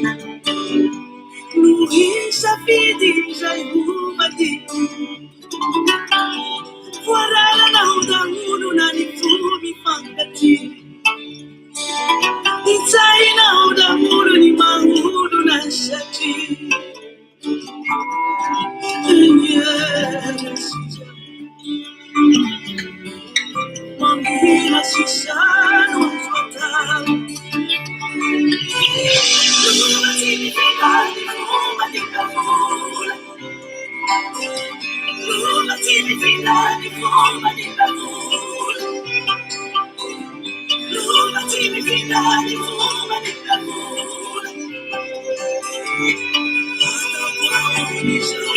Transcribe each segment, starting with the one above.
No hisafidy izay ho vadiko. Voararanao daholo na ny fo mifankatia. Hitsahinao daholo ny maha-olona satria. Mangina sisa no azo atao. Lova tsy mifindra ny fomba ny vola. Lova tsy mifindra ny fomba ny vola. Lova tsy mifindra ny fomba ny vola. Ataoko ahoana izao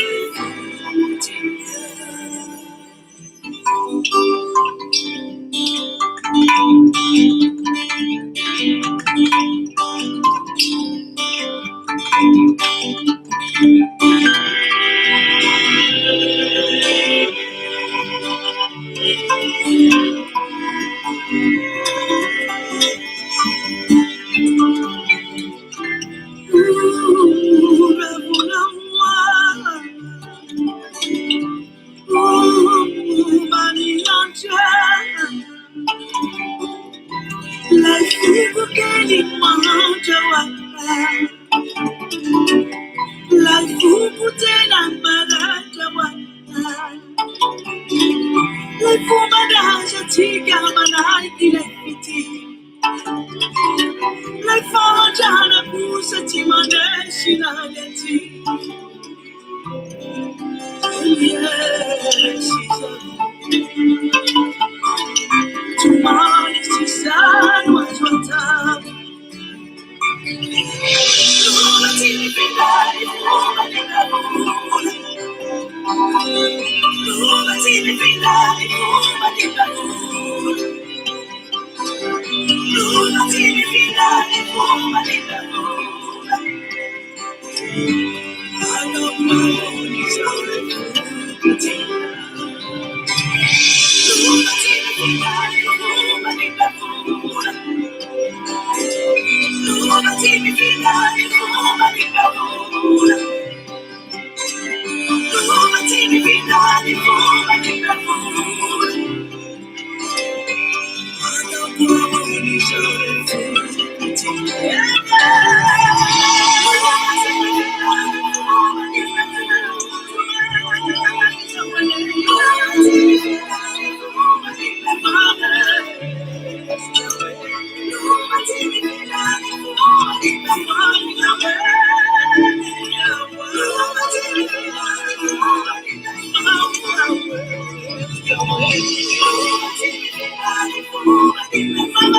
ity? Ilay fahantrana kosa tsy mandresy na ny aty. Tomany sisa no azo atao. Lova tsy mifindra ny fomba ny vola. Lova tsy mifindra ny fomba ny vola. Lova tsy mifindra ny fomba ny vola. Ataoko ahoana izao ity? Lova tsy mifindra ny fomba ny vola. Lova tsy mifindra ny fomba ny vola. Lova tsy mifindra ny fomba ny vola. Ataoko ahoana izao ity? Lova tsy mifindra ny fomba ny vola.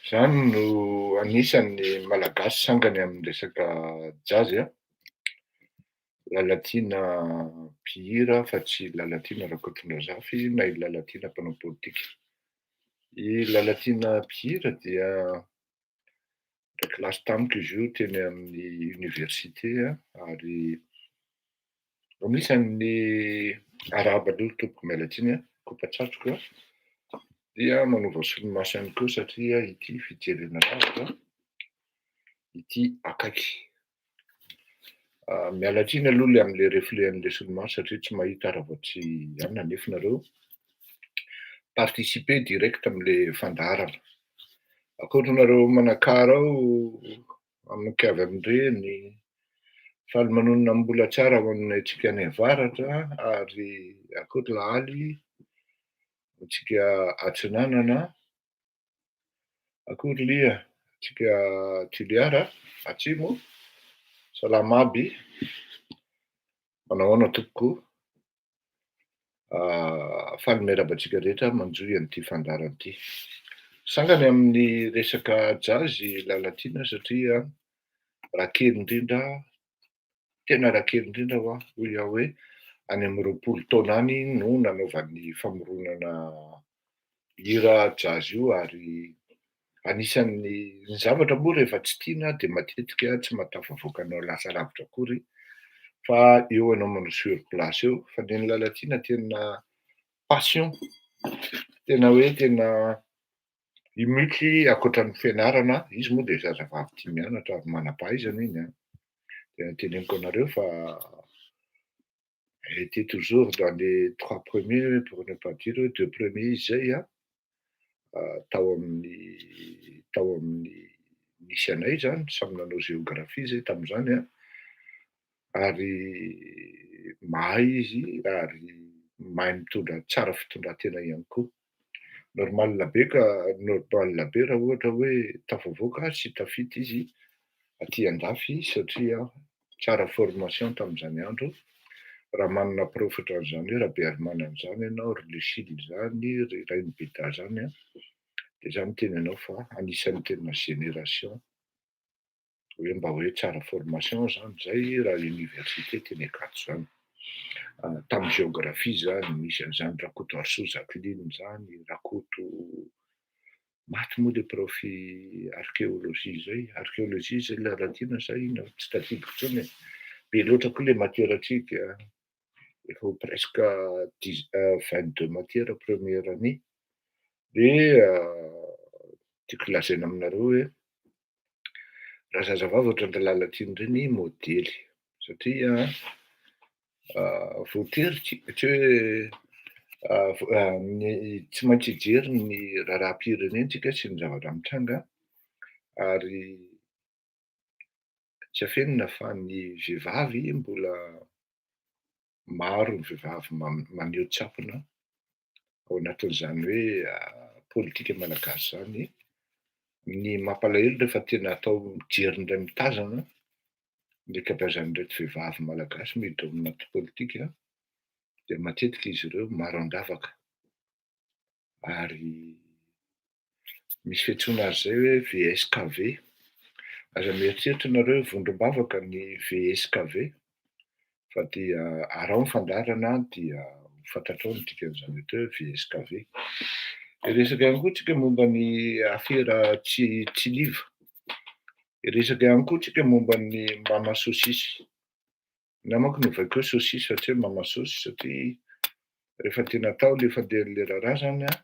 Zany no anisan'ny Malagasy sangany amin'ny resaka jazz a. Lalatiana mpihira fa tsy Lalatiana Rakotondrazafy na i Lalatiana mpanao politika. I Lalatiana mpihira dia iray kilasy tamiko izy io teny amin'ny université ary anisan'ny arahaba aloha tompoko miala tsiny a, kopa-tsatroka dia manova solomaso ihany koa satria ity fijerena lavitra ity akaiky. Miala tsiny aloha le amin'le reflet an'le solomaso satria tsy mahita raha vao tsy anona nefa nareo participer direct amin'le fandaharana. Ankoatra anareo Manakara ao amin'ny avy amin'ireny, faly manonona ny mbola tsara ho an'ny antsika any avaratra ary ankoatra lahaly antsika atsinanana. Akory lia antsika Toliara atsimo, salama aby, manao ahoana tompoko? Faly miarahaba antsika rehetra manjohy an'ity fandaharana ity. Sangany amin'ny resaka jazz i Lalatiana satria raha kely indrindra, tena raha kely indrindra hoa hoy aho hoe any amin'ny 20 taona any no nanaovany famoronana hira jazz io ary. Anisan'ny ny zavatra moa rehefa tsy tiana dia matetika tsy mahatafavoaka anao lasa lavitra akory fa eo ianao manao sur place eo. Fa ny an'i Lalatiana tena passion, tena hoe tena io mihitsy ankoatran'ny fianarana, izy moa dia zazavavy tia mianatra ary manam-pahaizana iny an, tena teneniko anareo fa elle était toujours dans les trois premiers pour ne pas dire hoe deux premiers izy zay an, tao amin'ny tao amin'ny nisy anay zany, samy nanao géographie zay tamin'izany an, ary mahay izy ary mahay mitondra tsara fitondran-tena ihany koa. Normal be ka, normal be raha ohatra hoe tafavoaka sy tafita izy aty andafy satria tsara formation tamin'izany andro. Raha manana prof ohatran'izany hoe Rabearimanana izany ianao, ry Lucille izany, ry Rainibeda izany an, dia za miteny anao fa anisan'ny tena génération hoe mba hoe tsara formation zany zay raha université teny Ankatso zany. Tamin'ny géographie zany misy an'izany Rakotoarisoa Jacqueline zany, Rakoto maty moa le prof archéologie zay, archéologie zay Lalatiana sa inona tsy tadidiko intsony e. Be loatra koa le matière antsika, efa ho presque dix 22 matières première année. Dia tiako lazaina aminareo hoe raha zazavavy ohatran'ny Lalatiana ireny modely satria voatery tsy tsy hoe ny tsy maintsy hijery ny raharaham-pirenentsika sy ny zavatra mitranga ary tsy afenina fa ny vehivavy mbola maro ny vehivavy maneho tsiapona ao anatin'izany hoe politika malagasy izany. Ny mampalahelo rehefa tena atao mijery indray mitazana ny ankabeazan'ireto vehivavy malagasy miditra ao anaty politika dia matetika izy ireo maro an-davaka ary misy fiantsoana azy izay hoe VSKV. Aza mieritreritra nareo hoe vondrom-bavaka ny VSKV fa dia araho ny fandaharana dia ho fantatrao ny dikan'izany atao hoe VSKV. Hiresaka ihany koa tsika momba ny afera Tsiliva. Hiresaka ihany koa tsika momba ny mama sosisy. Ny ahy manko novaiko hoe sosisy fa tsy hoe mama sosy satria rehefa tena atao le fandehan'le raharaha zany an,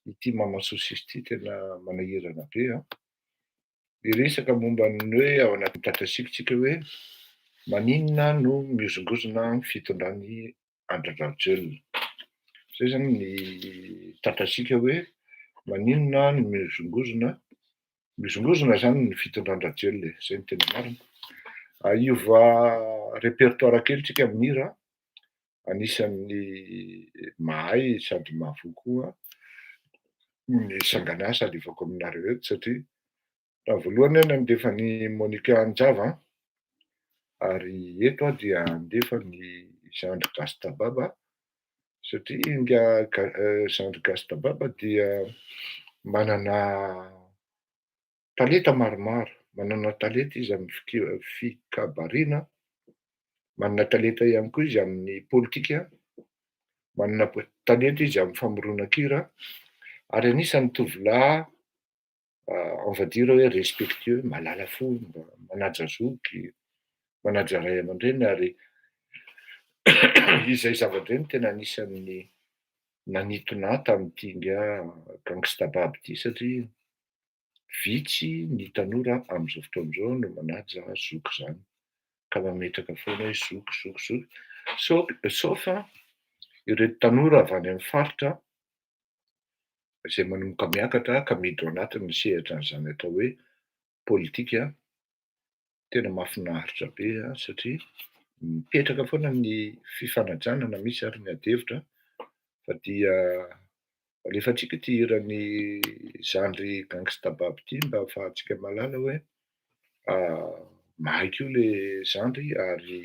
ity mama sosisy ity tena manahirana be an. Hiresaka momba ny hoe ao anatin'ny tatasika tsika hoe maninona no mihozongozona ny fitondran'i Andry Rajoelina. Zay zany ny tatasika hoe maninona no mihozongozona, mihozongozona zany ny fitondran-dRajoelina e, zay no tena marina. Hiova répertoire kely tsika amin'ny hira, anisan'ny mahay sady mahavoa koa ny sangan'asa alefako aminareo eto satria Tamin'ny voalohany aho nandefa an'i Monica Anjava an, ary eto aho dia handefa ny zandry Gastababa satria ingahy zandry Gastababa dia manana talenta maromaro, manana talenta izy amin'ny fikabariana, manana talenta ihany koa izy amin'ny politika, manana talenta izy amin'ny famoronan-kira ary anisan'ny tovolahy on va dire hoe respectueux, mahalala fomba, manaja zoky, manaja ray aman-dreny ary izay zavatra izay no tena anisan'ny nanintona ahy tamin'ity ingahy Gangsta Baby ity satria vitsy ny tanora amin'izao fotoana izao no manaja zoky izany ka mametraka foana hoe zoky, zoky, zoky, sauf ireto tanora avy any amin'ny faritra izay manomboka miakatra ka miditra ao anatin'ny sehatra an'izany atao hoe politika, tena mahafinaritra be satria mipetraka foana ny fifanajana na misy ary ny ady hevitra fa dia alefantsika ity hiran'i zandry Gangsta Baby ity mba ahafahantsika mahalala hoe mahay koa le zandry ary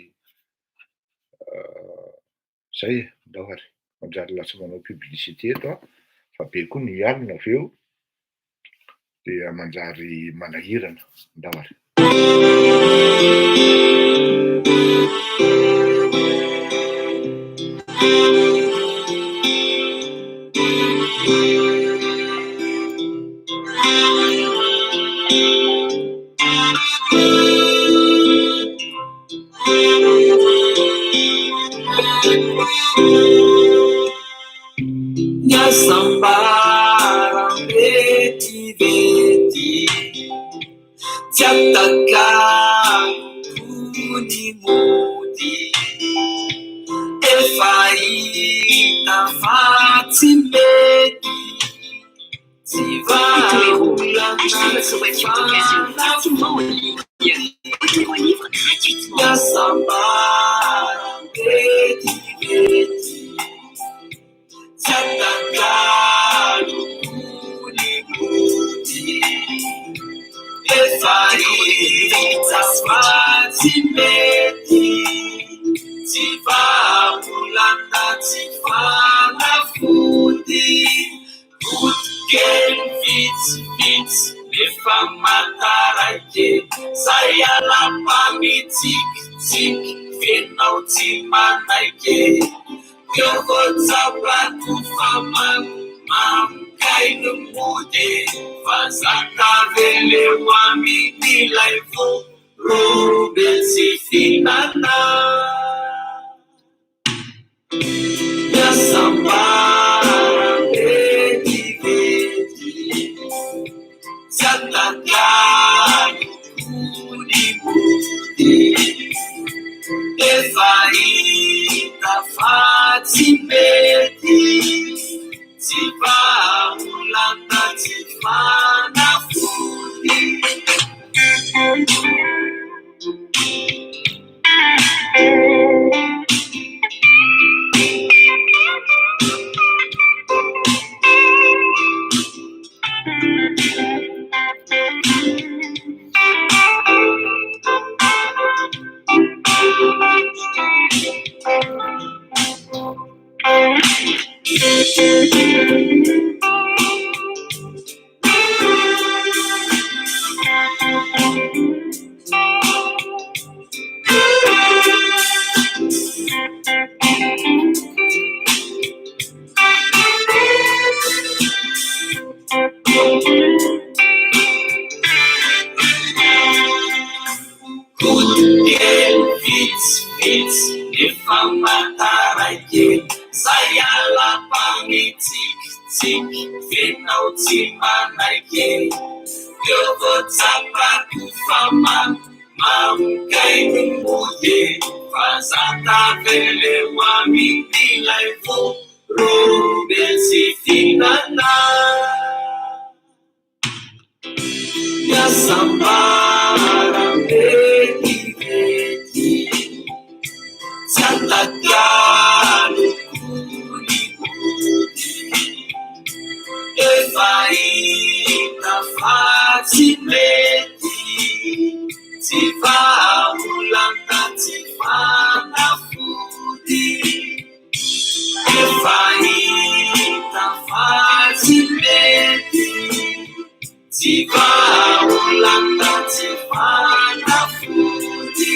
Zay e, ndao ary. Manjary lasa manao publicité eto aho fa be koa ny mialona avy eo dia manjary manahirana. Ndao ary. Vetivety tsy atakaloko ny mody. Efa hita fa tsy mety, tsy vahaolana Achetez votre voiture d'occasion facilement en ligne. Autohéros livre gratuitement. Miasambara vetivety tsy atakaloko ny mody. Efa hita fa tsy mety, tsy vahaolana tsy fanafody. Vody kely vitsivitsy nefa mataraiky, zay alapa mitsikitsiky fenao tsy manaiky. Teo vao tsapako fa mamikay ny mody, fa zakaveleo amin'ilay vorombe tsy fihinana. Miasambara vetivety tsy atakaloko ny mody. Efa hita fa tsy mety, tsy vahaolana tsy fanafody. Vody kely vitsivitsy nefa mataraiky, zay alapa mitsikitsiky fenao tsy manaiky. Teo vao tsapako fa mamikay ny mody, fa zakaveleo amin'ilay vorombe tsy fihinana. Miasambara vetivety tsy atakaloko ny mody. Efa hita fa tsy mety, tsy vahaolana tsy fanafody. Efa hita fa tsy mety, tsy vahaolana tsy fanafody.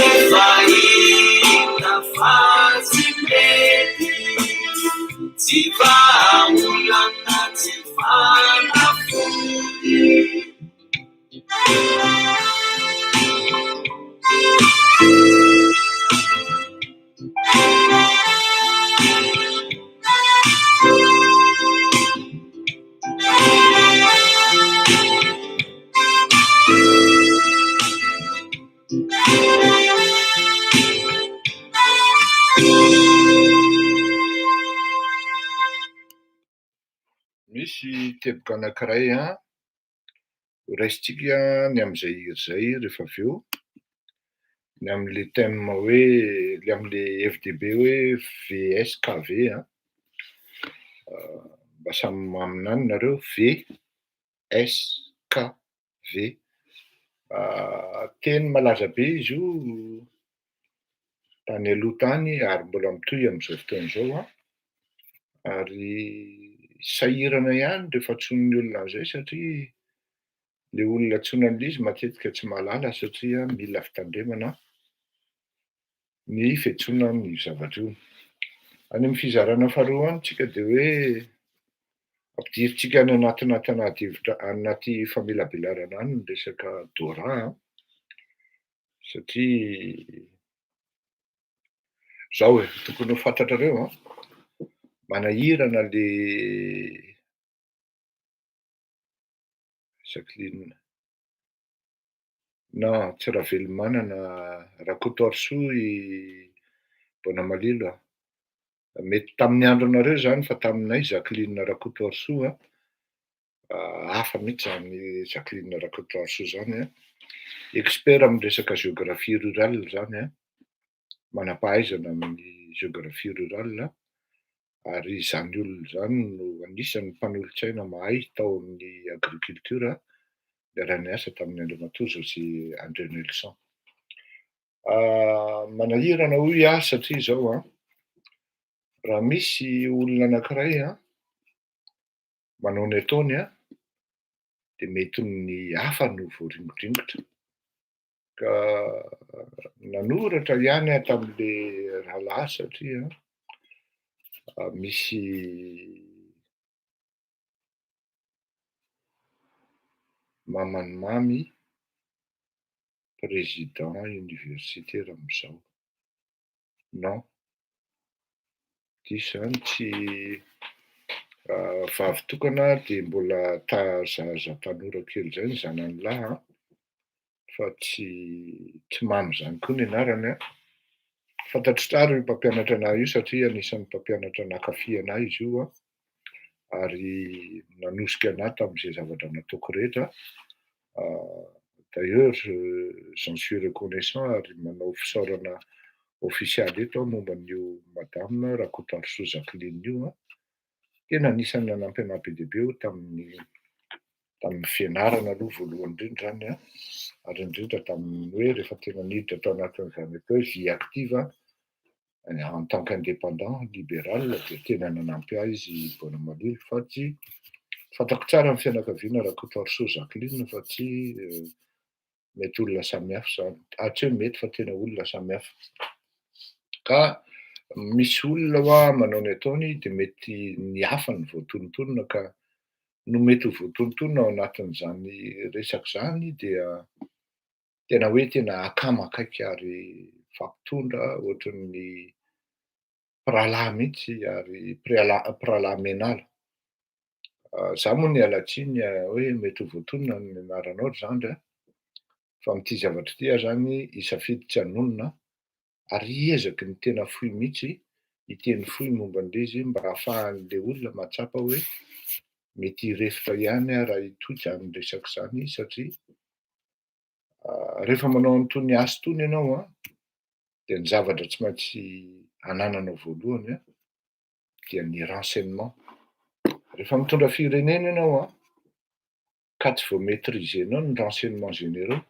Efa hita fa tsy mety, tsy vahaolana tsy fanafody. Misy teboka anankiray a, ho raisintsika ny amin'izay hira izay rehefa avy eo, ny amin'le thème hoe le amin'le hevi-dehibe hoe VSKV a, mba samy maminany nareo VSKV. Teny malaza be izy io tany aloha tany ary mbola mitohy amin'izao fotoana izao a, ary sahirana ihany rehefa antsoin'ny olona an'izay satria le olona antsoina an'ilay izy matetika tsy mahalala satria mila fitandremana ny fiantsoana ny zavatra io. Any amin'ny fizarana faharoa any tsika de hoe ampidirintsika any anatina anaty hevitra anaty famelabelarana any ny resaka Dora a, satria zao e, tokony ho fantatrareo a, manahirana le Jacqueline. Non, tsy Ravelomanana, Rakotoarisoa i Bonamalilo a. Mety tamin'ny andronareo zany fa taminay Jacqueline Rakotoarisoa hafa mihitsy zany Jacqueline Rakotoarisoa zany a. Expert amin'ny resaka géographie rurale zany a, manam-pahaizana amin'ny géographie rurale, ary izany olona izany no anisan'ny mpanolotsaina mahay tao amin'ny agriculture niara-niasa tamin'ny Andriamatoa José André Nelson. Manahirana hoy aho satria izao an, raha misy olona anankiray an, manao ny ataony an, dia mety ny hafa no voaringodringotra. Ka nanoratra ihany aho tamin'le rahalahy satria misy maman'i Mamy président universitaire amin'izao. Non, diso izany, tsy vavy tokana dia mbola zaza tanora kely izay ny zanany lahy an, fa tsy tsy Mamy izany koa ny anarany an. Fantatro tsara io mpampianatra anahy io satria anisan'ny mpampianatra nankafy anahy izy io an, ary nanosika anahy tamin'izay zavatra nataoko rehetra. D'ailleurs j'en suis reconnaissant ary manao fisaorana ofisialy eto aho momba an'io Madame Rakotoarisoa Jacqueline io an. Tena anisan'ny nanampy anahy be dia be io tamin'ny tamin'ny fianarana aloha voalohany indrindra izany an, ary indrindra tamin'ny hoe rehefa tena niditra tao anatin'izany atao hoe vie active en tant qu'indépendant libéral dia tena nanampy ahy izy Bonamalilo fa tsy fantako tsara ny fianakaviana Rakotoarisoa Jacqueline fa tsy mety olona samihafa izany, ah tsy hoe mety fa tena olona samihafa. Ka misy olona hoa manao ny ataony dia mety ny hafa no voatonontonona ka no mety ho voatonontonona ao anatin'izany resaka izany dia tena hoe tena akama akaiky ary mifampitondra ohatran'ny mpirahalahy mihitsy ary mpirahalahy menala. Za moa niala tsiny hoe mety ho voatonona ny anaranao ry zandry a, fa amin'ity zavatra ity aho zany hisafidy tsy hanonona ary hiezaky ny tena fohy mihitsy hiteny fohy momba an'ilay izy mba hahafahan'ilay olona mahatsapa hoe mety hirefotra ihany aho raha hitohy izany resaka izany satria rehefa manao an'itony asa itony ianao an, dia ny zavatra tsy maintsy anananao voalohany an, dia ny renseignement. Rehefa mitondra firenena ianao an, ka tsy vao maitriser-nao ny renseignements généraux,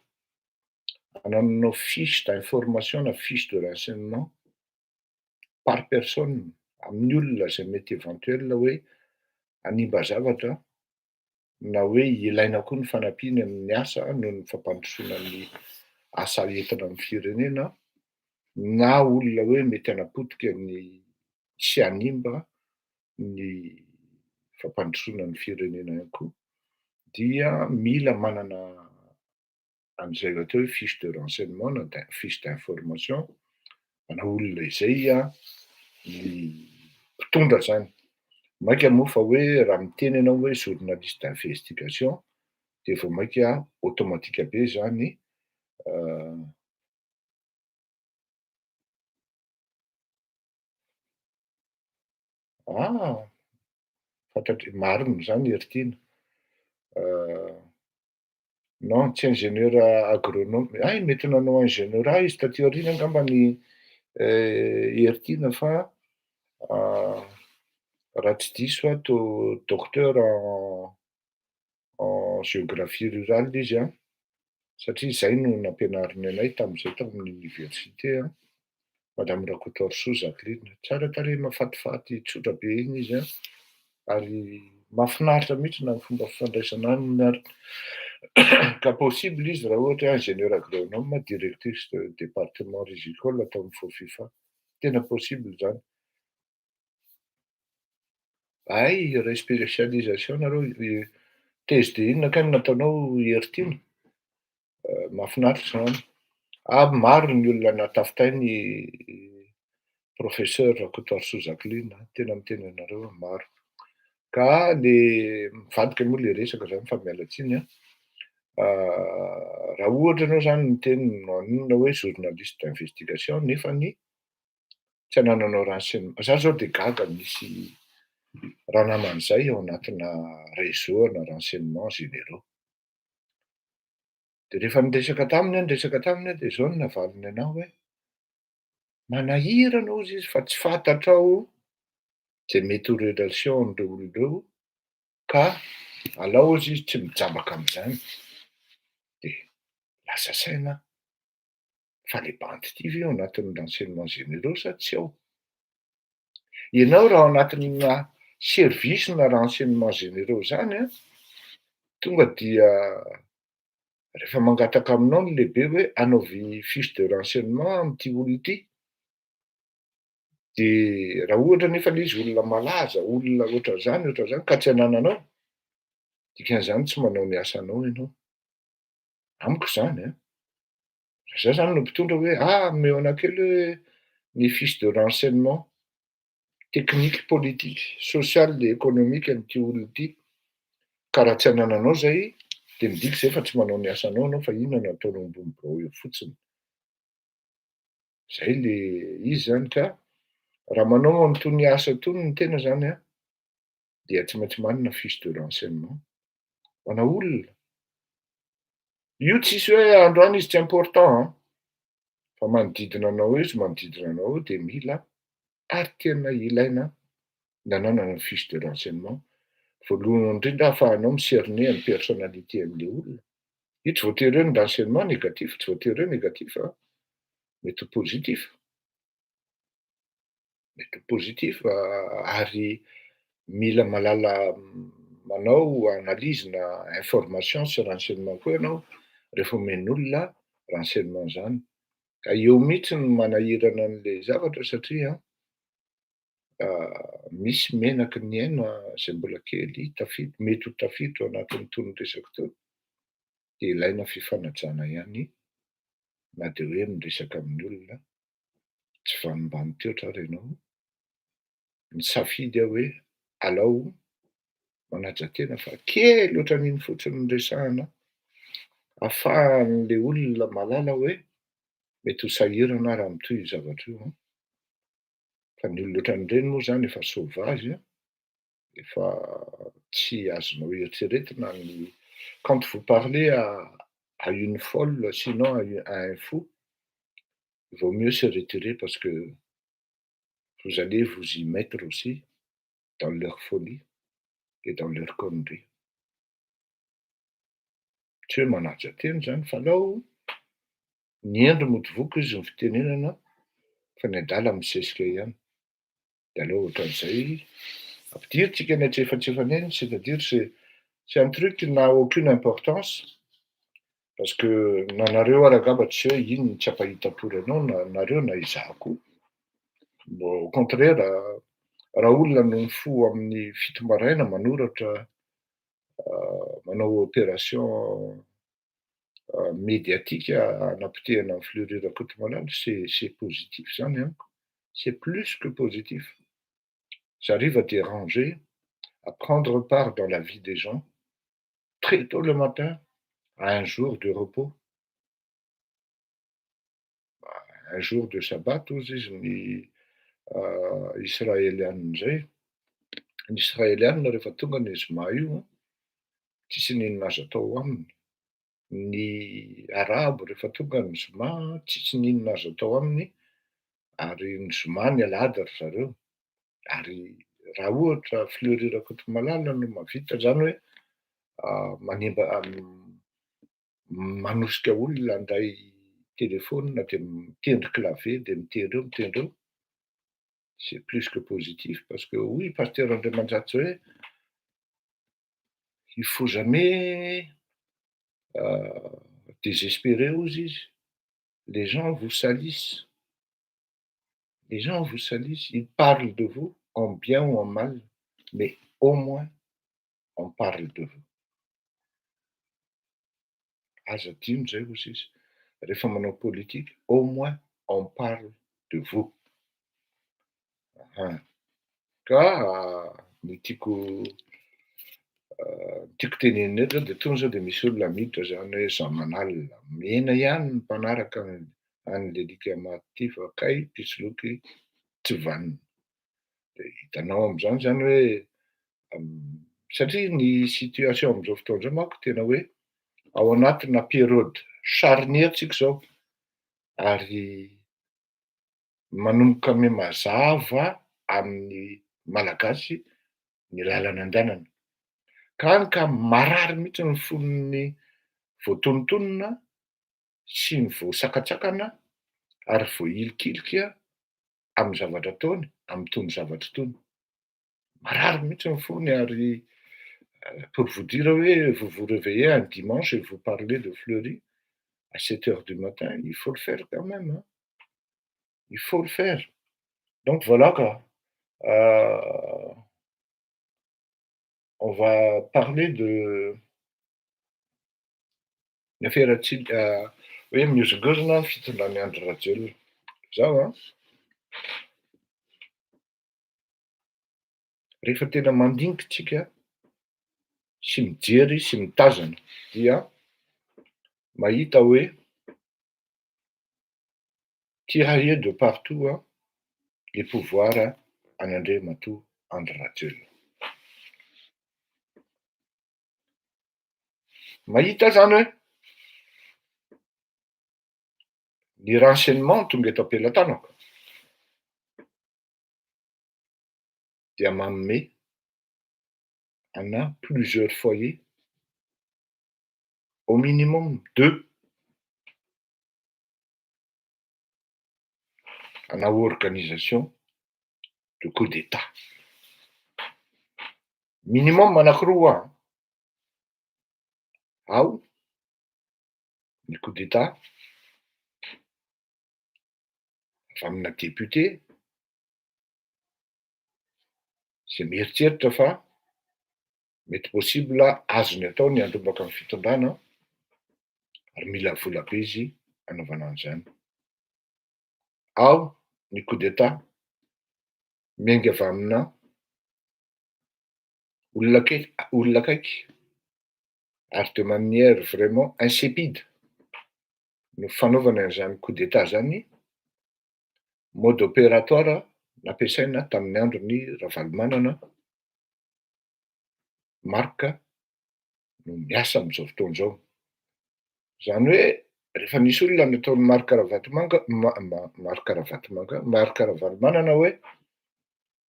anananao fiche d'information na fiche de renseignement par personne amin'ny olona izay mety éventuel hoe hanimba zavatra na hoe ilaina koa ny fanampiany amin'ny asa noho ny fampandrosoana ny asa entina amin'ny firenena na olona hoe mety hanapotika ny sy hanimba ny fampandrosoana ny firenena ihany koa dia mila manana an'izay atao hoe fiche de renseignement na fiche d'information ana olona izay ny mpitondra zany. Mainka moa fa hoe raha miteny ianao hoe journaliste d'investigation dia vao mainka automatique be zany. Ah, fantatry marina zany ry Tiana. Non, tsy ingénieur agronome. Hay, mety nanao ingénieur izy taty aoriana angamba ny Heritiana fa raha tsy diso aho to docteur en géographie rurale izy an, satria izay no nampianariny anay tamin'izay tao amin'ny université an. Madame Rakotoarisoa Jacqueline. Tsara tarehy mahafatifaty tsotra be iny izy an, ary mahafinaritra mihitsy na ny fomba fifandraisana aminy ary. Ka possible izy raha ohatra hoe ingénieur agronome, directrice de département rizicole atao amin'ny FOFIFA. Tena possible izany. Hay, iray spécialisation nareo, thèse de inona kay no nataonao Heritiana? Mahafinaritra izany. Ah, maro ny olona nahatafitay ny professeur Rakotoarisoa Jacqueline, tena miteny anareo aho, maro. Ka le mivadika moa le resaka zany fa miala tsiny an. Raha ohatra ianao zany miteny manonona hoe journaliste d'investigation nefany tsy anananao renseignement, za zao de gaga misy raha naman'izay ao anatina réseau ana renseignement généraux. De rehefa niresaka taminy aho, niresaka taminy aho, de zao no navaliny anahy hoe: "Manahirana hozy izy fa tsy fantatrao zay mety ho relation an'ireo olona ireo ka alao hozy izy tsy mijabaka am'zany." De lasa saina aho, fa le bandy ty ve ao anatin'ny renseignement généraux sa tsy ao? Ianao raha ao anatina service na renseignement généraux zany a, tonga dia rehefa mangataka aminao ny lehibe hoe anaovy fiche de renseignement am'ty olona ity, de raha ohatra nefa le izy olona malaza, olona ohatran'izany ohatran'izany ka tsy anananao, dikan'izany tsy manao ny asanao ianao. Amiko zany an, raha zaho zany no mpitondra hoe omeo ana kely hoe ny fiche de renseignement technique, politique, social et économique an'ity olona ity, ka raha tsy anananao zay de midika zay fa tsy manao ny asanao anao, fa inona no ataonao ambony birao eo fotsiny? Zay le izy zany. Ka raha manao an'itony asa itony ny tena zany a, dia tsy maintsy manana fiche de renseignement ho ana olona io. Tsisy hoe androany izy tsy important an, fa manodidina anao eo izy, manodidina anao eo, de mila ary tena ilaina ny ananana ny fiche de renseignement. Voalohany indrindra, ahafahanao mi-cerner ny personnalité an'le olona io. Tsy voatery hoe ny renseignement négatif, tsy voatery hoe négatif a, mety ho positif, mety ho positif. Ary mila malala manao analyse na information sy renseignement koa ianao rehefa omen'olona renseignement zany. Ka eo mihitsy no manahirana an'le zavatra, satria misy menaky ny aina zay mbola kely tafiditra, mety ho tafiditra ao anatin'itony resaky tony, de ilaina fifanajana ihany na de hoe miresaka amin'ny olona tsy vanimbany toetra ary ianao. Misafidy aho hoe alao manaja tena fa kely ohatran'iny fotsiny ny resahana, ahafahan'le olona malala hoe mety ho sahirana raha mitohy io zavatra io an. Fa ny olona ohatran'ireny moa zany efa sauvage, efa tsy azonao eritreretina ny quand vous parlez à une folle, sinon à un fou, vaut mieux se retirer parce que vous allez vous y mettre aussi dans leur folie et dans leur connerie. Tsy hoe manaja tena zany fa alao ny endry mody voky izy ny fitenenana, fa ny adala misesika ihany. De aleo ohatran'izay ampidiritsika ny antsefatsefany eny, c'est-à-dire c'est un truc qui n'a aucune importance, parce que na nareo ary angamba tsy hoe ino tsy ampahita-pory anao na nareo na izaho koa. Bon, au contraire, raha olona no mifoha amin'ny 7 maraina manoratra, manao opération médiatique anapotehana ny Fleury Rakotomalala, c'est positif zany amiko, c'est plus que positif. J'arrive à déranger, à prendre part dans la vie des gens très tôt le matin, à un jour de repos, un jour de sabbat ozy izy ny israelianina zay. Ny israelianina rehefa tonga ny zoma io, tsisy ninona azo atao aminy. Ny arabo rehefa tonga ny zoma, tsisy ninona azo atao aminy, ary ny zoma ny alahady ry zareo. Ary raha ohatra Fleury Rakotomalala no mahavita zany hoe manimba, manosika olona handray telefôna de mitendry clavier, de mitendry eo, mitendry eo, c'est plus que positif, parce que hoy pasteur Andriamanjato zay hoe il faut jamais désespérer hozy izy, les gens vous salissent, les gens vous salissent, ils parlent de vous en bien ou en mal, mais au moins on parle de vous. Aza adino zay hozy izy, rehefa manao politique, au moins on parle de vous. Aha, ka ny tiako ny Tiako tenenina eto zao de tonga zao de misy olona miditra zany hoe Zamanalina, mihena ihany ny mpanaraka an'le alika maty ty fa kay mpisoloky tsy vanona. De hitanao am'zany zany hoe satria ny situation am'izao fotoana zao manko tena hoe ao anatina période charnière tsika zao, ary manomboka me mazava amin'ny Malagasy ny lalana andehanana. Ka hany ka marary mihitsy ny fon'ny voatonontonona sy ny voasakatsakana ary voahilikilika amin'ny zavatra ataony amin'itony zavatra itony. Marary mihitsy ny fony ary pour vous dire hoe vous vous réveillez un dimanche et vous parlez de Fleury à 7 heures du matin, il faut le faire quand même, hein. Il faut le faire. Donc voilà quoi. On va parler de ny affaire-tsika hoe mihozongozona ny fitondran'i Andry Rajoelina. Zao an, rehefa tena mandinika tsika sy mijery sy mitazana dia mahita hoe tiraillé de partout an les pouvoirs any Andriamatoa Andry Rajoelina. Mahita zany hoe ny renseignement tonga eto am-pelatanako dia manome ana plusieurs foyers, au minimum deux, ana organisation de coup d'état. Minimum anankiroa an, ao ny coup d'état avy amina député zay mieritreritra fa mety possible azony atao ny handrombaka ny fitondrana ary mila vola be izy hanaovana an'izany. Ao ny coup d'état miainga avy amina olona akaiky, olona akaiky ary de manière vraiment insipide no fanaovana an'izany coup d'état zany, mode opératoire nampiasaina tamin'ny andron'ny Ravalomanana, Marc no miasa amin'izao fotoana izao. Zany hoe rehefa nisy olona nataon'i Marc Ravatomanga, Marc Ravatomanga, Marc Ravalomanana hoe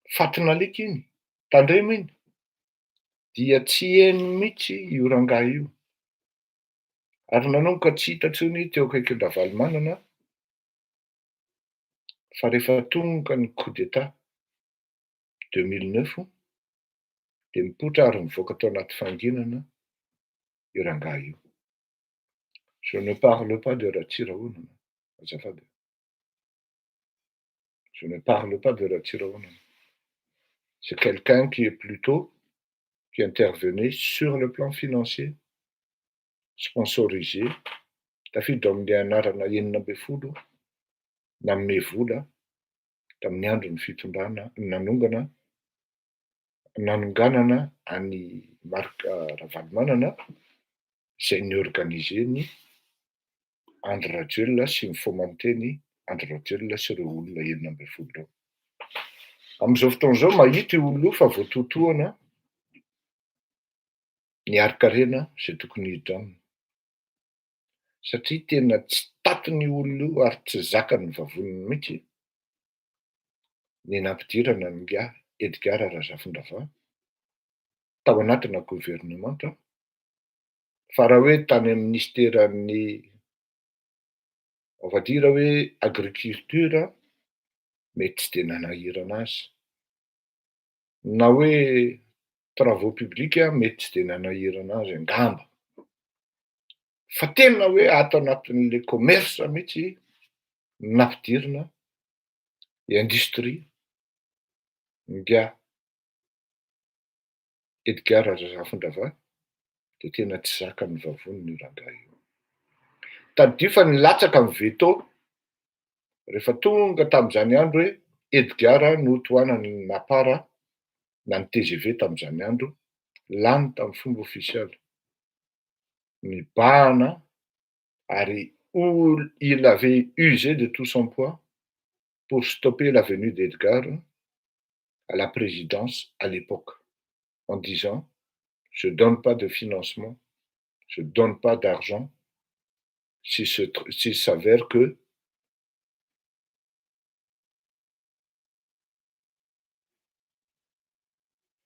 fatin'alika iny, tandremo iny, dia tsy heno mihitsy io rangahy io. Ary nanomboka tsy hita intsony teo akaikin-dRavalomanana fa rehefa tonga ny coup d'état 2009 dia mipoitra ary mivoaka tao anaty fahanginana io rangahy io. Je ne parle pas de Ratsirahonana, azafady. Je ne parle pas de Ratsirahonana. C'est quelqu'un qui est plutôt qui intervenait sur le plan financier, sponsorisé, tafiditra ao amin'ilay anarana 16 nanome vola tamin'ny andron'ny fitondrana nanongana nanonganana an'i Marc Ravalomanana izay ni-organiser-ny Andry Rajoelina sy ni-fomenter-ny Andry Rajoelina sy ireo olona 16 ireo. Amin'izao fotoana izao mahita io olona io fa voatotohana ny harin-karena izay tokony hiditra aminy. Satria tena tsy tatiny io olona io ary tsy zakany vavoniny mihitsy ny nampidirana an'ingahy Edgar Razafindravahy tao anatina governemanta, fa raha hoe tany amin'ny minisiteran'ny on va dire hoe agriculture mety tsy dia nanahirana azy, na hoe travaux publics mety tsy dia nanahirana azy angamba, fa tena hoe ato anatin'le commerce mihitsy nampidirina industrie ingahy Edgar Razafindravahy dia tena tsy zakan'ny vavoniny io rangahy io. Tadidio fa nilatsaka ny veto rehefa tonga tamin'izany andro hoe Edgar no tohanan'ny Mapar na ny TGV tamin'izany andro. Lany tamin'ny fomba ofisialy. Nibahana ary il avait usé de tout son poids pour stopper la venue d'Edgar à la présidence à l'époque, en disant: je donne pas de financement, je donne pas d'argent si s'il s'avère que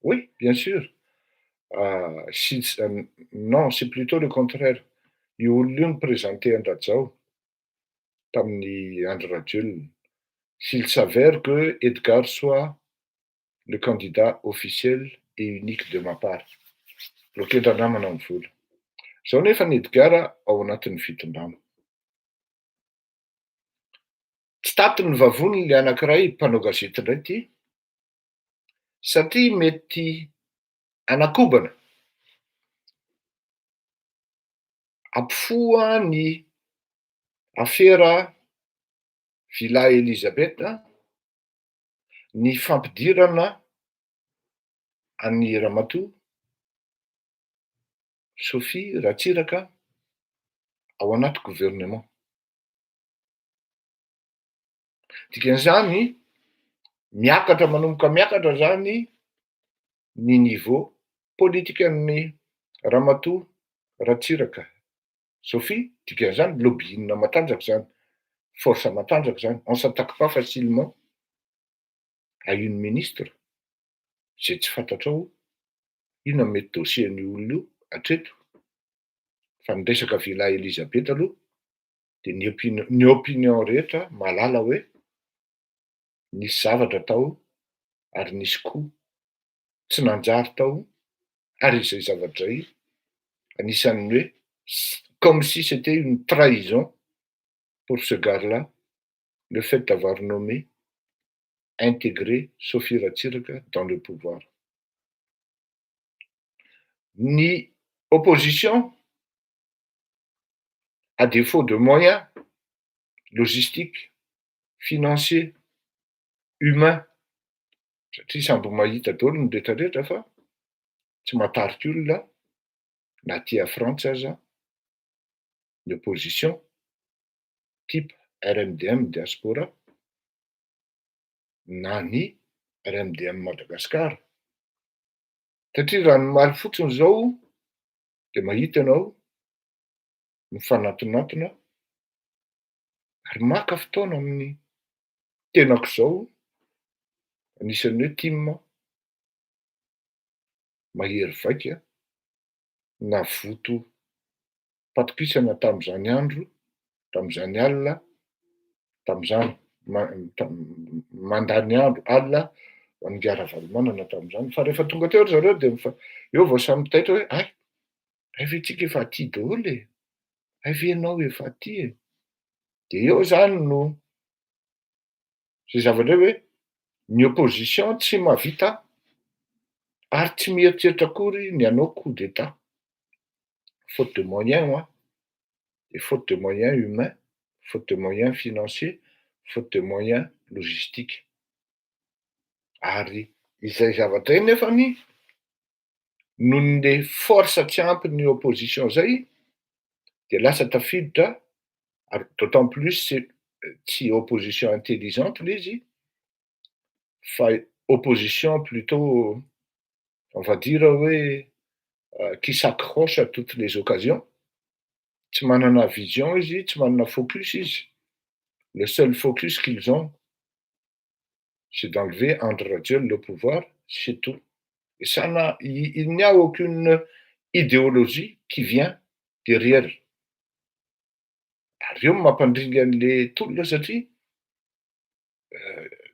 oui, bien sûr. Si, non, c'est plutôt le contraire. Io olona io ni-présenté an-dRajao tamin'ny Andry Rajoelina. S'il s'avère que Edgar soit le candidat officiel et unique de ma part. Bloqué namana ny vola. Zao nefa ny Edgar ao anatin'ny fitondrana. Tsy tatiny vavony le anankiray mpanao gazety indray ty, satria mety anakobana ampifoha ny afera Villa Elizabeth ny fampidirana any Ramatoa Sophie Ratsiraka ao anaty gouvernement. Dikan'izany miakatra, manomboka miakatra zany ny niveau politikan'ny Ramatoa Ratsiraka Sophie, dikan'izany lobbying matanjaka zany, force matanjaka zany. On s'attaque pas facilement à une ministre zay tsy fantatrao inona mety dossier ny olona io hatreto. Fa ny resaka Villa Elizabeth aloha de ny opinion rehetra mahalala hoe nisy zavatra tao ary nisy koa tsy nanjary tao, ary izay zavatra zay anisan'ny hoe comme si c'était une trahison pour ce gars-là, le fait d'avoir nommé, intégré Sophie Ratsiraka dans le pouvoir. Ny opposition, à défaut de moyens logistiques, financiers, humains, satria samby mahita daholo ny rehetrarehetra fa tsy mahatarika olona na tia Frantsa aza ny opposition type RMDM diaspora na ny RMDM Madagasikara, satria raha ny maro fotsiny zao de mahita ianao mifanatonatona ary maka fotoana amin'ny tenako zao anisan'ny hoe tim mahery vaika navoto patokisana tam'izany andro, tam'izany alina, tam'izany mandany andro alina ho an'i Ravalomanana tam'izany. Fa rehefa tonga teo ry zareo de mifa eo vao samy mitaitra hoe: ay ay ve tsika efa aty daholo e, ay ve ianao efa aty e? De eo zany no zay zavatra hoe ny opposition tsy mahavita ary tsy mieritreritra akory ny hanao coup d'état, faute de moyens oa et faute de moyens humains, faute de moyens financiers, faute de moyens logistiques. Ary izay zavatra iny nefany noho ny force tsy ampy ny opposition zay de lasa tafiditra, ary d'autant plus c'est tsy opposition intelligente le izy fa opposition plutôt, on va dire hoe, qui s'accroche à toutes les occasions. Tsy manana vision izy, tsy manana focus izy. Le seul focus qu'ils ont, c'est d'enlever Andry Rajoelina le pouvoir, c'est tout. Et ça n'a il n'y a aucune idéologie qui vient derrière. Ary eo mampandringa an'le tolona, satria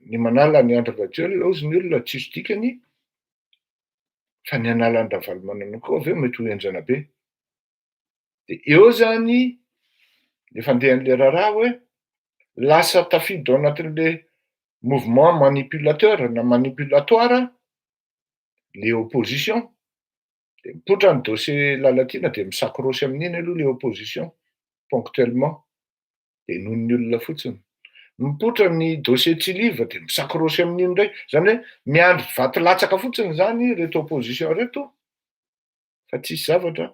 ny manala ny Andry Rajoelina ozy ny olona tsisy dikany, fa ny analany Ravalomanana koa avy eo mety ho enjana be. De eo zany le fandehan'le raharaha hoe lasa tafiditra ao anatin'le mouvement manipulateur na manipulatoire le opposition, de mipoitra ny dossier Lalatiana, de mi-s'accroche amin'iny aloha le opposition ponctuellement, de noho ny olona fotsiny. Mipoitra ny dossier Tsiliva, de mi-s'accroche amin'iny ndray. Zany hoe miandry vato latsaka fotsiny zany reto opposition reto. Fa tsisy zavatra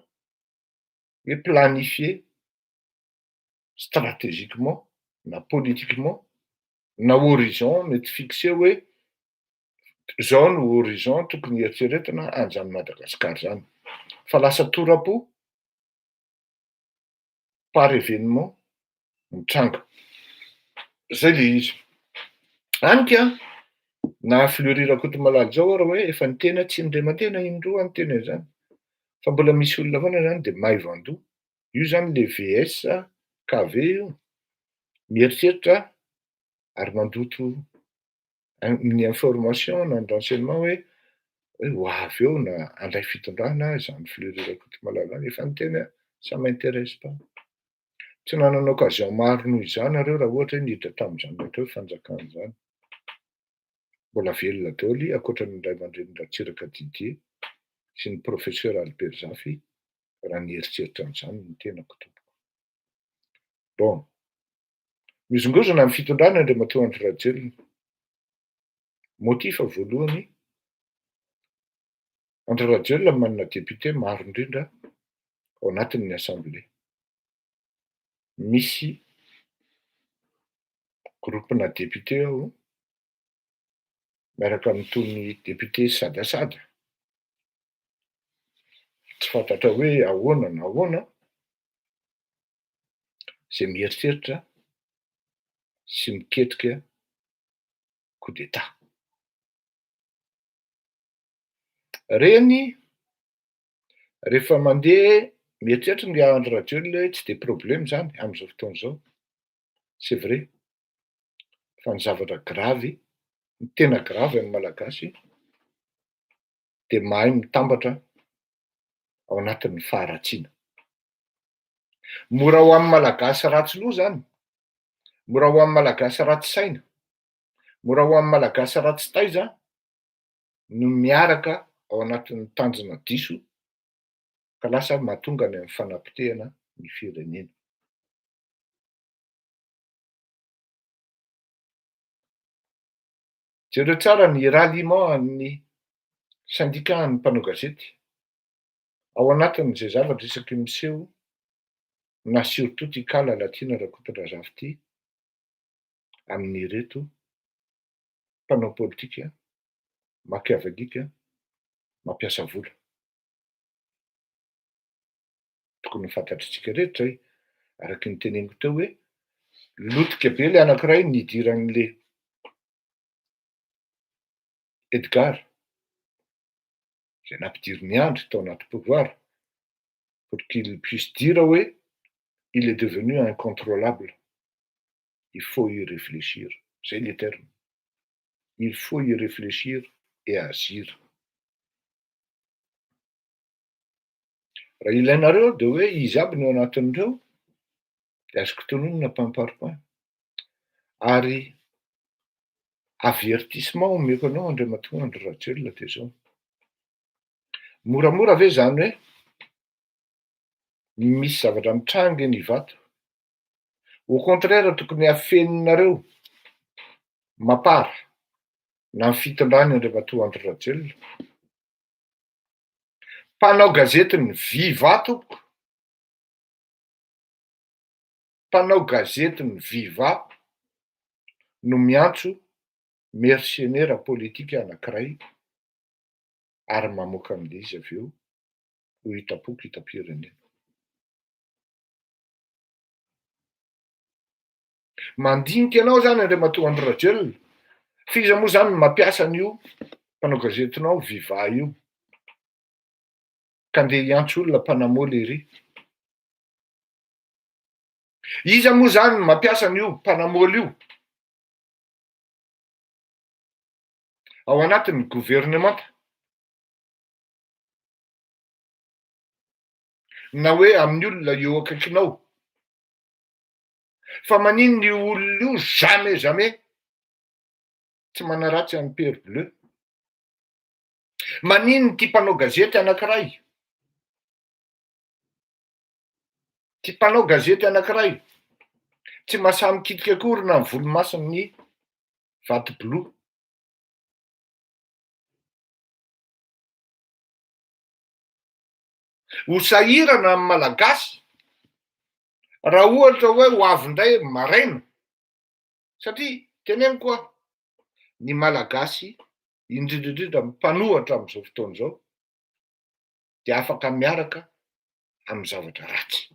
hoe planifié stratégiquement na politiquement na horizon mety fixé hoe zao no horizon tokony hieritreretina an'izany Madagasikara zany. Fa lasa tora-po par événement mitranga. Zay le izy. Any ka na Fleury Rakotomalala zao ary hoe efa niteny aho tsy nindray indroa niteny an'izany. Fa mbola misy olona foana zany de maivan-doha. Io zany le VS KV io, mieritreritra ary mandoto ny information na ny renseignement hoe hoe ho avy eo na handray fitondrana zany Fleury Rakotomalala zany. Efa niteny aho, ça m'intéresse pas. Tsy nanana occasion maro noho izany nareo raha ohatra hoe niditra tam'izany atao hoe fanjakana zany. Mbola velona daholo ankoatran'ny ray aman-dreny Ratsiraka Didier sy ny professeur Albert Zafy raha nieritreritra an'izany ny tenako tompoko. Bon, mihozongozona ny fitondrana Andriamatoa Andry Rajoelina. Motif voalohany, Andry Rajoelina manana député maro indrindra ao anatin'ny assemblée. Misy groupe-na député ao miaraka amin'itony député sadasada, tsy fantatra hoe ahoana na ahoana, zay mieritreritra sy miketrika coup d'état. Reny rehefa mandeha mieritreritra ny Andry Rajoelina hoe tsy de problème zany am'izao fotoana izao. C'est vrai. Fa ny zavatra grave, ny tena grave amin'ny Malagasy de mahay mitambatra ao anatin'ny faharatsiana. Mora ho amin'ny Malagasy ratsy loha zany, mora ho amin'ny Malagasy ratsy saina, mora ho amin'ny Malagasy ratsy taiza no miaraka ao anatin'ny tanjona diso ka lasa mahatonga any amin'ny fanapotehana ny firenena. Jereo tsara ny ralliement an'ny syndicat an'ny mpanao gazety ao anatin'izay zavatra isaky miseho na surtout ty kala Lalatiana Rakotondrazafy ty amin'ireto mpanao politika machiavélique mampiasa vola. Tokony ho fantatritsika rehetra zay, araky ny teneniko teo hoe lotika be le anankiray nidiran'le Edgar zay nampidiriny Andry tao anaty pouvoir pour qu'il puisse dire hoe il est devenu incontrôlable, il faut y réfléchir, zay le terme, il faut y réfléchir et agir. Raha ilainareo de hoe izy aby no ao anatin'ireo de azoko tononina point par point. Ary avertissement omeko anao Andriamatoa Andry Rajoelina de zao: moramora ve zany hoe misy zavatra mitranga eny Ivato? Au contraire tokony hafeninareo mapara na ny fitondrany Andriamatoa Andry Rajoelina. Mpanao gazety ny Viva tompoko, mpanao gazety ny Viva no miantso mercenaire politika anankiray ary mamoaka an'le izy avy eo ho hitam-poko hitam-pirenena. Mandinika anao zany Andriamatoa Andry Rajoelina, fa iza moa zany no mampiasa an'io mpanao gazetinao Viva io, ka andeha hiantso olona mpanamoly ery. Iza moa zany no mampiasa an'io mpanamoly io ao anatin'ny governemanta na hoe amin'ny olona eo akaikinao? Fa maninona io olona io jamais jamais tsy manaratsy an'i Père Bleu? Maninona ty mpanao gazety anankiray, ty mpanao gazety anankiray tsy mahasahy mikitika akory na ny volomason'ny vato blue? Ho sahirana ny Malagasy raha ohatra hoe ho avy indray maraina, satria teneniko hoa, ny Malagasy, indrindra indrindra ny mpanohatra amin'izao fotoana izao, dia afaka miaraka amin'ny zavatra ratsy.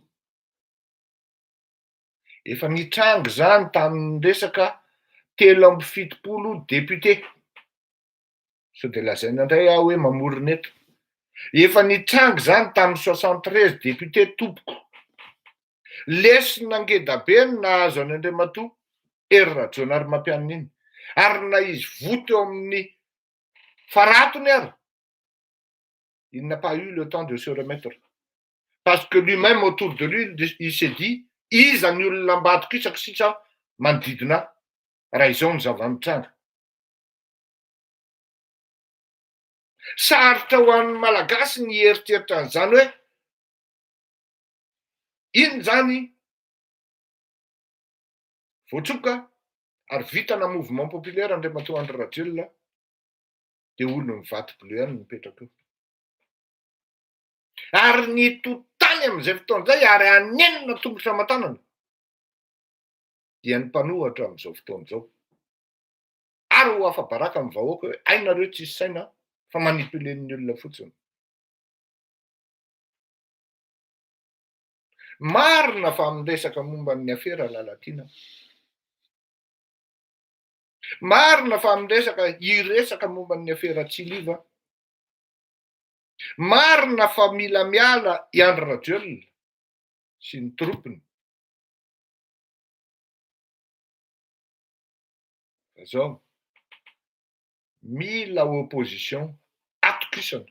Efa nitranga izany tamin'ny resaka 73 députés. Sao dia lazaina indray aho hoe mamorona eto. Efa nitranga izany tamin'ny 73 députés tompoko. Lesona ngeda be no nahazo an'i Andriamatoa Hery Rajaonarimampianina iny. Ary na izy voa teo amin'ny faratony ary, il n'a pas eu le temps de se remettre. Parce que lui-même autour de lui, il s'est dit, iza ny olona ambadiko isaka sisa manodidina ahy raha izao ny zava-mitranga. Sarotra ho an'ny Malagasy ny hieritreritra an'izany hoe iny izany voatsoka ary vitana mouvement populaire Andriamatoa Andry Rajoelina dia olon'ny vato bleu ihany no mipetraka eo. Ary ny totany amin'izay fotoana izay ary hanenina tongotra aman-tanana dia ny mpanohatra amin'izao fotoana izao. Ary ho afa-baraka amin'ny vahoaka hoe hay nareo tsisy saina fa manipuler-n'ny olona fotsiny. Marina fa miresaka momba ny afera Lalatiana. Marina fa miresaka hiresaka momba ny afera Tsiliva. Marina fa mila miala i Andry Rajoelina sy ny troupes-ny. Fa zao, mila opposition atokisana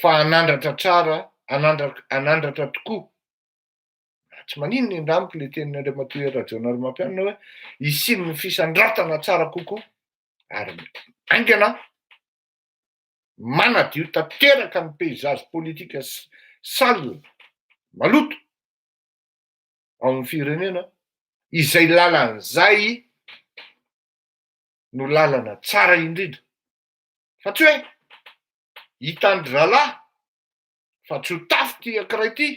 fa hanandratra tsara, hanandratra tokoa. Tsy maninona indra amiko le tenin'i Andriamatoa Hery Rajaonarimampianina hoe hisian'ny fisandratana tsara kokoa ary haingana manadio tanteraka ny paysage politique sale, maloto ao amin'ny firenena, izay lalan'izay no lalana tsara indrindra, fa tsy hoe hitan-dry zalahy fa tsy ho tafy ity ankiray ity,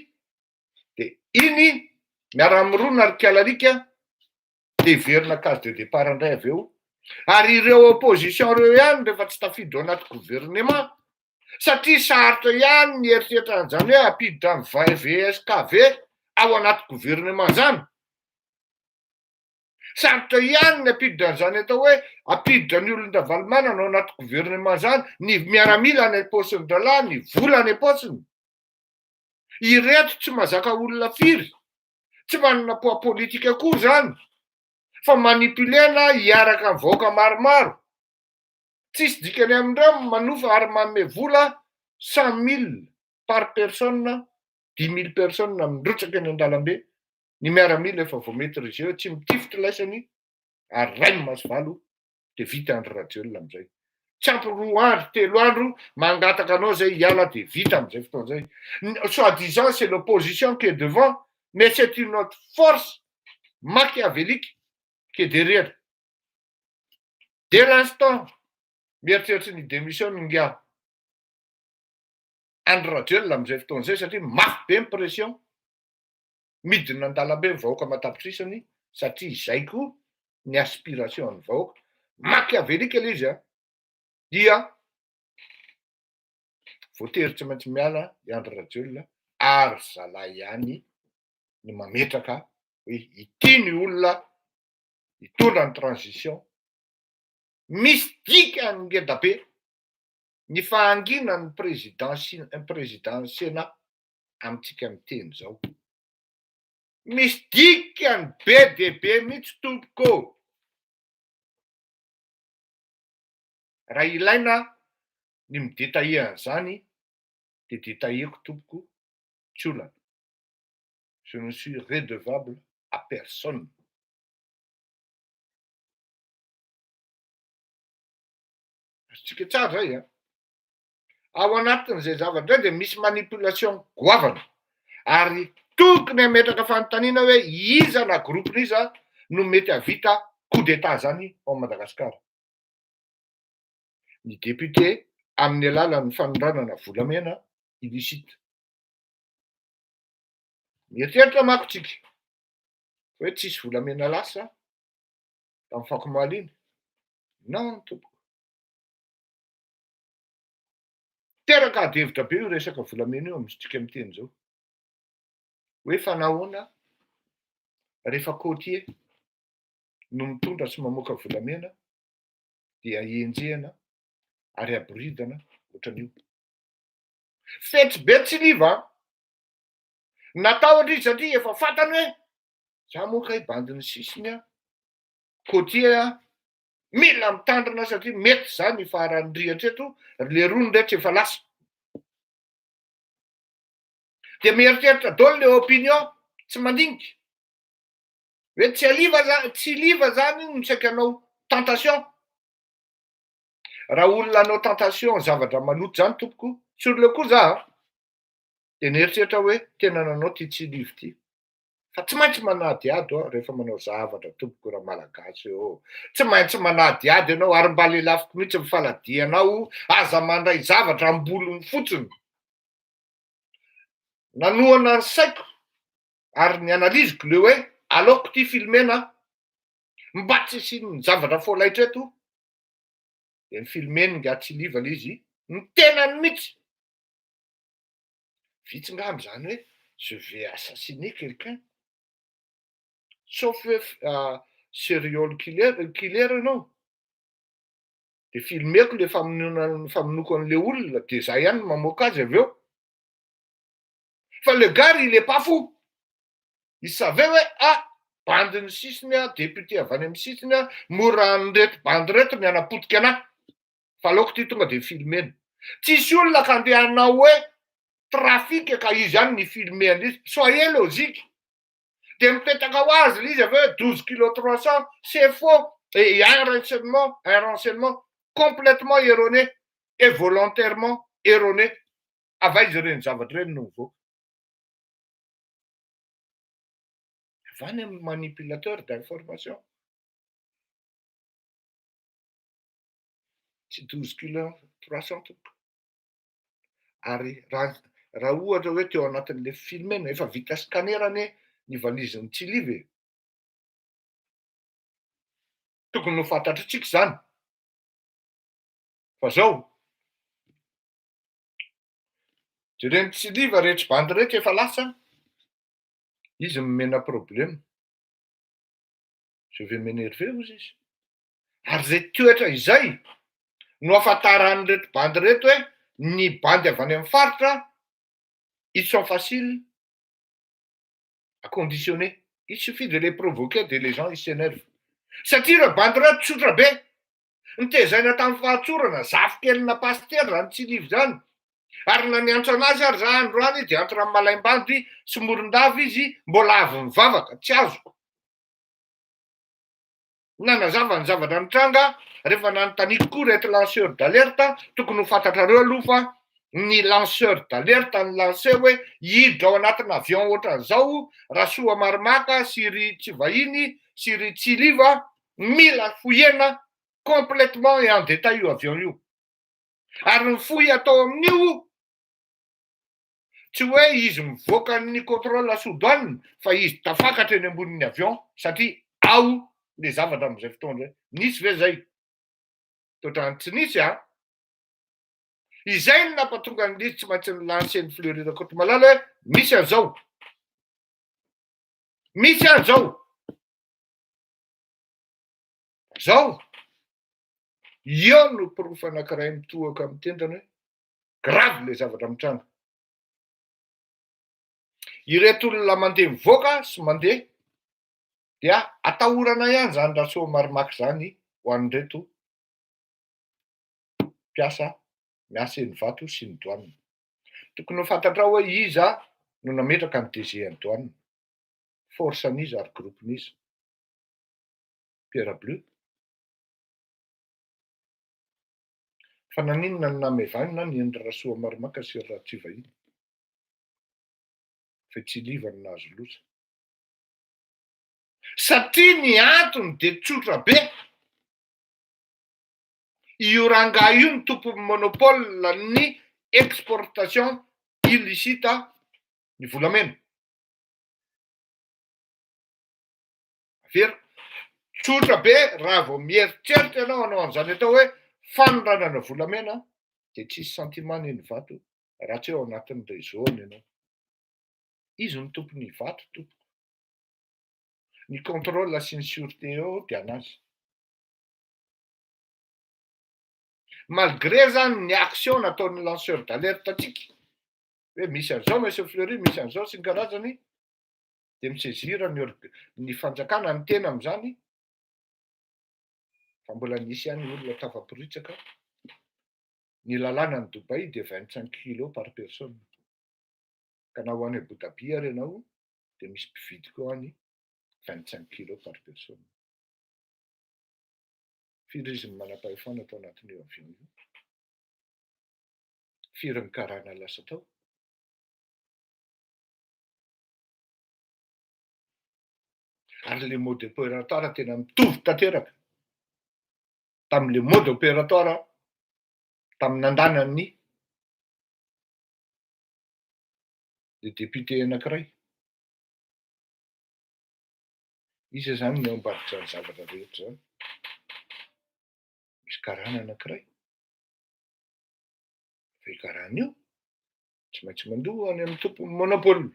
de iny miara-mirona ry kialarika de hiverina case de départ indray avy eo, ary ireo opposition ireo ihany rehefa tsy tafiditra ao anaty gouvernement, satria sarotra ihany ny eritreritra an'izany hoe hampiditra ny VSKV ao anaty gouvernement zany, sarotra ihany ny hampiditra an'izany atao hoe hampiditra ny olon-dRavalomanana ao anaty gouvernement zany, ny miaramila any am-paosin-drahalahy, ny vola any am-paosiny, ireto tsy mahazaka olona firy. Tsy manana poids politique akory zany fa manipuler-na hiaraka amin'ny vahoaka maromaro. Tsisy dikany amindreo ny manofa ary manome vola 100 000 par personne, 10 000 personnes mirotsaka eny an-dalambe, ny miaramila efa voa-maitriser eo, tsy mitifitra laisany ary rainy maso valo de vita Andry Rajoelina amizay. Tsy ampy 2 andro, 3 andro mangataka anao zay hiala de vita amizay fotoana zay. Soi-disant c'est l'opposition qui est devant, mais c'est une autre force machiavélique qui est derrière. Dès l'instant mieritreritra ny démission nga Andry Rajoelina amizay fotoana zay satria mafy be ny pression, midina an-dalambe ny vahoaka matapitrisany satria izay koa ny aspiration an'ny vahoaka. Machiavélique le izy a, dia voatery tsy maintsy miala i Andry Rajoelina ary zalahy ihany ny mametraka hoe ity ny olona hitondra ny transition. Misy dikany ngeda be ny fahanginan'ny président président Sénat amintsika miteny zao. Misy dikany be dia be mihitsy tompoko. Raha ilaina ny mi-détailler an'izany de détailleko tompoko, tsy olana. Je ne suis redevable à personne. Azontsika tsara zay a. Ao anatin'izay zavatra zay de misy manipulation goavana ary tokony hametraka fanontaniana hoe iza na groupe-n'iza no mety havita coup d'état zany ao Madagasikara. Ny député amin'ny alalan'ny fanondranana volamena. illicite. Mieritreritra manko tsika hoe tsisy volamena lasa tamin'ny fakomaly iny. Non tompoko. Teraka ady hevitra be io resaka volamena io amintsika miteny izao. Hoe fa nahoana rehefa côtier no mitondra sy mamoaka volamena dia enjehina ary aboridana ohatran'io. Fetsy be tsy liva an! Natahotra izy satria efa fantany hoe za moa kay bandin'ny sisiny an, côtier an, mila mitandrina satria mety za ny hifaharan'ny rihatra eto, ry lerony rehetra efa lasa. Dia mieritreritra daholo le opinion, tsy mandinika. Hoe tsy aliva za, tsy liva zany no saika hanao tentation. Raha olona hanao tentation zavatra maloto zany tompoko, sur le coup za an, de nieritreritra hoe tena nanao ty tsy liva ty. Fa tsy maintsy manadihady aho rehefa manao zavatra tompoko raha malagasy ô. Tsy maintsy manadihady ianao ary mba lelafiko mihitsy ny faladianao, aza mandray zavatra ambolony fotsiny. Nanohana ny saiko ary ny analyse-ko le hoe aleoko ty filmena mba tsy hisian'ny zavatra folaitra eto, de ny filmeny nga tsy liva le izy, ny tenany mihitsy. Vitsy ngamba zany hoe je vais assassiner quelqu'un, sauf hoe serial killer killer ianao, de filmeko le famonoana famonoako an'le olona de za ihany no mamoaka azy avy eo. Fa le gars il est pas fou, il savait hoe ah bandin'ny sisiny ah, député avy any amin'ny sisiny ah, mora an'ireto bandy reto ny hanapotika anahy, fa aleoko ty tonga de filmena. Tsisy olona ka andeha hanao hoe trafic ka izy ihany ny filmer an'izy, soyez logique. De mipetaka ho azy le izy avy eo hoe 12 kilo 300, c'est faux et il y a un renseignement complètement erroné et volontairement erroné. Avy aiza ireny zavatra ireny no mivoaka? Avy any amin'ny manipulateur d'information. Tsy 12 kilo 300 tompoko. Ary raha ohatra hoe teo anatin'le filmena efa vita scanner anie ny valizin'ny Tsiliva e. Tokony ho fantatritsika zany. Fa zao, jereny Tsiliva rehetra bandy rehetra efa lasa, izy nomena problème. Je vais m'énerver hozy izy. Ary zay toetra izay no ahafantaran'ireto bandy reto hoe ny bandy avy any amin'ny faritra, ils sont faciles à conditionner. Il suffit de les provoquer de les gens ils s'énervent. Satria ireo bandy reo tsotra be. Nitezaina tamin'ny fahatsorana, zafikelina pasitera zany Tsiliva zany. Ary na niantso anazy ary za androany de entre Malaimbandy sy Morondava izy mbola avy mivavaka, tsy azoko. Nanazava ny zavatra nitranga rehefa nanontaniako koa reto lanceur d'alerte, tokony ho fantatrareo aloha fa ny lanceur d'alerte ny lancé hoe hiditra ao anatina avion ohatran'izao Rasoa Marimaka sy ry Tsivahiny sy ry Tsiliva, mila foyena complètement et en détail io avion io. Ary ny foy atao amin'io tsy hoe izy mivoaka ny contrôle sous douane fa izy tafakatra eny ambonin'ny avion satria ao le zavatra am'izay fotoana zay. Nisy ve zay? Toetrany tsy nisy a. Izay no nampatonga an'izy tsy maintsy ny lancé ny Fleury Rakotomalala hoe misy an'izao. Misy an'izao. Zao, eo no porofo anankiray mitohaka amin'ny tendany hoe grave le zavatra mitranga. Ireto olona mandeha mivoaka sy mandeha dia atahorana ihany zany Rasoa Marimaka zany ho an'ireto mpiasa miasa eny Vato sy ny douane. Tokony ho fantatrao hoe iza no nametraka ny DG ny douane. Force an'iza ary groupe n'iza? Pierre Bleu. Fa naninona ny namevanina ny endry Rasoa Marimaka sy Ratsivahiny? Fa Tsiliva no nahazo loza. Satria ny antony de tsotra be. Io rangahy io ny tompon'ny monopole ny exportation. illicite ny volamena. Averiko, tsotra be raha vao mieritreritra ianao hanao an'izany atao hoe fanondranana volamena dia tsisy sentiment ny eny Ivato raha tsy ao anatin'ny réseau-ny ianao. Izy no tompon'ny Ivato tompoko. Ny contrôle sy ny sûreté eo dia an'azy. Malgré zany ny action nataon'ny lanceur d'alerte antsika hoe misy an'izao Monsieur Fleury, misy an'izao sy ny karazany dia mi-saisir ny org- ny fanjakana ny tena amin'izany fa mbola nisy ihany olona tafaporitsaka. Ny lalàna any Dubaï dia 25 kilos par personne. Ka na ho any Abu Dhabi ary ianao dia misy mpividy koa any 25 kilos par personne. Firy izy ny manam-pahefana tao anatin'io avion io? Firy ny karana lasa tao? Ary le mode opératoire tena mitovy tanteraka tamin'le mode opératoire tamin'ny nandanan'ny le député anankiray. Iza zany ny ao ambadik'izany zavatra rehetra zany? Misy karana anankiray. Fa io karana io tsy maintsy mandoa any amin'ny tompon'ny monopole.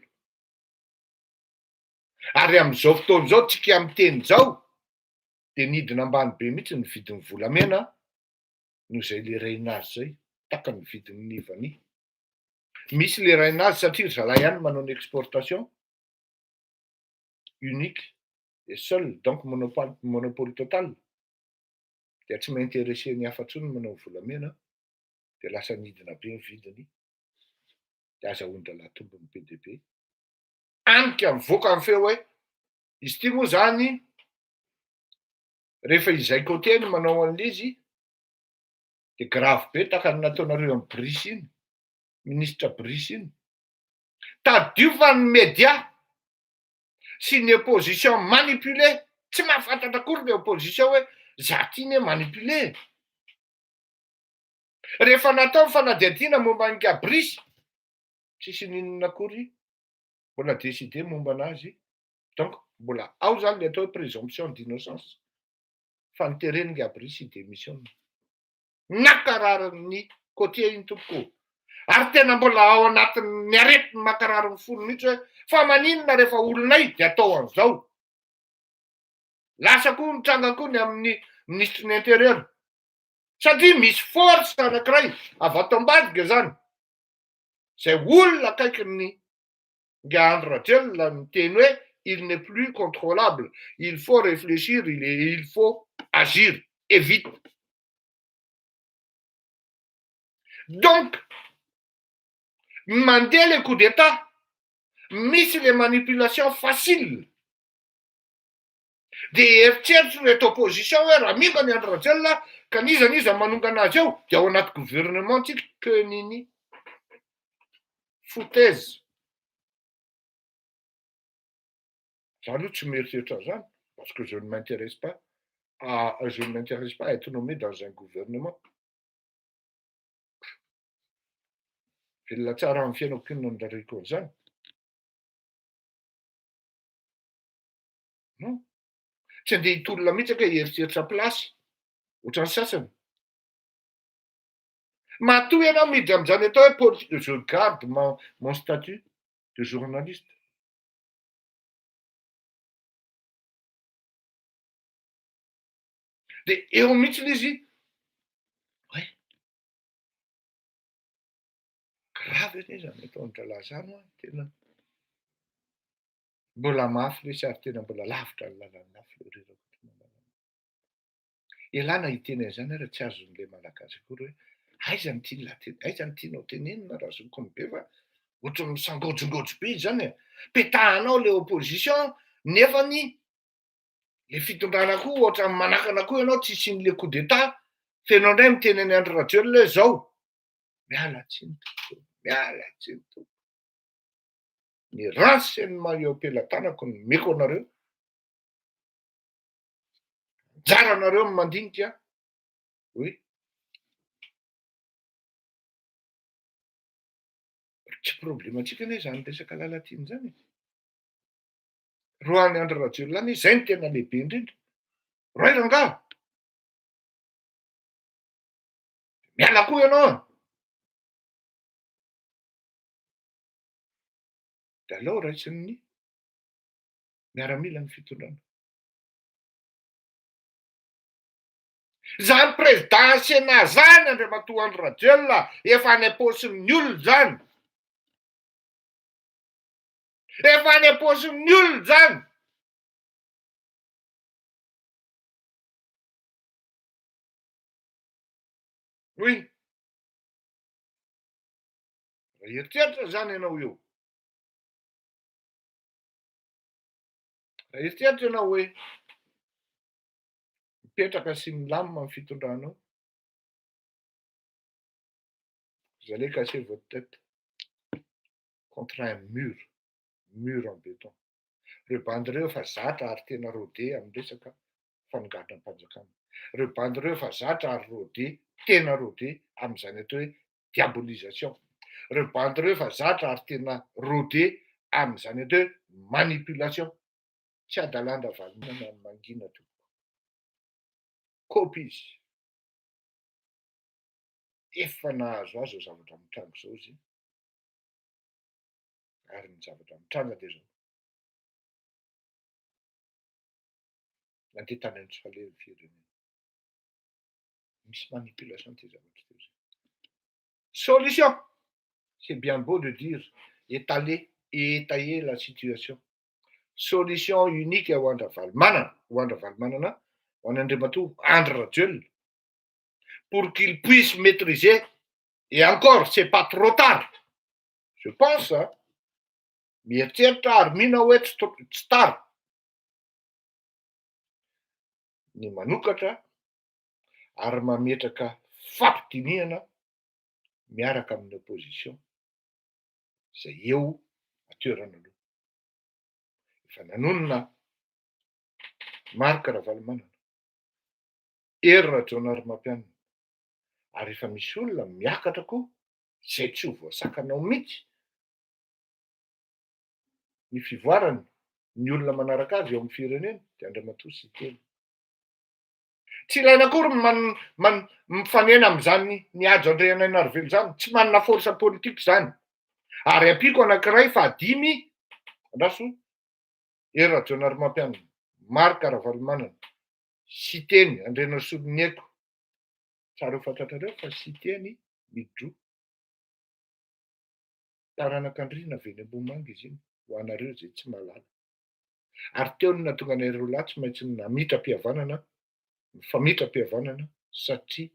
Ary amin'izao fotoana izao tsika miteny izao dia nidina ambany be mihitsy ny vidin'ny volamena noho izay le rain'azy izay, tahaka ny vidin'ny vanille. Misy le rain'azy satria ry zalahy ihany manao ny exportation unique et seul, donc monopole, monopole total, dia tsy mi-intéresser ny hafa intsony ny manao volamena, dia lasa nidina be ny vidiny, dia azahoan-drahalahy tombony be dia be. Any ka mivoaka ny feo hoe izy ity moa zany rehefa izay côté no manao an'ilay izy dia grave be tahaka ny nataonareo an'i Brice iny, ministre Brice iny. Tadidio fa ny média sy ny opposition manipulé, tsy mahafantatra akory ny opposition hoe za ty ne manipulé. Rehefa natao ny fanadihadiana momba an'i Brice, tsisy n'inona akory mbola décidé momba anazy, donc mbola ao zany le atao hoe présomption d'innocence, fa notereny ingahy Brice hi-démissionne. Nankararin'ny côtier iny tompoko ô! Ary tena mbola ao anatin'ny aretiny mankarary ny fony mihitsy hoe fa maninona rehefa olonay dia atao an'izao? Lasa koa nitranga koa ny amin'ny minisitry ny intérieur satria misy force anankiray avy ato ambadika zany izay olona akaikin'ny Ingahy Andry Rajoelina niteny hoe il n'est plus contrôlable, il faut réfléchir, il est, il faut agir et vite. Donc, mandeha le coup d'état, misy le manipulation facile. Dia eritreritro ireto opposition hoe raha mingana i Andry Rajoelina ka n'iza n'iza manongana azy eo dia ao anaty gouvernement tsika que nini. Foutaise. Za aloha tsy mieritreritra an'izany parce que je ne m'intéresse pas à je ne m'intéresse pas à être nommé dans un gouvernement. Velona tsara amin'ny fiainako inona no rariko an'izany. Non. Tsy andeha hitolona mihitsy aho ka hieritreritra place ohatran'ny sasany. Matoa ianao miditra amin'izany atao hoe politique, je garde ma mon statut de journaliste. De eo mihitsy ilay izy, ouais, grave anie izany ataon-drahalahy izany hoa, tena mbola mafy lesy ary tena mbola lavitra ny lalana Fleury Rakotomalala. Ialana hiteny an'izany ary tsy azon'ilay Malagasy akory hoe aiza ny tian'lah tena, aiza ny tianao tenenina Razoky be fa ohatran'ny misangaojingaojy be izy izany e. Petahanao ilay opposition nefany le fitondrana koa ohatran'ny manakana koa ianao tsy hisian'ilay coup d'état fa ianao indray miteny an'i Andry Rajoelina hoe zao. Miala tsiny tompoko, miala tsiny tompoko. Ny renseignement eo am-pelatanako no omeko anareo. Anjaranareo ny mandinika hoe Tsy problemantsika anie izany resaka Lalatiana izany e. Roahin'i Andry Rajoelina any izy, izay no tena lehibe indrindra. Roahy rangaha! Miala koa ianao an! Dia aleo raisin'ny miaramila ny fitondrana. Zany président Sénat zany Andriamatoa Andry Rajoelina efa any am-paosin'ny olona zany. Efa any am-paosin'ny olona zany. Oui. Raha eritreritra zany ianao io. Raha eritreritra ianao hoe mipetraka sy milamina ny fitondranao, vous allez casser votre tête contre un mur, mur en béton. Ireo bandy ireo efa zatra ary tena rodé amin'ny resaka fanonganam-panjakana. Ireo bandy ireo efa zatra ary rodé, tena rodé amin'izany atao hoe diabolisation. Ireo bandy ireo efa zatra ary tena rodé amin'izany atao hoe manipulation. Tsy adalan-dRavalomanana ny mangina tompoko. Kopy izy. Efa nahazo azy izao zavatra mitranga izao izy. Ary ny zavatra mitranga dia izao. Nandeha tany amin'ny tsy falehan'ny firenena. Misy manipulation ity zavatra ity. Solution! C'est bien beau de dire étaler et étayer la situation. Solution unique ho an-dRavalomanana, ho an-dRavalomanana, ho an'i Andriamatoa Andry Rajoelina, pour qu'il puisse maitriser, et encore c'est pas trop tard, je pense hein, mieritreritra ary mino aho hoe tsy tsy tara ny manokatra ary mametraka fampidinihana miaraka amin'ny opposition izay eo an-toerana aloha. Efa nanonona Marc Ravalomanana, Hery Rajaonarimampianina, ary efa misy olona miakatra koa izay tsy ho voasakanao mihitsy ny fivoarany, ny olona manaraka azy eo amin'ny firenena dia Andriamatoa Siteny. Tsy ilaina akory ny man, man, mifanena amin'izany ny Hajo Andrianainarivelo izany, tsy manana force politique izany. Ary ampiako anankiray fahadimy, andraso, Hery Rajaonarimampianina, Marc Ravalomanana, Siteny Andrianasoloniaiko, tsara ho fantatrareo fa Siteny midroa taranak'Andriana avy eny Ambohimanga izy iny, ho anareo izay tsy mahalala. Ary teo no nahatonga anay roa lahy tsy maintsy namitram-pihavanana, nifamitram-pihavanana satria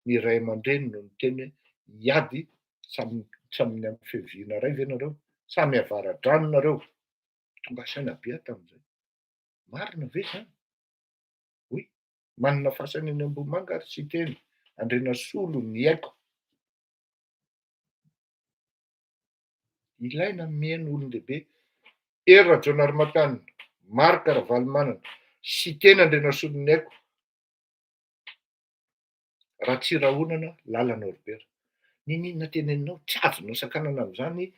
ny ray aman-dreny no niteny hoe hiady samy samy ny amin'ny fiaviana iray ve nareo? Samy avara-drano nareo? Tonga saina be aho tamin'izay. Marina ve izany? Oui. Manana fasana eny Ambohimanga ary Siteny Andrianasolo ny aiko. Ilaina ny mihaino olon-dehibe, Hery Rajaonarimampianina, Marc Ravalomanana, Siteny Andrianasoloniaiko, Ratsirahonana, Lala Norbert. N'inon'inona teneninao, tsy azonao sakanana amin'izany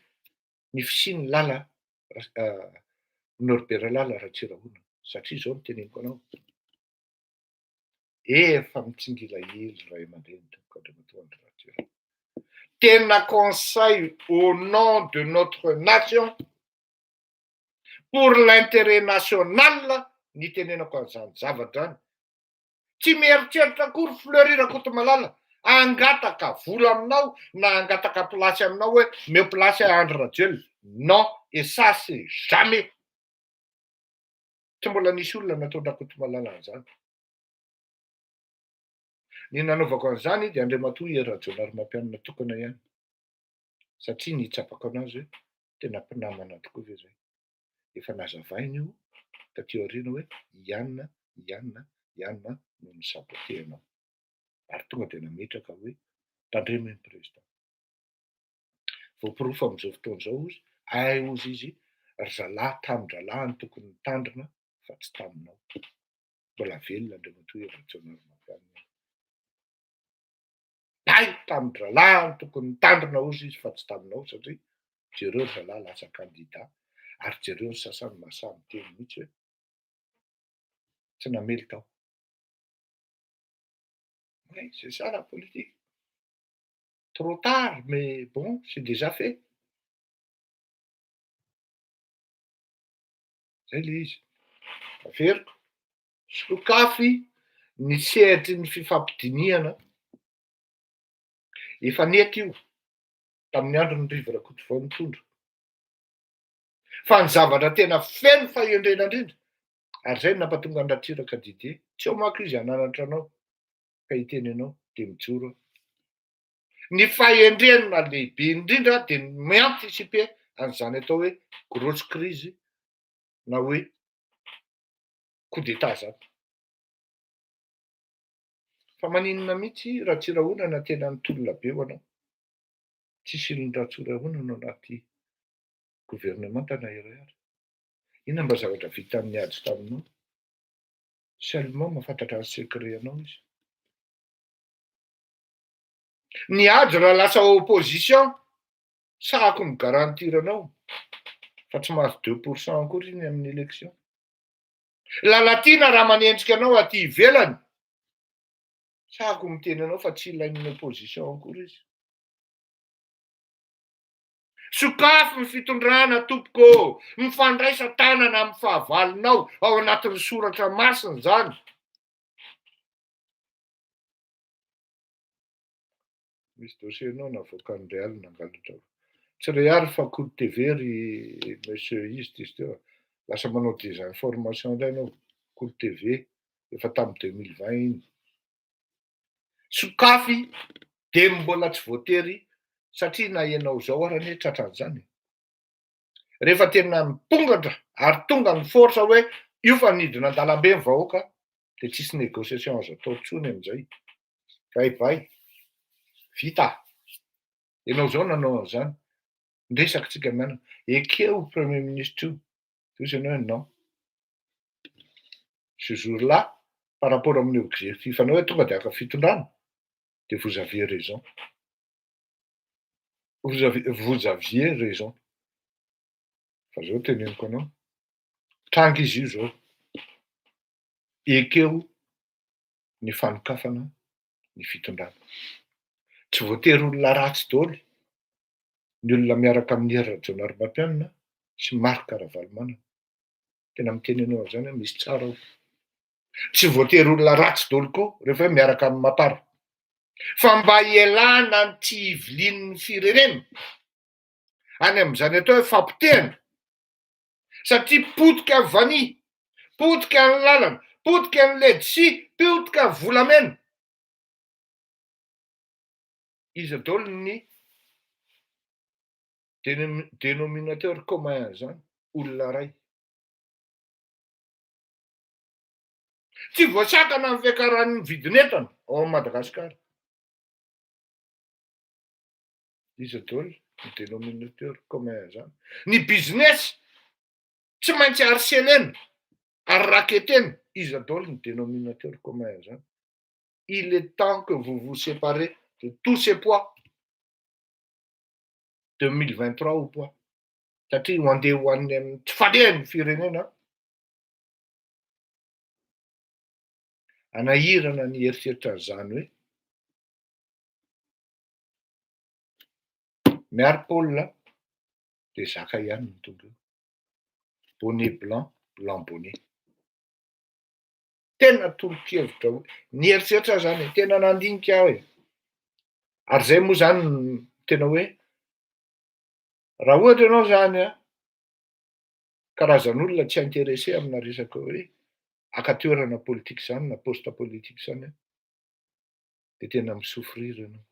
ny fisian'i Lala Norbert Lala Ratsirahonana, satria izao no teneniko anao, Efa mitsingilahely ray aman-dreny tompoko Andriamatoa Andry Rajoelina. Tena conseil au nom de notre nation pour l'intérêt national ny itenenako an'izany zavatra izany. Tsy mieritreritra akory Fleury Rakotomalala hangataka vola aminao na hangataka place aminao hoe omeo place ahy Andry Rajoelina. Non et ça c'est jamais. Tsy mbola nisy olona nataon-dRakotomalala an'izany. Ny nanaovako an'izany dia Andriamatoa Hery Rajaonarimampianina tokana ihany, satria nitsapako an'azy hoe tena mpinamana tokoa ve izay. Efa nazavainy io taty aoriana hoe i Anna, i Anna, i Anna no ni-saboter anao. Ary tonga dia nametraka hoe tandremo iny Président. Voaporofo amin'izao fotoana izao hozy, hay hozy izy, ry zalahy tamin-drahalahy no tokony nitandrina fa tsy taminao. Mbola velona Andriamatoa Hery Rajaonarimampianina. Hay tamin-drahalahy no tokony nitandrina hozy izy fa tsy taminao satria. Jereo ry zalahy lasa kandida ary jereo ny sasany mahasahy miteny mihitsy hoe tsy namely tao. Oui, c'est ça la politique. Trop tard, mais bon, c'est déjà fait. Zay le izy. Averiko, sokafy ny sehatry ny fifampidinihana. Efa nety io tamin'ny andron'i Rivo Rakotovao nitondra. Fa ny zavatra tena feno fahendrena indrindra, ary izay no nampatonga an'i Ratsiraka Didier, tsy eo manko izy hananatra anao ka hiteny anao dia mijoro aho. Ny fahendrena lehibe indrindra dia ny mi-anticiper an'izany atao hoe grosse crise na hoe coup d'état zany. Fa maninona mihitsy Ratsirahonana tena nitolona be ho anao? Tsisy olon'i Ratsirahonana ao anaty governemanta na iray ary. Inona mba zavatra vitan'ny ady taminao? Seulement mahafantatra ny secret anao izy. Ny ady raha lasa opposition, sahako mi-garantir anao fa tsy mahazo 2% akory iny amin'ny élection. Lalatiana raha manendrika anao aty ivelany, sahako miteny anao fa tsy ilain'ny opposition akory izy. Sokafy ny fitondrana tompoko ô! Mifandraisa tanana amin'ny fahavalonao ao anatin'ny soratra masina izany. Misy dossier nao navoakan'i Real nangalatra. Tsy Real fa Kolo TV ry monsieur izy ty izy teo a. Lasa manao désinformation indray ianao. Kolo TV efa tamin'ny 2020 iny. Sokafy dia mbola tsy voatery satria na ianao izao ary anie tratran'izany e. Rehefa tena mipongatra ary tonga ny force hoe io fa nidina an-dalambe ny vahoaka dia tsisy négociation azo atao intsony amin'izay. Bye bye. Vita. Ianao izao nanao an'izany. Niresaka tsika mianaka. Ekeo premier ministre io. Dia hoy izy ianao hoe non. Ce jour là, par rapport amin'ny objectif anao hoe tonga dia haka fitondrana, dia vous aviez raison. Vous avez, vous aviez raison. Fa zao teneniko anao, tranga izy io zao. Ekeo ny fanokafana ny fitondrana. Tsy voatery olona ratsy daholo ny olona miaraka amin'i Hery Rajaonarimampianina sy Marc Ravalomanana. Tena miteny anao an'izany aho, misy tsara ao. Tsy voatery olona ratsy daholo koa rehefa hoe miaraka amin'ny Mapar. Fa mba hialana ny tsy hivilian'ny firenena any amin'izany atao hoe fampotehana, satria potika ny vania, potika ny lalana, potika ny ledsi, potika ny volamena. Iza daholo ny dénominateur commun an'izany? Olona iray. Tsy voasakana ny fiakaran'ny vidin'entana ao amin'i Madagasikara. Iza daholo ny dénominateur commun an'izany? Ny business tsy maintsy harcelena ary raketena. Iza daholo ny dénominateur commun an'izany? Il est temps que vous vous séparez de tous ces poids. 2023 ou poids. Satria ho andeha ho any amin'ny tsy falehan'ny firenena hanahirana ny eritreritra an'izany hoe miaro Paul dia zaka ihany no tonga eo. Bonnet blanc, blanc bonnet. Tena tolo-kevitra hoe nieritreritra aho zany e, tena nandinika aho e. Ary zay moa zany tena hoe raha ohatra ianao zany an, karazan'olona tsy intéressé amina resaka hoe haka toerana politika zany na poste politique zany an, de tena mi-souffrir ianao.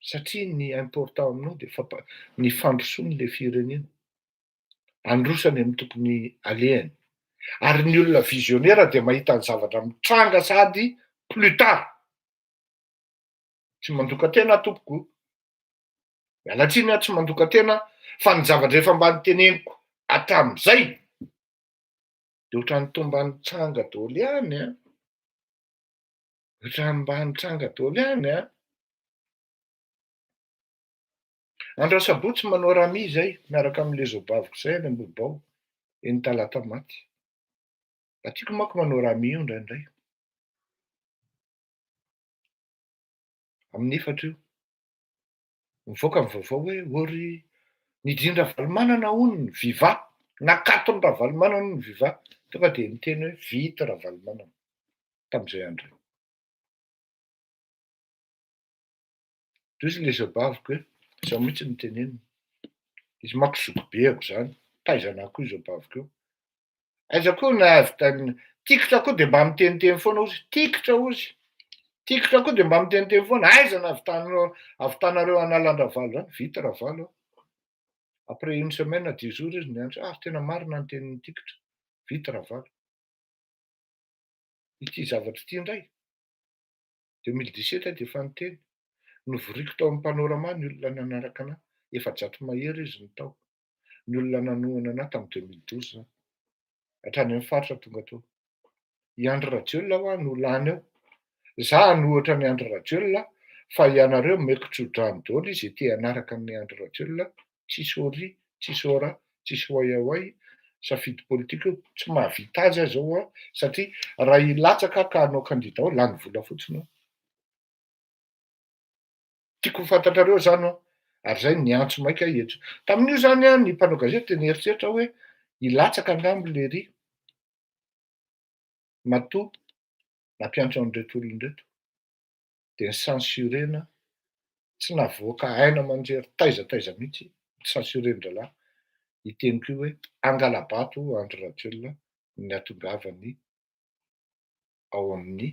Satria ny important aminao de fampa- ny fandrosoan'le firenena. Handroso any amin'ny tokony alehany. Ary ny olona visionnaire dia mahita ny zavatra mitranga sady plus tard. Tsy mandoka tena aho tompoko. Miala tsiny aho tsy mandoka tena fa ny zavatra efa mba noteneniko hatramin'izay de ohatran'ny toa mba nitranga daholo ihany an. Ohatran'ny mba nitranga daholo ihany an. Andro asabotsy manao rami izay miaraka amin'le zobaviko izay any Ambohibao, eny Talatamaty. Mba tiako manko manao rami io indraindray. Amin'ny efatra io. Mivoaka ny vaovao hoe ory nidin-dRavalomanana hono ny Viva, nakaton-dRavalomanana hono ny Viva. Tonga dia niteny hoe vita Ravalomanana tamin'izay andro izay. Dia hoy ilay zobaviko hoe izao mihitsy no teneniny. Izy manko zokibeako izany, taiza anah koa io zobaviko io. Aiza koa ny ahavitany, tikitra koa dia mba miteniteny foana ozy, tikitra ozy, tikitra koa dia mba miteniteny foana, aiza no ahavitanao, ahavitanareo hanala an-dRavalo zany, vita Ravalo a. Après une semaine, dix jours izy niantso, ah tena marina ny tenin'i tikitra, vita Ravalo. Ity zavatra ity indray, 2017 aho dia efa niteny, novoriko tao amin'ny Panorama ny olona nanaraka anah, 400 mahery izy no tao. ny olona nanohana anah tamin'ny 2012 zany, hatrany amin'ny faritra tonga teo. I Andry Rajoelina hoa no lany eo. Za hanohatra an'i Andry Rajoelina fa ianareo omeko tso-drano daholo izay te hanaraka an'i Andry Rajoelina, tsisy ori, tsisy ora, tsisy oay safidy politika io, tsy mahavita azy aho zao hoa satria raha hilatsaka aho ka hanao kandida ao lany vola fotsiny aho. Tiako ho fantatrareo zany hoa, ary zay niantso maika hiantso. Tamin'io zany an, ny mpanao gazety dia nieritreritra hoe hilatsaka angamba lery matoa nampiantso an'ireto olona ireto, dia ni-censurena, tsy navoaka haino aman-jery taiza taiza mihitsy, ni-censuren-drahalahy io teniko io hoe hangala-bato Andry Rajoelina ny hahatongavany ao amin'ny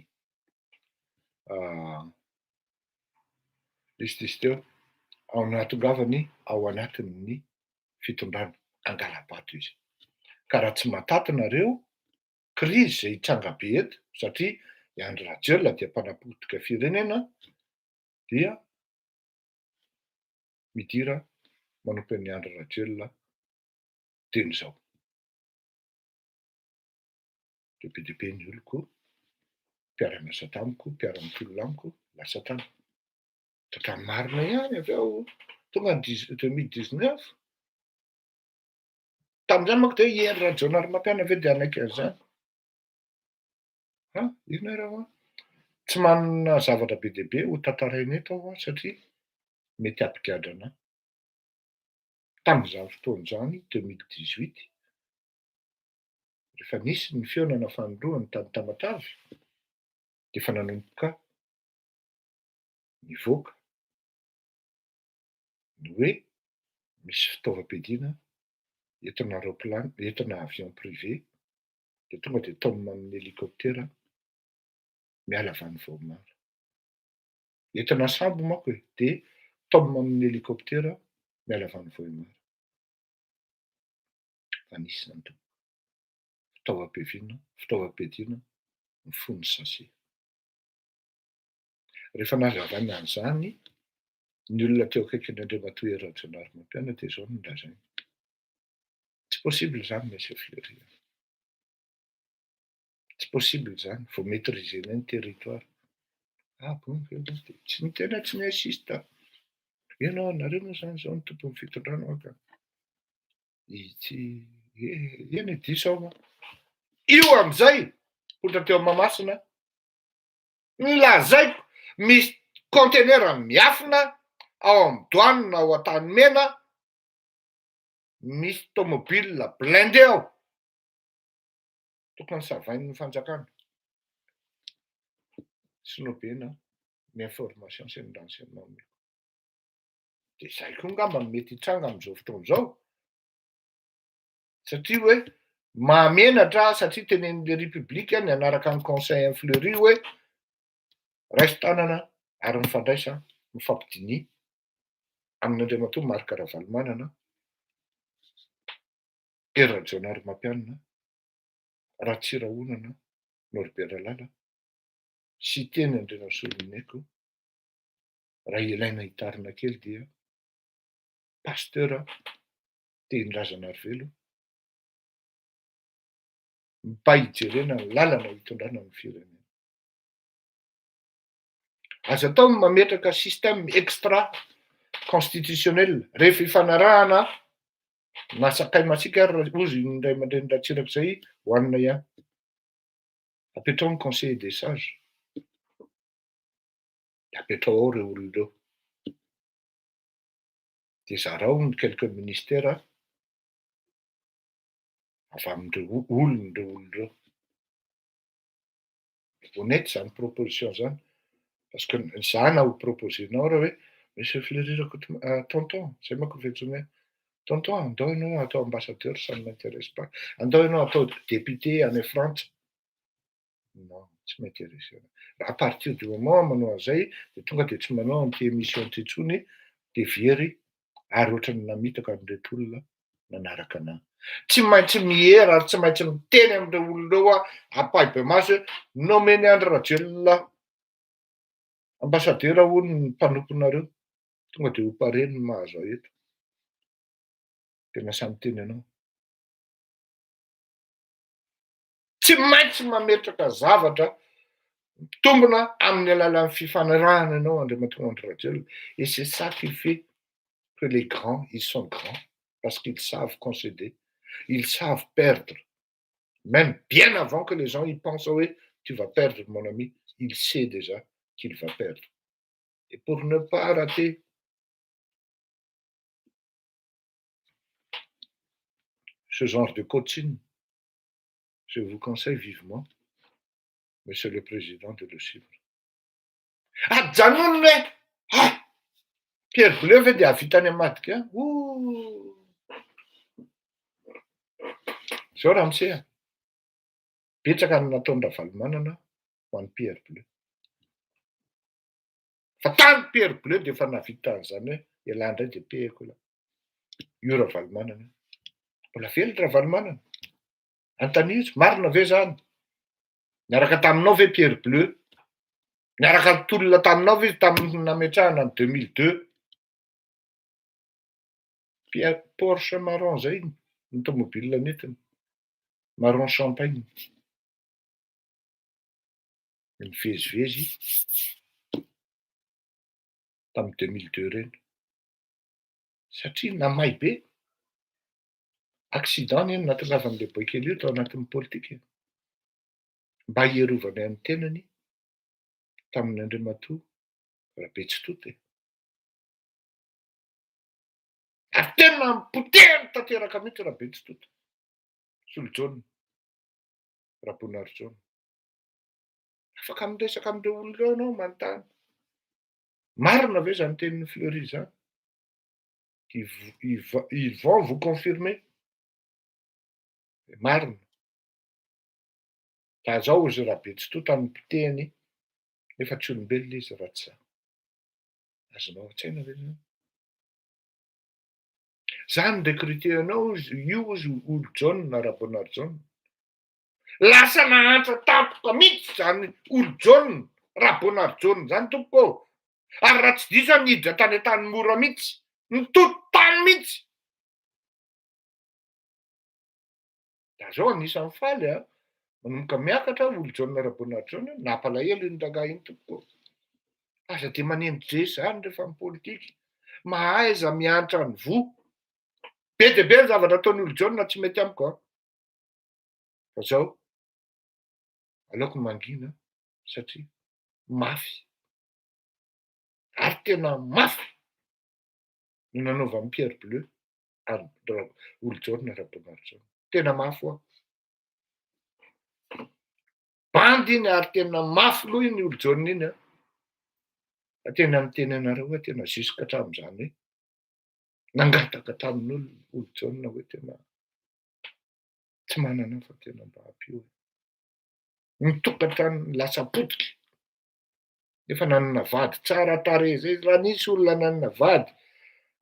izy diso teo, ao nahatongavany ao anatin'ny fitondrana, hangala-bato izy. Ka raha tsy mataty nareo, krizy izay hitranga be eto, satria i Andry Rajoelina dia mpanapotika firenena, dia midira manompo an'i Andry Rajoelina teny izao. Dia be dia be ny oloko mpiara-miasa tamiko, mpiara-mitolona amiko lasa tany. Tratra marina ihany avy eo, tonga ny dix 2019, tamin'izany manko dia i Hery Rajaonarimampianina ve dia hanaiky an'izany? Ha, inona ary aho an? Tsy manana zavatra be dia be ho tantaraina eto aho an, satria mety hampigadra anà. Tamin'izany fotoana izany, 2018, rehefa nisy ny fihaonana fanindroany tany Tamatave dia efa nanomboka nivoaka ny hoe misy fitaovam-piadiana entina raoplany, entina avion privé dia tonga dia taomina amin'ny hélicoptère miala avy any Vohemar. Entina sambo manko e, dia taomina amin'ny hélicoptère miala avy any Vohemar. Fa nisy izany tompoko. Fitaovam-piaviana, fitaovam-piadiana mifono sachet. Rehefa nazavaina an'izany ny olona teo akaikin'ny Andriamatoa Hery Rajaonarimampianina dia izao no nolazainy, Tsy possible izany Monsieur Fleury a! Tsy possible izany, vao maitriser-nay ny territoire. Ah bon ve hoy dia tsy niteny aho, tsy ni-insiste aho. Ianao, nareo moa izany izao no tompon'ny fitondrana ho'a ka. Ity, eny e, diso aho. Io amin'izay, poitra teo Mahamasina, nolazaiko misy conteneur miafina ao amin'ny douane ao Antanimena, misy tomobile blindé ao, tokony savain'ny fanjakana, snobena ny information sy ny renseignement omeko. Dia izay koa angamba no mety hitranga amin'izao fotoana izao, satria hoe mahamenatra satria tenenin'ilay République ny hanaraka ny conseil infleuri hoe raiso tanana ary mifandraisa, mifampidiniha amin'Andriamatoa Marc Ravalomanana, Hery Rajaonarimampianina, Ratsirahonana Norbert Lala, Siteny Andrianasoloniaiko, raha ilaina hitarina kely dia Pasteur Tehindrazanarivelo mba hijerena ny lalana hitondrana ny firenena. Aza atao ny mametraka système extra. constitutionnel, rehefa ifanarahana na sakay masiaka ary hozy ny ray aman-dreny Ratsiraka zay hohanina ihany. Apetrao ny conseiller des sages, de apetrao ao reo olona reo, de zarao ny quelques ministères avy amindreo olon'ireo olona reo. Honnête zany proposition zany, parce que za na ho proposenao raha hoe monsieur Fleury Rakoto, tonton, zay manko fiantsoana hoe tonton, andao ianao atao ambassadeur, ça ne m'intéresse pas, andao ianao atao député any Frantsa, non, tsy m'intéresse. Raha à partir du moment manao an'izay de tonga de tsy manao an'ity émission ty intsony, de very ary ohatrany namitaka an'ireto olona nanaraka anahy. Tsy maintsy miera ary tsy maintsy miteny am'ireo olona reo aho ampahibemaso hoe nomeny Andry Rajoelina ambassadeur hono ny mpanomponareo, tonga de ho pareny ny mahazo ahy eto. Tena sahy miteny anao. Tsy maintsy mametraka zavatra mitombina amin'ny alalan'ny fifanarahana ianao Andriamatoa Andry Rajoelina, et c'est ça qui fait que les grands, ils sont grands parce qu'ils savent concéder, ils savent perdre, même bien avant que les gens y pensent hoe tu vas perdre mon ami, il sait déjà qu'il va perdre. Et pour ne pas rater ce genre de coaching, je vous conseille vivement, monsieur le président, de le suivre. Ajanony hoe ah! Pierre Bleu ve dia hahavita any hamadika an? Ooh! Zao ramose a, betsaka ny nataon-dRavalomanana ho an'i Pierre Bleu. Fa tany Pierre Bleu dia efa nahavita an'izany hoe ialahy indray dia pehiko ialahy. Io Ravalomanana io. Mbola velona Ravalomanana. Anontanio izy, marina ve zany? Niaraka taminao ve Pierre Bleu? Niaraka nitolona taminao ve izy tamin'ny nametrahana ny 2002? Pierre Porsche marron zay ny tomobile nentiny. Marron champagne. Nivezivezy tamin'ny 2002 ireny. Satria namay be. Accident anie no nahatongavan'ilay boay kely io tao anatin'ny politika e. Mba hiarovany ny tenany tamin'ny Andriamatoa Rabetsitota e. Ary tena nipotehany tanteraka mihitsy Rabetsitota, Solojaona, Raboanarijaona. Afaka miresaka amin'ireo olona ireo ianao manontany. Marina ve izany tenin'i Fleury izany? Ils vont vous confirmer. Marina. Da zao ozy Rabetsitota nipotehany nefa tsy olombelona izy raha tsy za. Azonao an-tsaina ve zany? Za no recruter anao ozy, io ozy Olojaona Raboanarijaona. Lasa nahantra tampoka mihitsy zany Olojaona Raboanarijaona zany tompoko ô. Ary raha tsy diso aho niditra tany Antanimora mihitsy, nitoto tany mihitsy. Da zao anisan'ny faly a, manomboka miakatra Olojaona Raboanarijaona, nampalahelo iny rangahy iny tompoko ô. Aza de manenjy zany rehefa amin'ny politika, mahaiza miantra ny voa. Be dia be ny zavatra ataon'i Olojaona tsy mety amiko a. Fa zao, aleoko mangina satria mafy ary tena mafy ny nanaovan'i Pierre Bleu ary Olojaona Raboanarijaona. Tena mafy hoa. Bandy iny ary tena mafy loha iny Olojaona iny an. Fa tena miteny anareo hoe tena jusque hatramin'izany hoe nangataka tamin'olona Olojaona hoe tena tsy manana fa tena mba ampio e. Ny tokantranony lasa potika. Nefa nanana vady tsara tarehy zay izy. Raha nisy olona nanana vady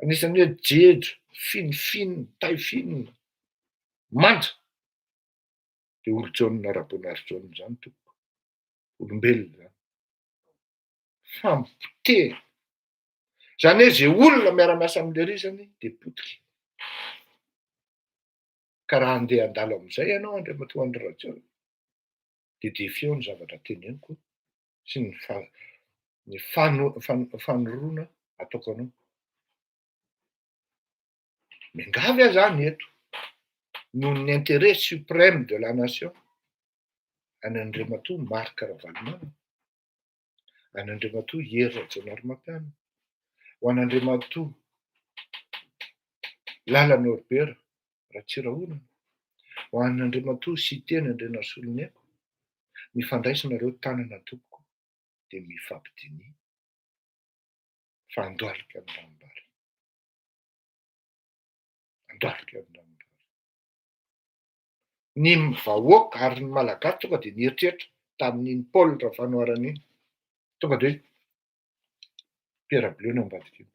anisan'ny hoe jejo, finifinina, taille fine, manja, de Olojaona Raboanarijaona zany tompoko. Olombelona zany. Fampotehana. Zany hoe ze olona miara-miasa amin'i lery zany de potika. Ka raha handeha handalo amin'izay ianao Andriamatoa Andry Rajoelina dia defio ny zavatra teneniko sy ny fa- ny fano- fan- fanoroana ataoko anao. Miangavy aho zany eto noho ny intérêt suprême de la nation any Andriamatoa Marc Ravalomanana, any Andriamatoa Hery Rajaonarimampianina, ho an'Andriamatoa Lala Norbert Ratsirahonana, ho an'Andriamatoa Siteny Andrianasoloniaiko, mifandraisa nareo tanana tompoko dia mifampidiniha fa andohalika ny ranombary. Andohalika ny ranombary. Ny vahoaka ary ny Malagasy tonga dia nieritreritra tamin'iny Paul Rafanoharana iny. Tonga dia hoe Pierre Bleu no ambadika io.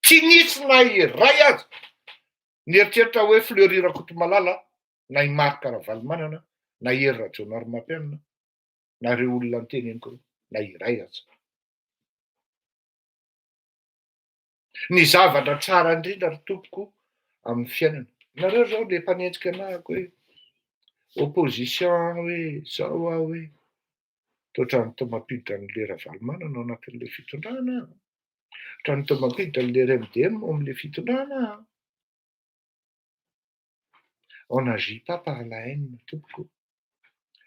Tsy nisy na iray aza nieritreritra hoe Fleury Rakotomalala na i Marc Ravalomanana na i Hery Rajaonarimampianina na ireo olona noteneniko ireo na iray aza. Ny zavatra tsara indrindra ry tompoko amin'ny fiainana. Nareo zao le mpanenjika anahako hoe opposition hoe zao aho hoe toa ohatran'ny toa mampiditra an'le Ravalomanana ao anatin'le fitondrana aho. Ohatran'ny toa mampiditra an'le RMDM ao amin'le fitondrana aho. On n'agit pas par la haine tompoko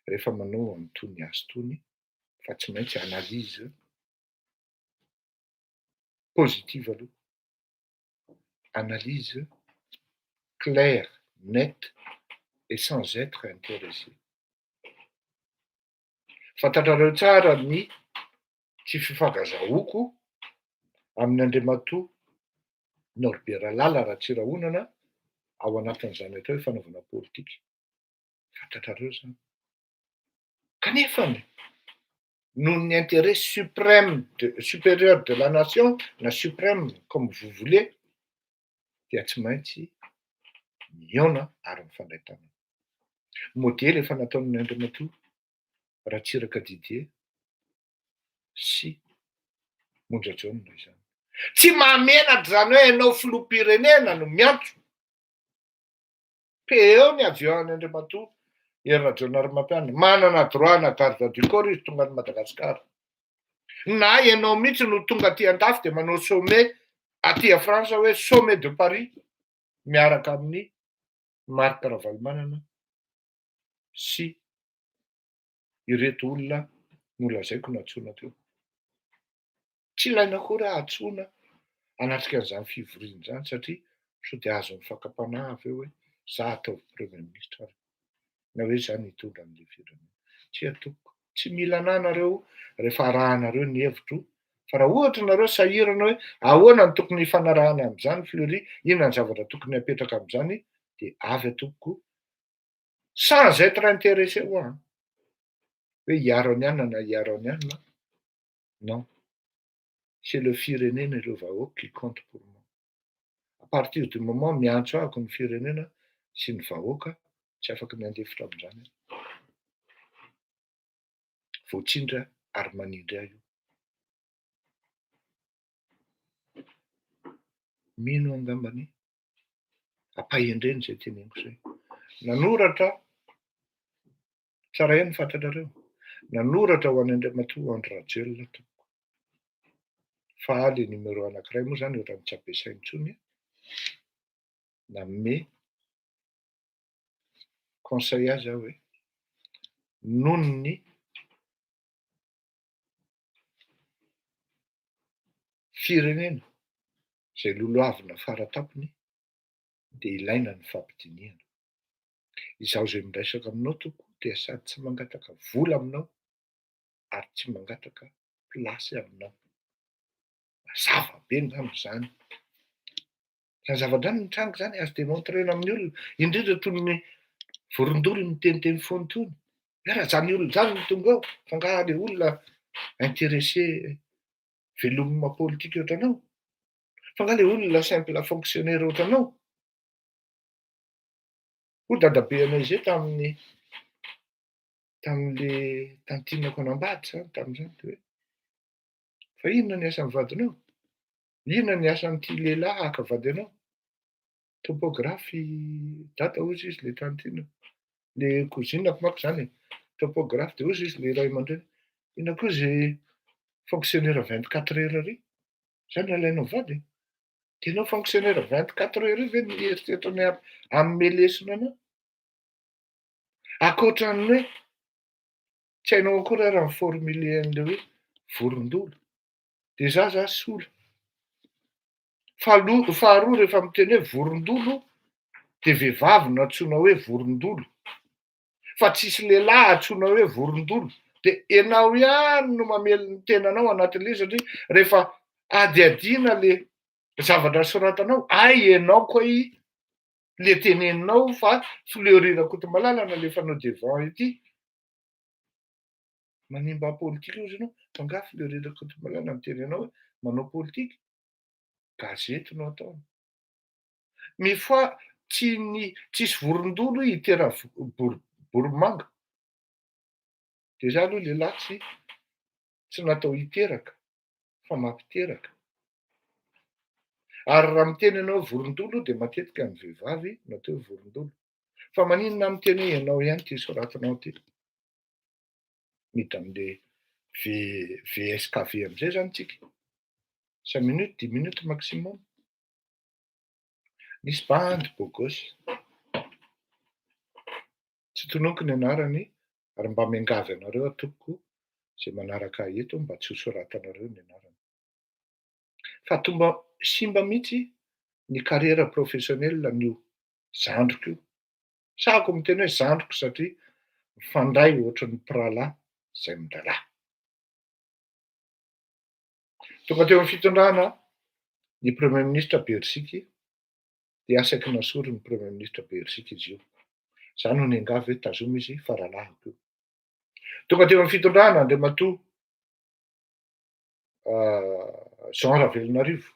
rehefa manao an'itony asa itony fa tsy maintsy analyse positive aloha, analyse claire, nette et sans être intéressé. Fantatrareo tsara ny tsy fifankazahoako amin'ny Andriamatoa Norbert Lala Ratsirahonana ao anatin'izany atao hoe fanaovana politika. Fantatrareo izany. Kanefany noho ny intérêt suprême de supérieur de la nation na suprême comme vous voulez dia tsy maintsy mihaona ary mifandray tanana. Modely efa nataon'ny Andriamatoa Ratsiraka Didier sy Monja Jaona izany. Tsy mahamenatra izany hoe ianao filoham-pirenena no miantso. Peo ny avy eo any Andriamatoa Hery Rajaonarimampianina. Manana droit na garde du corps izy tonga any Madagasikara. Na ianao mihitsy no tonga aty andafy dia manao sommet aty a France hoe sommet de Paris miaraka amin'ny Marc Ravalomanana sy ireto olona nolazaiko nantsoina teo. Tsy ilaina akory ahatsoina hanatrika an'izany fivoriana izany satria sao dia azon'ny fakam-panahy avy eo hoe za ataovy premier ministre ary na hoe za nitondra an'ilay firenena. Tsia tompoko, tsy mila anah nareo rehefa arahanareo ny hevitro fa raha ohatra nareo sahirana hoe ahoana no tokony hifanarahana amin'izany Fleury, inona ny zavatra tokony hapetraka amin'izany dia avy tompoko sans être intéressé hoa hoe hiaro an'i anona na hiaro an'i anona. Non. C'est le firenena ireo vahoaka qui compte pour moi. À partir du moment miantso ahako ny firenena sy ny vahoaka, tsy afaky miandefitra amin'izany aho. Voatsindry aho ary manindry ahy io. Mino angambany ampahendrena izay teneniko izay. Nanoratra Tsara ihany ny fantatrareo. Nanoratra ho an'i Andriamatoa Andry Rajoelina tompoko. Fa le numéro anankiray moa zany ohatran'ny tsy ampiasaina intsony. Nanome conseil azy aho hoe noho ny firenena izay lolohavina faratampony dia ilaina ny fampidinihana. Izaho izay miresaka aminao tompoko dia sady tsy mangataka vola aminao ary tsy mangataka place aminao. Mazava be angamba izany. Izany zavatra izany mitranga izany azo demontrena amin'ny olona, indrindra toy ny vorondolo miteniteny foana itony. Hoe raha izany olona izany no tonga eo, fa angaha ilay olona intéressé velomina politika ohatranao? Fa angaha ilay olona simple fonctionnaire ohatranao? Hoy dadabe anay izay tamin'ny tamin'le tantinako hanambady izany tamin'izany dia hoe fa inona ny asan'ny vadinao? Inona ny asan'ity lehilahy haka vady anao? Topographe dada hozy izy le tantinako, le cousine-ko manko izany e, topographe dia hozy izy le ray aman-dreny, inona koa izay fonctionnaire 24 heures ary? Izany no alainao vady? De enao fonctionnaire 24 heures io ve ny eritreritra ny hanome lesona anao? Ankoatran'ny hoe tsy hainao akory ary ny formuler an'le hoe vorondolo, de za sola. Faharoa, faharoa rehefa miteny hoe vorondolo de vehivavy no antsoina hoe vorondolo, fa tsisy lehilahy antsoina hoe vorondolo. De ianao ihany no mamely ny tenanao anatin'le izy, satria rehefa adiadiana le zavatra soratanao, ay ianao koa i le teneninao fa Fleury Rakotomalala nalefanao devant ity. Manimba politika io izy anao, fa nga Fleury Rakotomalala miteny anao hoe manao politika? Gazety no ataony. Mifoa tsy ny tsisy vorondolo hitera boromanga. De za aloha lehilahy tsy natao hiteraka fa mampiteraka. Ary raha miteny ianao vorondolo de matetika ny vehivavy no atao hoe vorondolo. Fa maninona miteny hoe ianao ihany ty soratinao ty? Miditra am'le V VSKV am'izay zany tsika. 5 minutes, 10 minutes maximum. Nisy bandy beau gosse. Tsy tononiko ny anarany ary mba miangavy anareo atokoko zay manaraka ahy eto mba tsy ho soratanareo ny anarany. Fa tonga simba mihitsy ny carrière professionnelle an'io zandriko io. Sahako miteny hoe zandriko satria mifandray ohatry ny mpirahalahy zay mirahalahy. Tonga teo amin'ny fitondrana ny premier ministre Beriziky, de asaky nasory ny premier ministre Beriziky izy io. Za no niangavy hoe tazomy izy fa rahalahiko io. Tonga teo amin'ny fitondrana Andriamatoa Jean Ravelonarivo.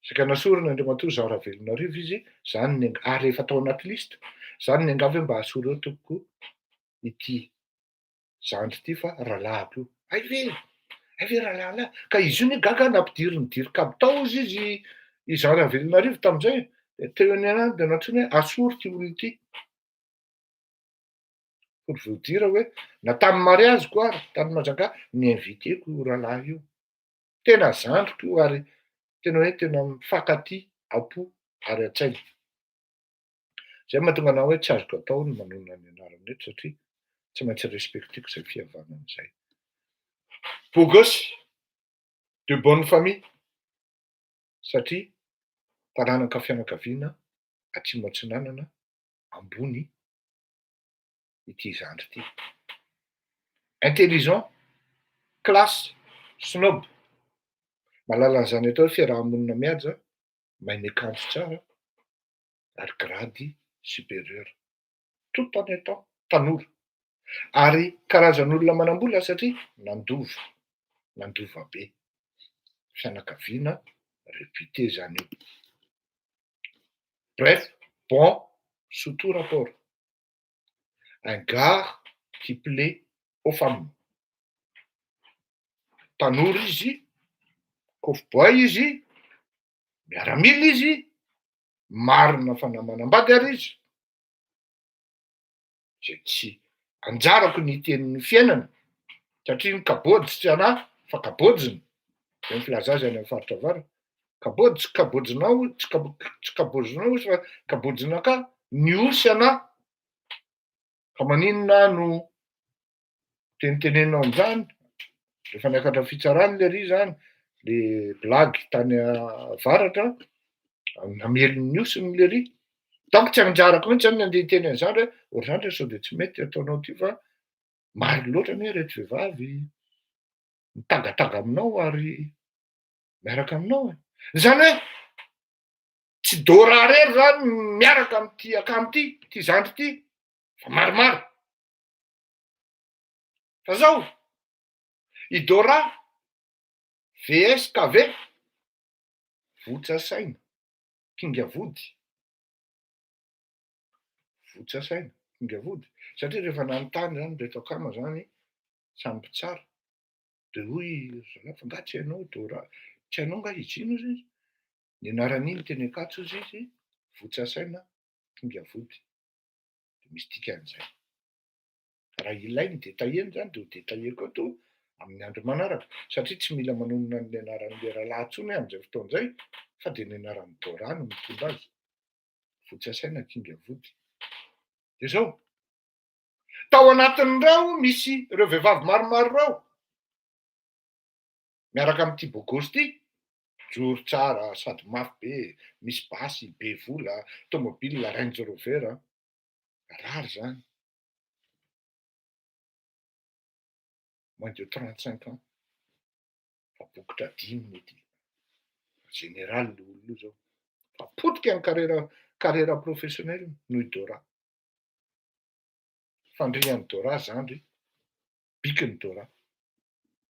Saika nasorina Andriamatoa Jean Ravelonarivo izy, zany ny ary efa tao anaty liste. Zany niangavy hoe mba asory eo tompoko ity zandry ity fa rahalahiko io. Ay ve? Ay ve rahalahy? Ka izy io ny gaga nampidiriny dircab tao izy i Jean Ravelonarivo tamin'izay. De teo ny anany de nantsoiny hoe asory ty olona ity. Pour vous dire hoe na tamin'ny mariazy ko ary tany Majunga ni-inviteko io rahalahy io. Tena zandriko io ary tena hoe tena mifankatia am-po ary an-tsaina. Zay mahatonga anao hoe tsy azoko atao ny manonona ny anarany eto satria tsy maintsy respecteko zay fihavanana zay. Beau gosse, de bonne famille, satria taranaka fianakaviana atsimo atsinanana ambony ity zandry ity. Intelligent, classe, snob, mahalala an'izany atao hoe fiarahamonina mihaja, mahay miakanjo tsara ary grade supérieur. Tout en étant tanora. Ary karazan'olona manam-bola satria nandova, nandova be. Fianakaviana réputé zany io. Bref, bon sous tout rapport. Un gars qui plaît aux femmes. Tanora izy, cow-boy izy, miaramila izy, marina fa na manambady ary izy. Zay tsy anjarako ny tenin'ny fiainana satria ny kabôdy tsy anahy fa kabôjiny. Zay ny filaza azy any amin'ny faritra avara. Kabôdy tsy kabôjinao, tsy kabôzinao izy fa kabôjinakahy, ny osy anahy. Ka maninona no tenitenenao am'izany? Rehefa niakatra fitsarany le ry zany, le blague tany avaratra, namely ny osiny le ry. Donc tsy anjarako mihitsy zany ny andeha hiteny an'izany hoe ohatr'izany re sao de tsy mety ataonao ty fa maro loatra anie reto vehivavy mitangataga aminao ary miaraka aminao e. Zany hoe tsy Dora rery zany miaraka am'ty akamo ty, ty zandry ty, fa maromaro. Fa zao, i Dora VSKV votsa saina, kinga vody. Votsa saina, kinga vody. Satria rehefa nanontany zany reto akama zany samy mpitsara, de hoy zalahy fa nga tsy hainao Dora, tsy hainao nga izy ino izy? Ny anaran'iny teny Ankatso izy, votsa saina, kinga vody. De misy dikan'izay. Raha ilainy détailleny zany de ho détailleko eto. amin'ny andro manaraka satria tsy mila manonona an'ilay anaran'ilay rahalahy intsony aho amin'izay fotoana izay fa dia ny anaran'i Dora no mitondra azy. Votsa saina kinga vody. Dia izao, tao anatin'ireo misy ireo vehivavy maromaro ireo miaraka amin'ity bogosy ity, joro tsara sady mafy be, misy basy, be vola, tomobile Range Rover, rare izany. Moins de 35 ans. Fa bokotra dimy no ety. Général io olona io zao. Fa potika ny carrière carrière professionnelle noho i Dora. Fandrian'i Dora zandry, bikin'i Dora.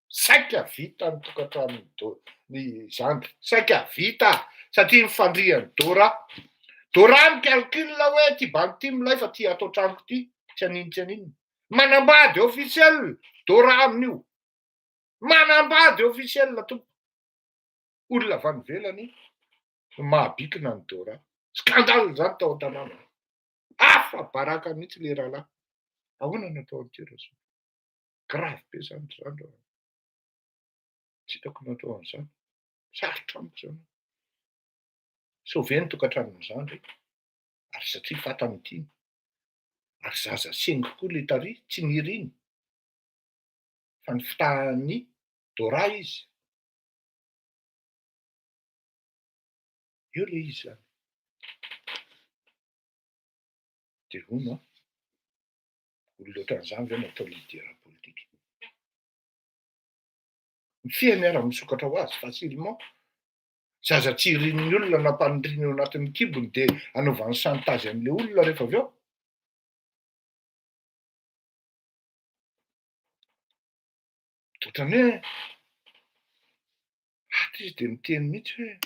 Saika vita ny tokantranon'i Do- ny zandry. Saika vita satria ny fandrian'i Dora. Dora mi-calcule hoe ty bandy ty milay fa ty ato an-tranoko ty tsy anino tsy aninona. Manambady officiel Dora amin'io. Manambady officiel tompoko. Olona avy any ivelany no mahabikina an'i Dora. Scandale zany tao an-tanàna. Afa-baraka mihitsy le rahalahy. Ahoana no atao an'ity Rasoa? Grave be zany ry zandry a. Tsy hitako ny atao an'izany. Sarotra amiko zany. Sauver ny tokantranon'ny zandry ary satria fantany tiany. Ary zaza sengo koa le tary, tsy niriny fa ny fitahan'i Dora izy. Eo le izy zany. De hono an, olona ohatran'izany ve no atao leader politique? Ny fihany ara misokatra ho azy facilement. Zaza tsy irin'ny olona nampaniriany eo anatin'ny kibony de anaovany chantage an'le olona rehefa avy eo. Ohatran'ny hoe ato izy de miteny mihitsy hoe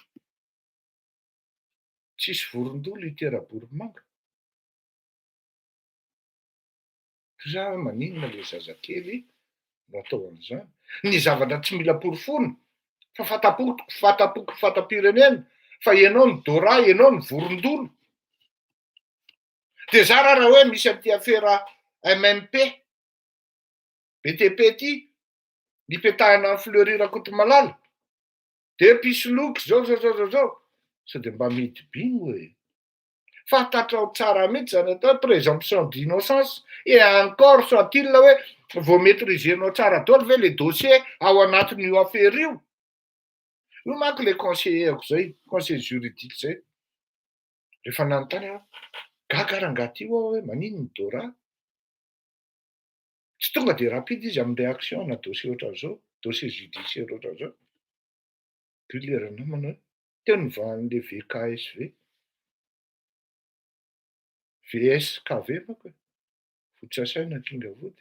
tsisy vorondolo hitera-boromanga. Toy izany hoe maninona ilay zazakely no atao an'izany? Ny zavatra tsy mila porofoina fa fanta-poko fanta-poko fanta-pirenena fa ianao no Dora, ianao no vorondolo. Dia zara raha hoe misy an'ity afera MMP, BTP ity, nipetahana an'i Fleury Rakotomalala, dia mpisoloky zao zao zao zao zao, sao dia mba midibingo e! Fantatrao tsara mihitsy zany atao hoe présomption d'innocence et encore soit-il hoe vao maitriser-nao tsara daholo ve le dossier ao anatin'io affaire io? Io manko le conseiller-ko zay, conseiller juridique zay, rehefa nanontany aho, gaga rangaha ty ho'a hoe maninona i Dora? Tsy tonga de rapide izy amin'ny réaction na dossier ohatran'izao, dossier judiciaire ohatran'izao. Hoy le ranamana hoe teo ny vahan'le VKSV, VSKV manko e, votsasaina kinga vody,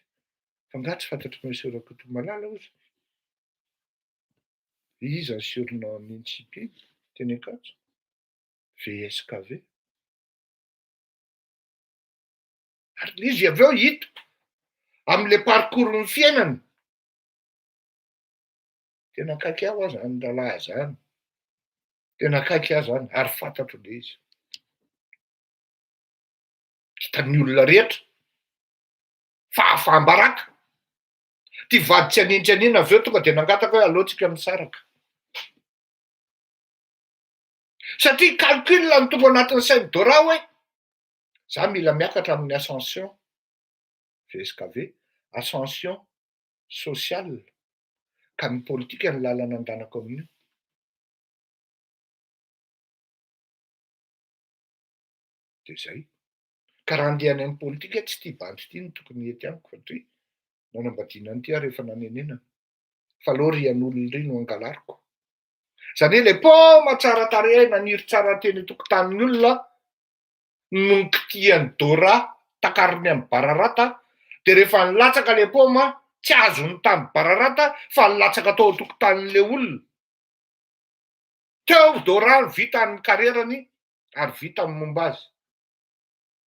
fa nga tsy fantatr'i Monsieur Rakotomalala ozy? Iza ny surnom an'iny sipa iny teny Ankatso? VSKV. Ary le izy avy eo hita am'le parcours-n'ny fiainany. Tena akaiky aho aza zany rahalahy zany, tena akaiky aho zany ary fantatro le izy. Hitan'ny olona rehetra fahafaham-baraka. Ty vady tsy anino tsy anino avy eo tonga de nangataka hoe aleo tsika misaraka. Satria calcul no tonga anatin'ny sain'i Dora hoe za mila miakatra amin'ny ascension VSKV, ascension sociale ka ny politika ny lalana andanako amin'io. De zay. Ka raha andeha any amin'ny politika tsy ity bandy ity no tokony hety amiko satria nanambadiana an'ity aho rehefa nanenenana. Fa aleo ry an'olona ry no angalariko. Zany hoe le paoma tsara tarehy naniry tsara teny an-tokotanin'ny olona no nikitihan'i Dora takariny amin'ny bararata dia rehefa nilatsaka le paoma tsy azony tamin'ny bararata fa nilatsaka tao an-tokotanin'le olona. Teo Dora no vita ny karierany ary vita ny momba azy.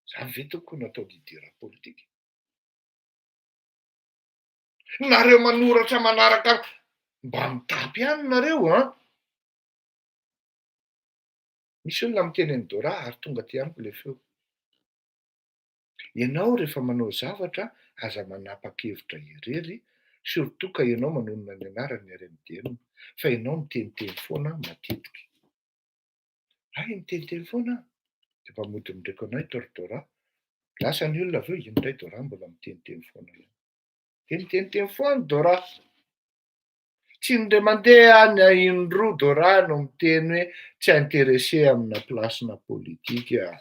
Zany ve tompoko no atao leader politika? Nareo manoratra manaraka mba mitapy ihany nareo an! Misy olona miteny an'i Dora ary tonga aty amiko ilay feo. Ianao rehefa manao zavatra aza manapa-kevitra irery. Surtout ka ianao manonona ny anaran'ny RMDM fa ianao miteniteny foana matetika. Hay miteniteny foana aho dia mba mody mireko anay to ry Dora. Lasa ny olona avy eo, iny indray Dora mbola miteniteny foana ihany. Dia miteniteny foana Dora. Tsy indray mandeha na indroa Dora no miteny hoe tsy intéressé amina place-na politique aho.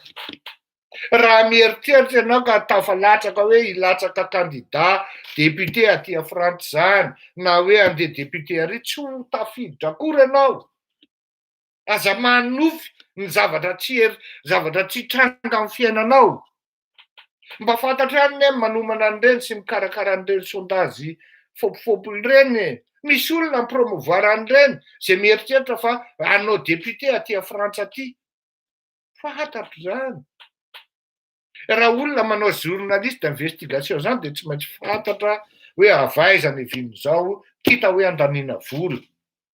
Raha mieritreritra ianao ka tafalatsaka hoe hilatsaka candidat député aty Frantsa izany na hoe handeha député ary, tsy ho tafiditra akory ianao. Aza manonofy ny zavatra tsy zavatra tsy hitranga amin'ny fiainanao. Mba fantatro ihany ny manomana an'ireny sy mikarakara an'ireny sondage fôpifôpy ireny e. Misy olona mi-promouvoir an'ireny izay mieritreritra fa hanao député aty Frantsa aty. Fantatro izany. Raha olona manao journaliste d'investigation izany dia tsy maintsy fantatra hoe avy aiza ny avian'izao, quitte hoe andaniana vola,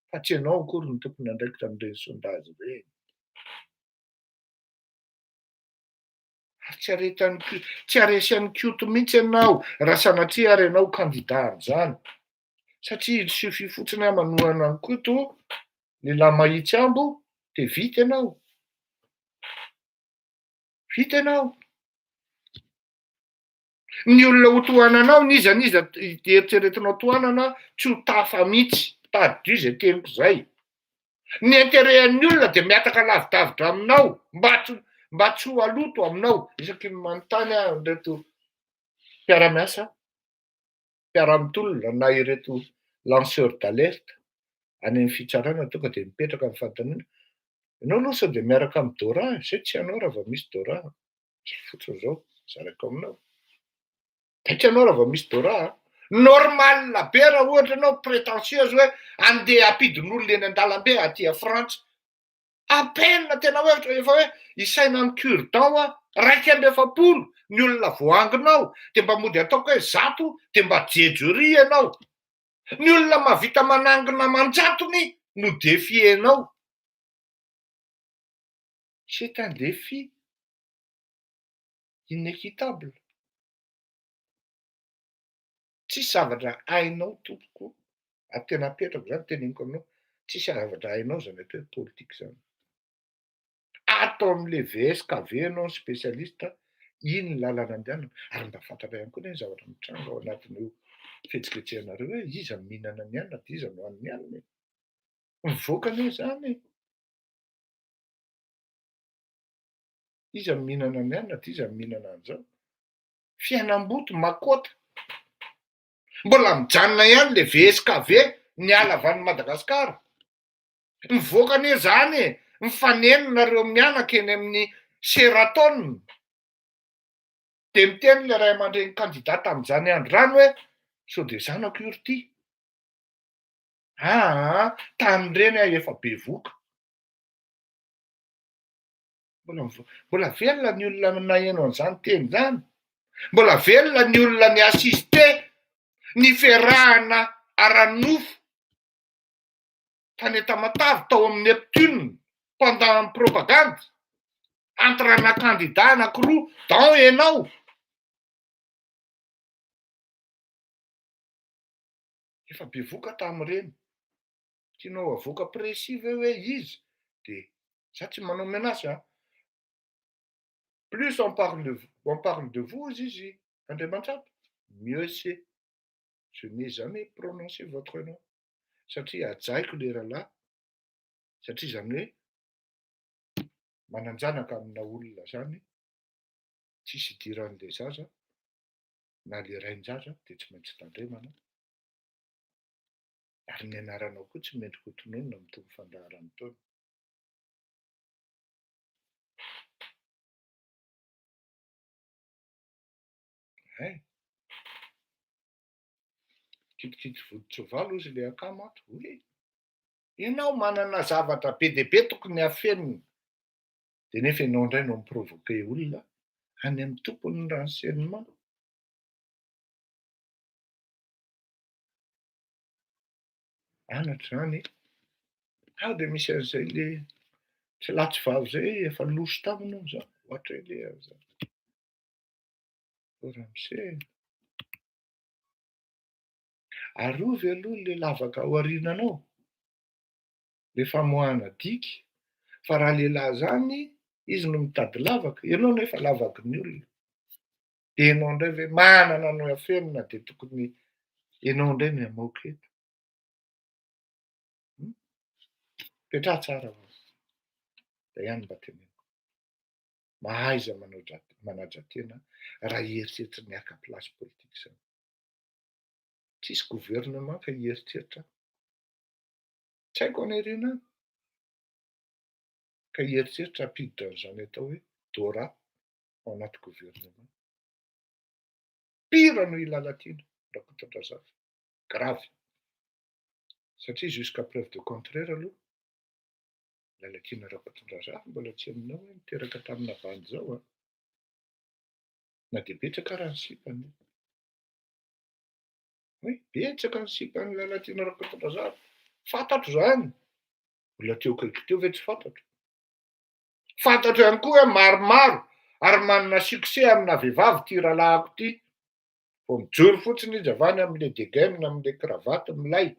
fa tsy ianao akory no tompon'andraikitra amin'ireny sondage ireny. Ary tsy aretan'ny tsy haresy an'i Koto mihitsy ianao raha sanatria ary ianao candidat amin'izany. Satria il suffit fotsiny aho manohana an'i Koto, lehilahy mahitsy ambo, dia vita ianao. Vita ianao. Ny olona ho tohananao, n'iza n'iza eritreretinao tohanana, tsy ho tafa mihitsy. Tadidio izay teniko izay. Ny intérêt an'ny olona dia mihataka lavidavitra aminao, mba tsy mba tsy ho aloto aminao. Isaky ny manontany aho an'ireto mpiara-miasa, mpiara-mitolona na ireto lanceur d'alerte any amin'ny fitsarana tonga dia mipetraka ny fanontaniana, ianao aloha sao dia miaraka amin'i Dora, izay tsy anao raha vao misy Dora. Zay fotsiny zao zaraiko aminao. Taitra ianao raha vao misy Dora a. Normal be raha ohatra ianao prétentieuse hoe andeha hampidin'olona eny an-dalambe aty a Frantsa. À peine tena hoe efa hoe isaina amin'ny cure-dent hoa 41 ny olona voahanginao dia mba mody ataoko hoe 100 dia mba jejory ianao. Ny olona mahavita manangona aman-jatony no défier-nao. C'est un défi inéquitable. Tsisy zavatra hainao tompoko, ary tena apetrako zany teneniko aminao, tsisy zavatra hainao zany atao hoe politique zany. Ato am'le VSKV ianao ny spécialiste, iny ny lalana andehanana, ary mba fantatra ihany koa anie ny zavatra mitranga ao anatin'io fihetsiketsehanareo hoe iza no mihinana ny hanina de iza no hanin'ny hanina e. Mivoaka anie zany e. Iza no mihinana ny hanina de iza no mihinana an'izao. Fiainam-boto, makota. Mbola mijanona ihany le VSKV niala avy any Madagasikara. Mivoaka anie zany e, mifaneno nareo mianaka eny amin'ny Sheraton. De miteny le ray aman-dreny candidat tamin'izany andro zany hoe sao de zanako io ry ty. Aa tamin'ireny aho efa bevoka. Mbola mbola velona ny olona naheno an'izany teny izany. Mbola velona ny olona ni-assister ny fiarahana ara-nofo tany Tamatave tao amin'ny Neptune pendant ny propagande entre ana candidat anankiroa dont ianao. Efa bevoka tamin'ireny. Tianao avoaka précis ve hoe iza? De za tsy manao menace an! Plus on parle de on parle de vous hozy izy Andriamantsato, mieux c'est. Je n'ai jamais prononcé votre nom satria hajaiko le rahalahy satria zany hoe manan-janaka amina olona zany tsisy idiran'le zaza na le rain-jaza de tsy maintsy tandremana. Ary ny anaranao koa tsy mendrika ho tononina amin'itony fandaharana itony. Hay. Kidikidy vodin-tsoavaly hozy ilay akama ato. Oui. Ianao manana zavatra be dia be tokony hafenina. Dia nefa ianao indray no mi-provoquer olona any amin'ny tompon'ny renseignement. Anatra izany e! Sao dia misy an'izay le tsy lahy tsy vavy izay efa losy taminy hono izany, ohatray le an'izany. Ô ramose e! Arovy aloha le lavaka ao aoriananao, le famoahana diky, fa raha lehilahy zany izy no mitady lavaka, ianao nefa lavaky ny olona. De ianao indray ve manana ny afenina de tokony ianao indray no hamoaka eto. Mipetraha tsara ho'a. Zay ihany mba teneniko. Mahaiza manao manaja tena raha hieritreritra ny haka place politique zany. Tsisy gouvernement ka hieritreritra, tsy haiko any aoriana any, ka hieritreritra hampiditra an'izany atao hoe Dora ao anaty gouvernement. Pire noho i Lalatiana Rakotondrazafy. Grave. Satria jusqu'à preuve de contraire aloha, Lalatiana Rakotondrazafy mbola tsy henonao hoe niteraka tamina bandy zao an. Na dia betsaka ara ny sipany. Oui, betsaka ny sipan'i Lalatiana Rakotondrazafy. Fantatro zany. Mbola teo akaiky teo ve tsy fantatro. Fantatro ihany koa hoe maromaro ary manana succès amina vehivavy ty rahalahiko ty. Vao mijoro fotsiny izy avy any am'le dégaine, am'le cravate milay.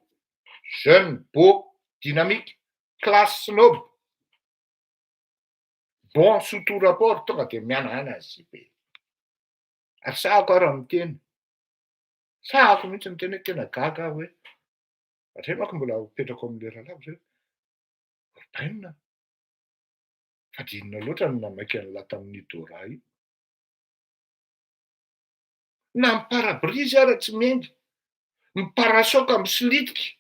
Jeune, beau, dynamique, classe snob. Bon sous tout rapport, tonga de mihanahana ny sipa e. Ary sahako ara miteny. Sahako mihitsy miteny hoe tena gaga aho hoe hatrizay manko mbola mipetraka ao am'le rahalahiko zay hoe Urbaine, fa de inona loatra no namaika an'lahy tamin'io Dora io? Na ny pare-brise ara tsy miainga, ny pare-choc misilitika.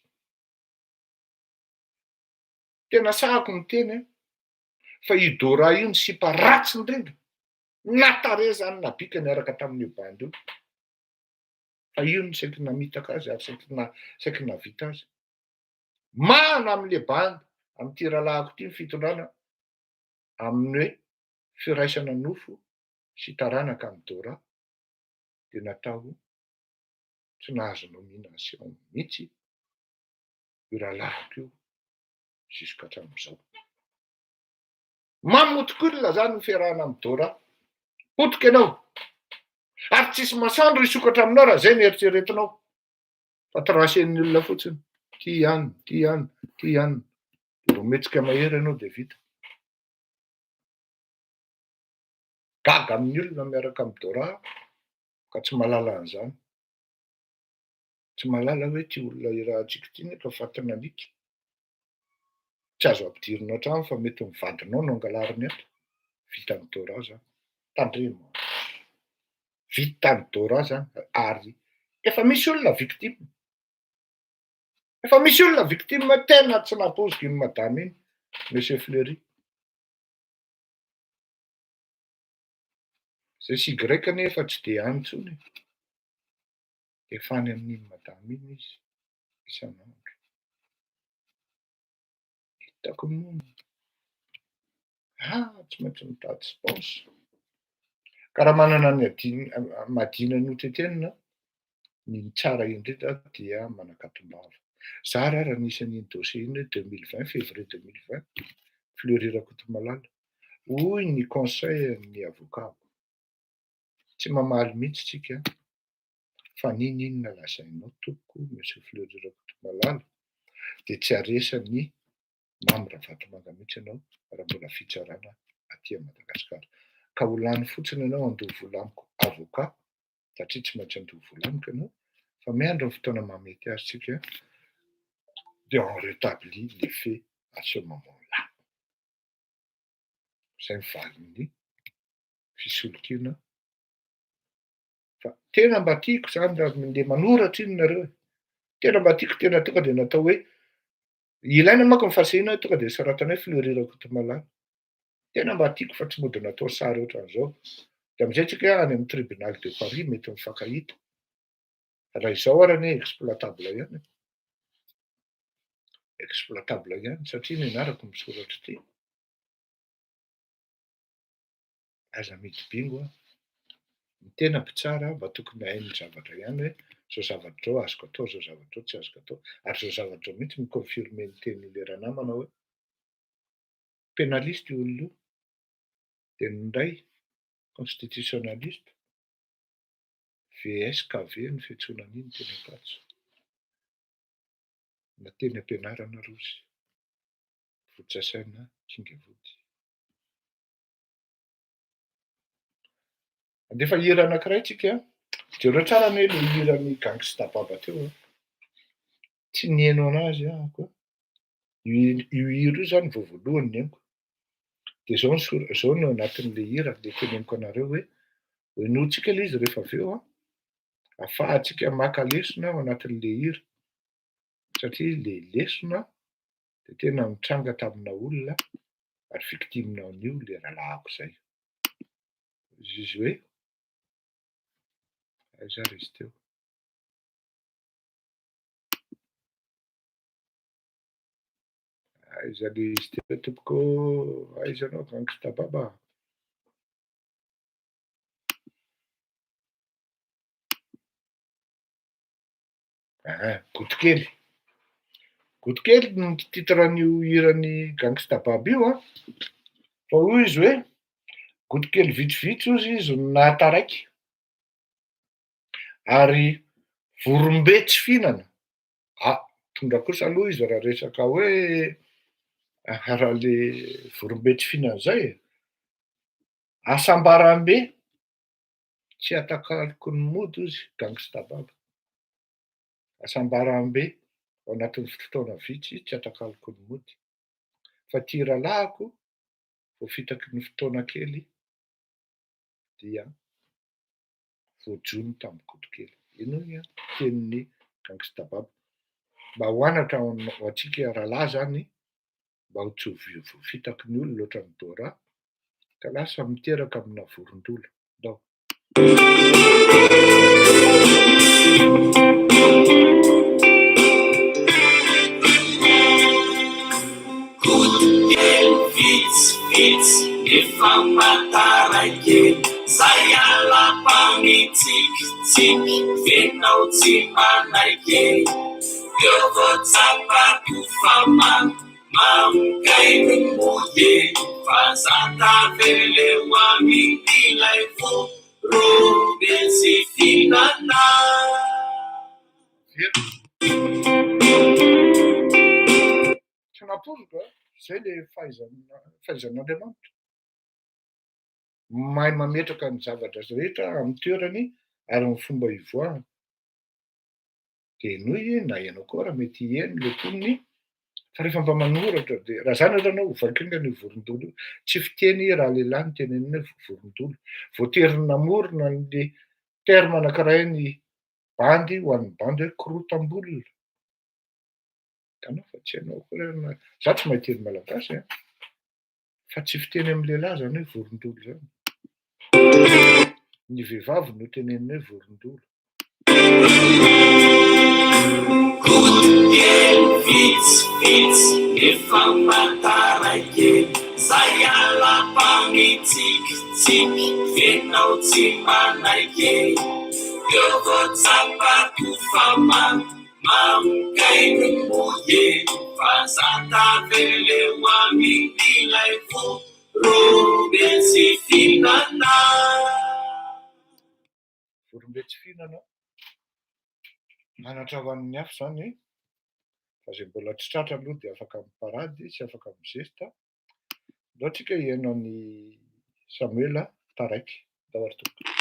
Tena sahako miteny an, fa io Dora io ny sipa ratsy indrindra, na tarehy zany na bika niaraka tamin'io bandy io. Fa io no saiky namitaka azy ary saiky na saiky navita azy. Mana am'le bandy, am'ty rahalahiko ty ny fitondrana amin'ny hoe firaisana nofo sy taranaka amy Dora de natao tsy nahazo nomination mihitsy io rahalahiko io jusqu'à hatramin'izao. Mamotika olona zany ny fiarahana amy Dora. Potika ianao. Ary tsisy masoandro hisokatra aminao raha zay ny eritreretinao. Fa tracen'ny olona fotsiny. Ty ihany, ty ihany, ty ihany. De vao mihetsika mahery ianao de vita. Gaga amin'ny olona miaraka amy Dora ka tsy mahalala an'izany. Tsy mahalala hoe ty olona irahantsika ty nefa fatin'alika. Tsy azo ampidirina an-trano fa mety ny vadinao no angalariny ato. Vitan'ny Dora zany. Tandremo. Vitan'ny Dora zany ary efa misy olona victime. Efa misy olona victime tena tsy nampoiziko iny madame iny, Monsieur Fleury. Zay sy Y nefa tsy de any intsony. Efa any amin'iny madame iny izy isan'andro. Hitako moa. Ah, tsy maintsy mitady sponsor. Ka raha manana ny adiny madina no tetenina, ny tsara indrindra dia manakatom-bava. Za raha nisy an'iny dossier iny hoe 2020, février 2020, Fleury Rakotomalala. Hoy ny conseil ny avocat. Tsy mamaly mihitsy tsika fa n'inon'inona lazainao tompoko Monsieur Fleury Rakotomalala de tsy aresany Mamy Ravatomanga mihitsy ianao raha mbola fitsarana aty Madagasikara. Ka ho lany fotsiny ianao andoha vola amiko avocat satria tsy maintsy andoha vola amiko ianao fa miandro ny fotoana mahamety azy tsika de on rétablit les faits à ce moment-là. Zay ny valin'ny fisolokiana fa tena mba tiako zany raha le manoratra iny nareo e. Tena mba tiako tena tonga de natao hoe ilaina manko ny fahasahiana hoe tonga de soratana hoe Fleury Rakotomalala. Tena mba tiako fa tsy mody natao sary ohatran'izao. De amizay tsika any amin'ny tribunal de Paris mety mifankahita. Raha izao ara anie exploitable ihany. Exploitable ihany satria ny anarako misoratra ity. Aza midy bingo a. Ny tena mpitsara mba tokony hainy zavatra ihany hoe zao zavatra zao azoko atao, zao zavatra zao tsy azoko atao. Ary zao zavatra zao mihitsy mi-confirme ny tenin'ilay ranamana hoe pénaliste io olona io. De ny indray constitutionnaliste VSKV ny fiantsoana an'iny teny Ankatso. Na teny am-pianarana ary ozy. Votsa saina, kinga vody. Andefa hira anankiray tsika. Jereo tsara anie le hiran'ny Gangsta Baba teo a. Tsy niheno anazy aho. Io hira io zany vao voalohany nihainoko. Dia zao ny sora, zao no anatin'le hira, le teneniko anareo hoe henointsika le izy rehefa avy eo an, afahantsika maka lesona ao anatin'le hira. Satria le lesona dia tena nitranga tamina olona ary victime an'io le rahalahiko zay. Izy izy hoe, aiza ary izy teo? Aiza le izy teo tompoko ô? Aiza anao gangsta baba? Aa, Goty kely. Goty kely no titre an'io hiran'i Gangsta Baba io an. Fa hoy izy hoe, goty kely vitsivitsy hozy izy no nahataraiky. Ary vorombe tsy fihinana. Ah, tonga kosa aloha izy raha resaka hoe raha le vorombe tsy fihinana zay e. Hasambarambe tsy atakaloko ny mody hozy Gangsta Baba. Hasambarambe ao anatin'ny fotoana vitsy tsy atakaloko ny mody. Fa ty rahalahiko voafitaky ny fotoana kely dia voajono tamin'ny kotokely. Henoy an, tenin'ny Gangsta Baba. Mba ho anatra ho antsika rahalahy zany, mba ho tsy ho voafitaky ny olona ohatran'i Dora, ka lasa miteraka amina vorondolo. Ndao. Kely vitsivitsy efa mataraiky Zay alapa mitsikitsiky Fenao tsy manaiky Teo vao tsapako fa mamokay ny mody Fa za tavela eo amin'ilay vorombe tsy fihinana. Tsy nampoiziko a! Zay le fahaizana fahaizan'Andriamanitra. Mahay mametraka ny zavatra rehetra amin'ny toerany ary ny fomba ivoahany. Dia henoy na ianao koa raha mety hiheno le tonony fa rehefa mba manoratra dia raha zany ohatra ianao vaky io vorondolo io. Tsy fiteny raha lehilahy no tenenina hoe vorondolo. Voatery namorona an'le terme anankiray ny bandy ho an'ny bandy hoe korotam-bolona. Hitanao fa tsy hainao akory ary na za tsy mahay teny malagasy an, fa tsy fiteny amin'ny lehilahy zany hoe vorondolo zany. Ny vehivavy no tenenina hoe vorondolo. Kely vitsivitsy efa mataraiky Zay alapa mitsikitsiky Fenao tsy manaiky Teo vao tsapako fa Mamokay ny mody fa za tavela eo amin'ilay vorombe tsy fihinana. Vorombe tsy fihinana, anatra ho an'ny hafa izany fa izay mbola tsy tratra aloha dia afaka miparady sy afaka mizesta. Ndao tsika hihaino an'i Samoela taraiky. Ndao ary tompoko.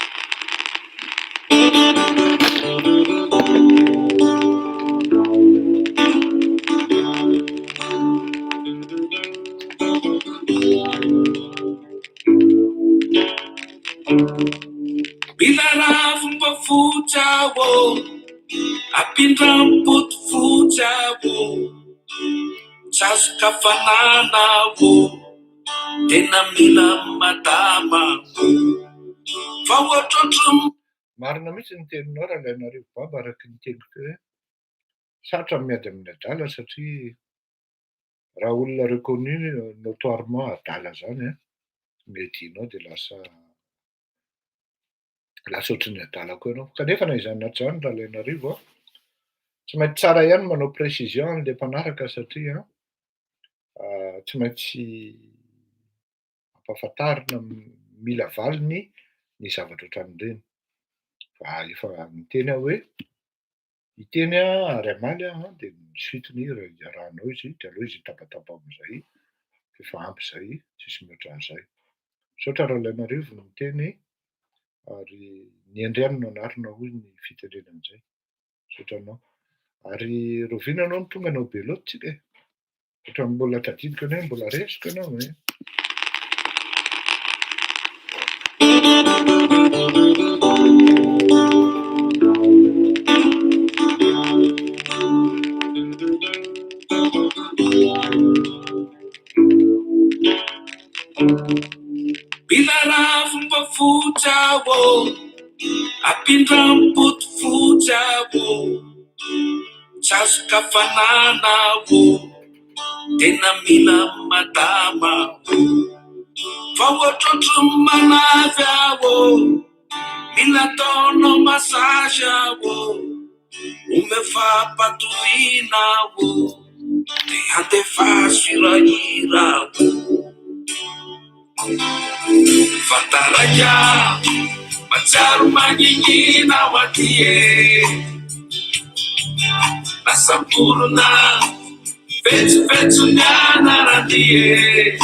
Mila ravim-bafotsy aho, ampindram-poto fotsy aho. Tsy azon-kafanana ô, tena mila madama ô, fa ohatrohatry ny. Marina mihitsy ny teninao Ralainarivo Baba araka ny teniko teo hoe sarotra ny miady amin'ny adala satria raha olona reconnu notoirement adala zany an, no iadianao dia lasa lasa ohatry ny adala koa ianao. Kanefa na izany na tsy izany Ralainarivo an, tsy maintsy tsara ihany manao précision an'ilay mpanaraka satria tsy maintsy ampahafantarina mila valiny ny zavatra ohatran'ireny. Fa efa niteny aho hoe. Hiteny aho ary hamaly aho an, dia ny suite ny hira iarahanao izy, dia aleo izy hitabataba amin'izay f'efa ampy izay, tsisy mihoatra an'izay. Misaotra Ralainarivo no miteny ary ny hendry ihany no anarina hoy ny fitenenana an'izay. Misaotra anao. Ary rahoviana ianao no tonga hanao belote tsika e? Ohatran'ny mbola tadidiko anie mbola resiko ianao e. Mila ravim-bafotsy aho, ampindram-botofotsy aho. Tsy azon-kafanana ô, tena mila madama ô. Fa ohatrohatry ny manavy aho ô, mila ataonao massage aho ô. Omeo fampatoriana ô, dia andefaso hirahira ô. Fa taraiky aho, mahatsiaro mangingina aho aty e. Lasa vorona, vetsovetso ny anarany e.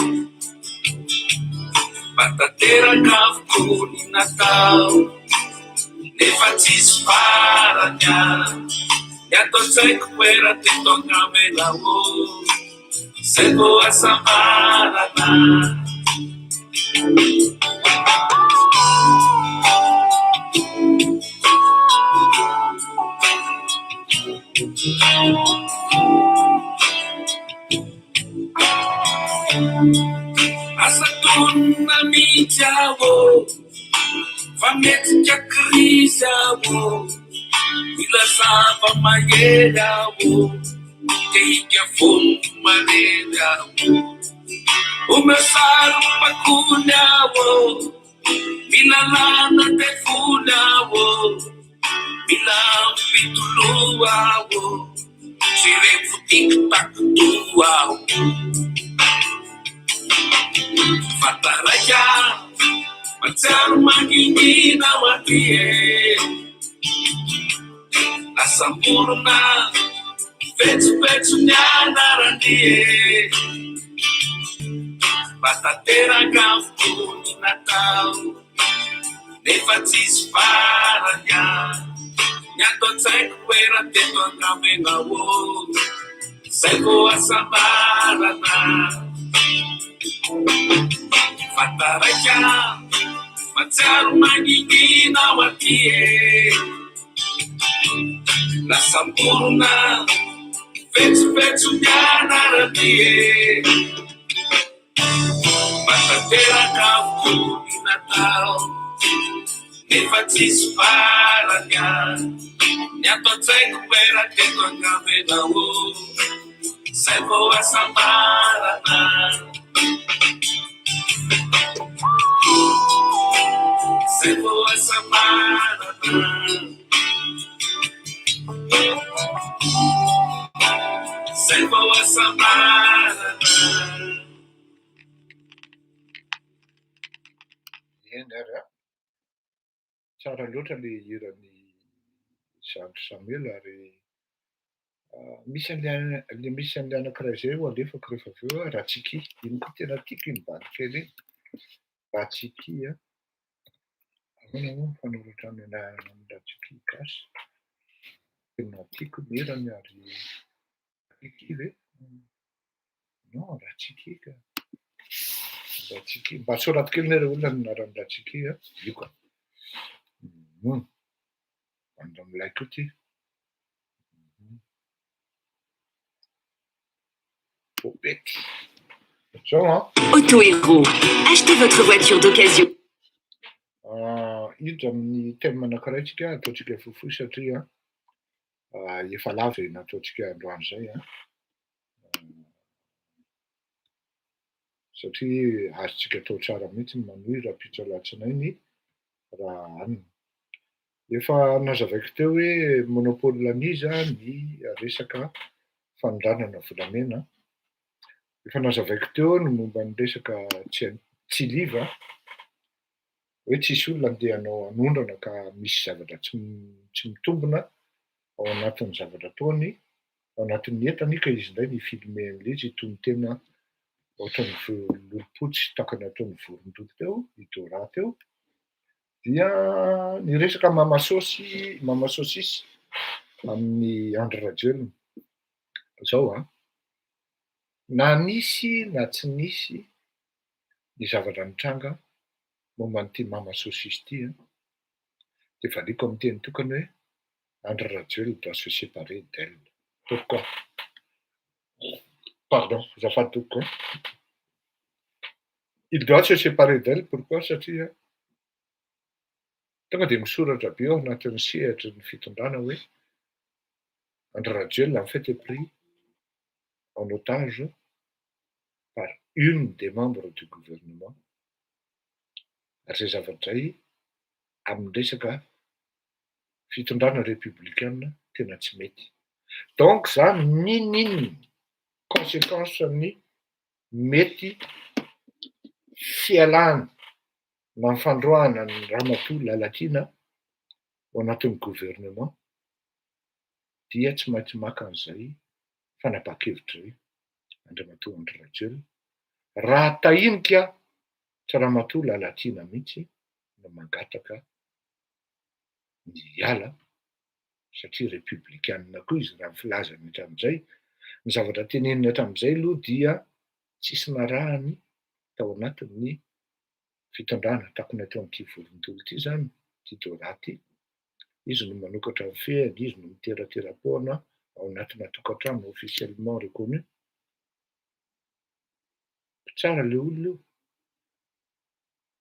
Mba tanteraka avokoa ny natao, nefa tsisy farany ah. Ny ato an-tsaiko era teto an-kamera ô. Zay vao hasambarana. Asa tonina mihitsy aho fa mihetsika krizy aho. Mila zava-mahery aho. Tehika vonona maremy aho. Omeo sarom-pakony aho. Mila lana devoly aho. Mila mpitoloha aho. Jerevo tic-tac toe aho. Fa taraiky aho, mahatsiaro mangingina aho aty e. Lasa morona, vetsovetso ny anarany e. Mba tanteraka avokoa ny natao, nefa tsisy farany ah. Ny ato an-tsaiko hoe raha teto angamena ô, zay vao hasambarana. Fa taraiky aho, mahatsiaro mangingina aho aty e. Lasa morona, vetsovetso ny anarany e. Mba tanteraka avokoa ny natao, nefa tsisy farany ah. Ny ato an-tsaiko hoe raha teto angamena ô, zay vao hasambarana. Zay vao hasambarana. Zay vao hasambarana. Eny ary a! Tsara loatra le hiran'i Zandry Samuel ary misy an'le misy an'le anankiray zay ho alefako rehefa avy eo Ratsiky. Iny koa tena tiako iny bandy kely iny. Ratsiky a. Ahoana moa ny fanoratra ny anaran'i Ratsiky gasy? Tena tiako ny hirany ary Ratsiky ve? Non, Ratsiky ka. Ratsiky. Mba soraty kely anie ry olona ny anaran'i Ratsiky a. Io ka. Bandy milay koa ty. Bobety. Zao an. Auto Héros. Achetez votre voiture d'occasion. Hiditra amin'ny thème anankiray tsika, ataontsika fohifohy satria efa lava izay nataontsika androany izay an. Satria azontsika atao tsara mihitsy ny manohy rahampitso alatsinainy raha hanina. Efa nazavaiko teo hoe monopole an'iza ny resaka fanondranana volamena. Efa nazavaiko teo ny momba ny resaka tsiliva, hoe tsisy olona andeha hanao hanondrana ka misy zavatra tsy mitombina. ao anatin'ny zavatra ataony, ao anatin'ny entany ka izy indray ni-filmer an'ilay izy hitono-tena ohatran'ny lolompotsy tahaka ny ataon'ny vorondolo teo, i Dora teo, dia niresaka mama saosy, mama saucisse amin'i Andry Rajoelina. Zao an, na nisy na tsy nisy ny zavatra nitranga momba an'ity mama saucisse ity an, dia valiako amin'ny teny tokana hoe Andry Rajoelina doit se séparer d'elle. Pourquoi? Pardon, azafady tompoko an. Il doit se séparer d'elle, pourquoi? Satria tonga dia misoratra be ao anatin'ny sehatry ny fitondrana hoe Andry Rajoelina en fait est pris en otage par une des membres du gouvernement. Ary izay zavatra izay amin'ny resaka fitondrana républicaine tena tsy mety. Donc zany n'inon'inona conséquence ny mety fialana na ny fandroahana ny Ramatoa Lalatiana ao anatin'ny gouvernement dia tsy maintsy maka an'izay fanapahan-kevitra izay Andriamatoa Andry Rajoelina. Raha tahinika tsy Ramatoa Lalatiana mihitsy no mangataka ny hiala satria repoblikanina koa izy raha ny filazany hatramin'izay. Ny zavatra teneniny hatramin'izay aloha dia tsisy narahany tao anatin'ny fitondrana takona teo amin'ity vorondolo ity izany, ity Dora ity. Izy no manokatra ny fehiny, izy no miteratera-poana ao anatina tokantrano officiellement reconnu. Mpitsara ilay olona io.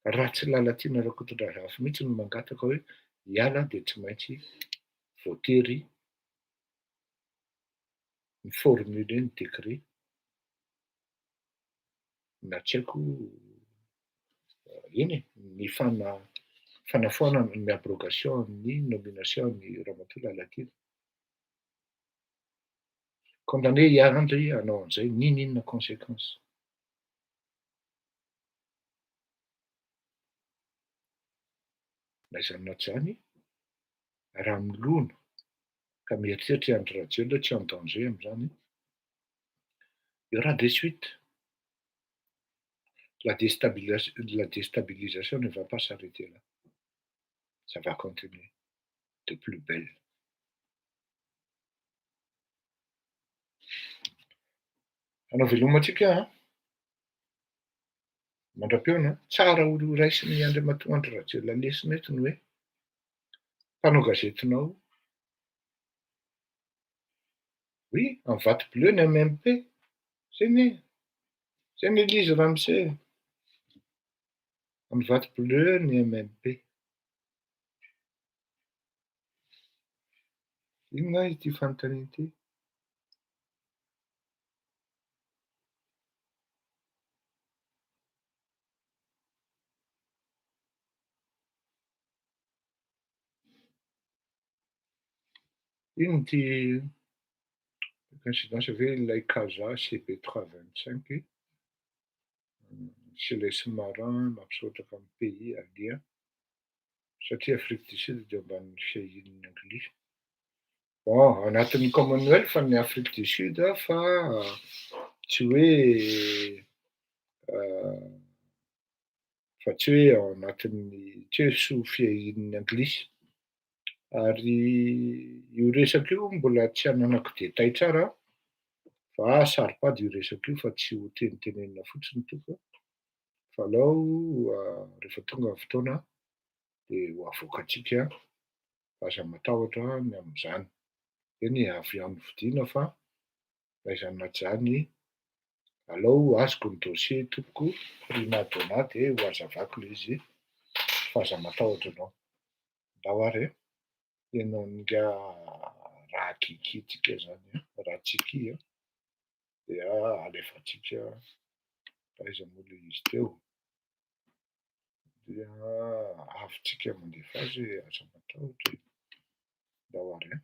Raha tsy Lalatiana Rakotondrazafy mihitsy no mangataka hoe hiala dia tsy maintsy voatery mi-formuler ny décret na tsy haiko eny e, ny fanafoanana ny abrogation ny nomination ny Ramatoa Lalatiana. Condamné i Andry hanao an'izay n'inon'inona conséquence. Na izany na tsy izany, raha milona ka mieritreritra i Andry Rajoelina tsy en danger amin'izany, il y aura des suites. La la déstabilisation ne va pas s'arrêter là. Ça va continuer de plus belle. Hanao veloma antsika an! Mandra-pihaona, tsara ho raisin'i Andriamatoa Andry Rajoelina lesona eto ny hoe mpanao gazetinao, oui, amin'ny vato bleu ny MMP, zay anie, zay anie le izy ramose e, amin'ny vato bleu ny MMP. Inona ity fanontaniana ity? Inona ity coïncidence ve ilay Casa CB trois vingt cinq sy ilay sous-marin mampisorotaka amin'ny pays alien satria Afrique du Sud dia ambanin'ny fiahian'ny anglisy. Bon, anatin'ny Commonwealth ny Afrique du Sud fa tsy hoe fa tsy hoe ao anatin'ny tsy hoe sous fiahian'ny anglisy. Ary io resaka io mbola tsy ananako détail tsara fa saro-pady io resaka io fa tsy ho tenitenenina fotsiny tompoko fa alao rehefa tonga ny fotoana dia ho avoakantsika. Aza matahotra ny amin'izany. Eny e, avy any vidiana fa na izany na tsy izany, alao azoko ny dossier tompoko, prima donna dia ho hazavako ilay izy fa aza matahotra ianao. Ndao ary e, tena ingahy raha-kiki tsika izany an, raha-tsiky an, dia alefantsika aiza moa ilay izy teo. Dia avy tsika mandefa azy e, aza matahotra e. Ndao ary an.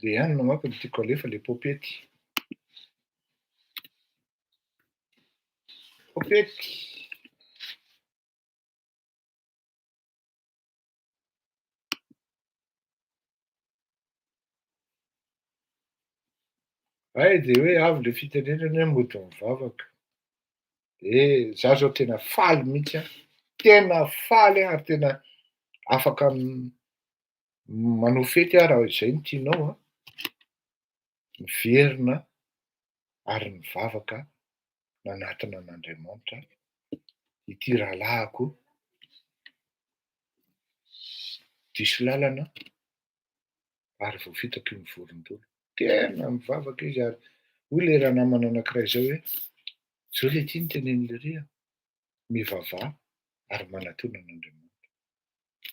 Le ihany no manko no tiako alefa, le popety. Popety. Hay de hoe avy le fitenenana hoe mody mivavaka. De za zao tena faly mihitsy an, tena faly aho ary tena afaka manao fety aho raha izay no tianao an, miverina ary nivavaka nanatona an'Andriamanitra ity rahalahiko diso lalana ary voafitaka io mivorondolo. Tena mivavaka izy ary hoy le ranamana anankiray zao hoe, zao le ty no teneniny lery a, mivavaha ary manatona an'Andriamanitra.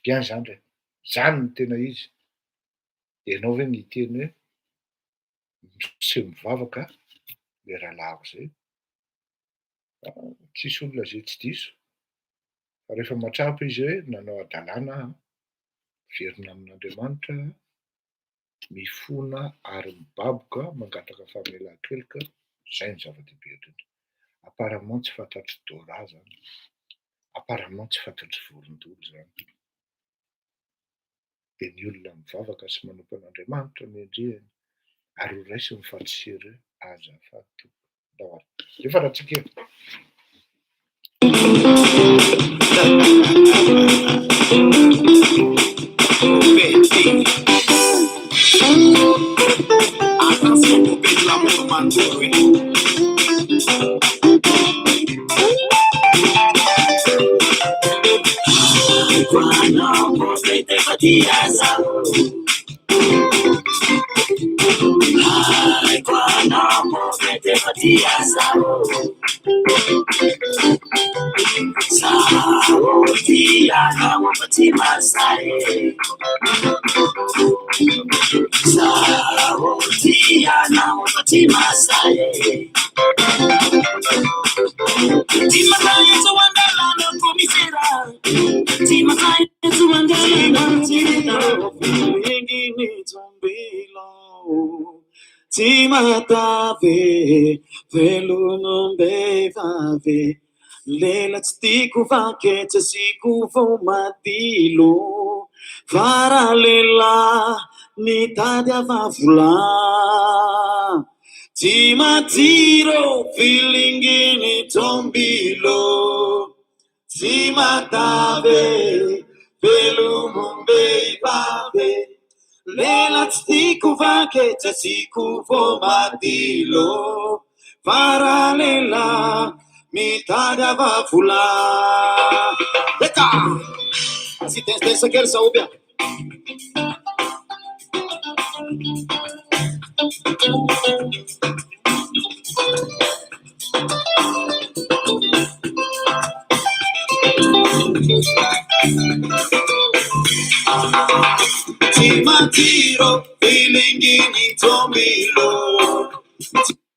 Bien zany re, zany no tena izy. De ianao ve niteny hoe miseho mivavaka le rahalahiko zay? Tsisy olona zay tsy diso. Fa rehefa mahatsapa izy hoe nanao hadalana aho, miverina amin'Andriamanitra aho, mifona ary mibaboka, mangataka famelan-keloka, zay no zava-dehibe indrindra. Apparemment tsy fantatr'i Dora zany. Apparemment tsy fantatr'i Vorondolo zany. Dia ny olona mivavaka sy manompo an'Andriamanitra no endrehany ary ho raisiny fa tsy sérieux azafady tompoko. Ndao ary. Alefa Ratsika e.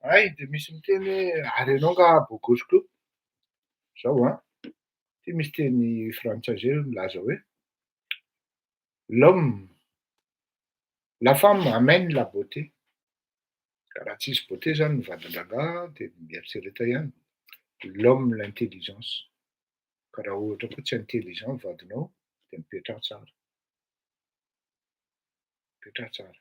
Hay de misy miteny hoe ary ianao angaha beau gosse koa? Zao an, ty misy teny frantsay zay milaza hoe l'homme, la femme amène la beauté. Ka raha tsisy beauté zany ny vadin-drangahy de mieritrereta ihany. L'homme l'intelligence. Ka raha ohatra koa tsy intelligent ny vadinao de mipetraha tsara. Mipetraha tsara.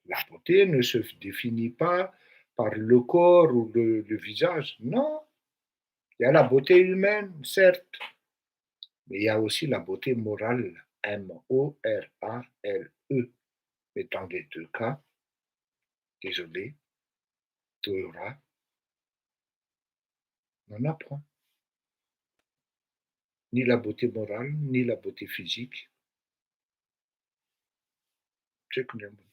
La beauté ne se définit pas par le corps ou le visage. Non. Il y a la beauté humaine, certes. Mais il y a aussi la beauté morale. M-O-R-A-L-E. Mais dans les deux cas, désolé, Dora n'en a point. Ni la beauté morale, ni la beauté physique. Tsy haiko ny ambiny.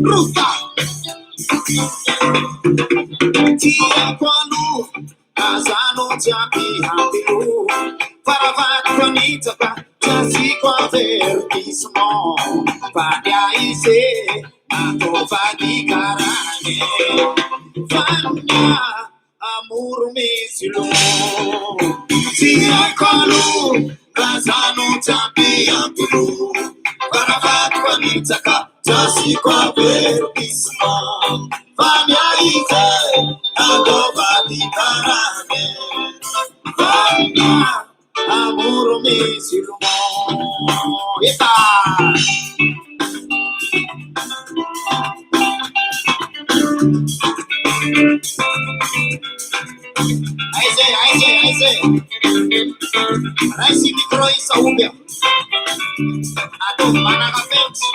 Rosa! Tiako aloha, aza no tsy ampiampy loha. Fa raha vadiko hanitsaka, tsy asiako avertissement. Fa ny ahy se, natao vadikarane. Fa ny ahy, Amour musulman Tsy haiko aloha raha za no tsy ampiampy loha Fa raha vadiko hanitsaka tsy asiako avertissement Fa ny ahy izay atao vadikarane Fa ny ahy amour musulman Efa! Aiza e, aiza e, aiza e. Raisy micro io Sahoby a. Ataovy manara-penitra.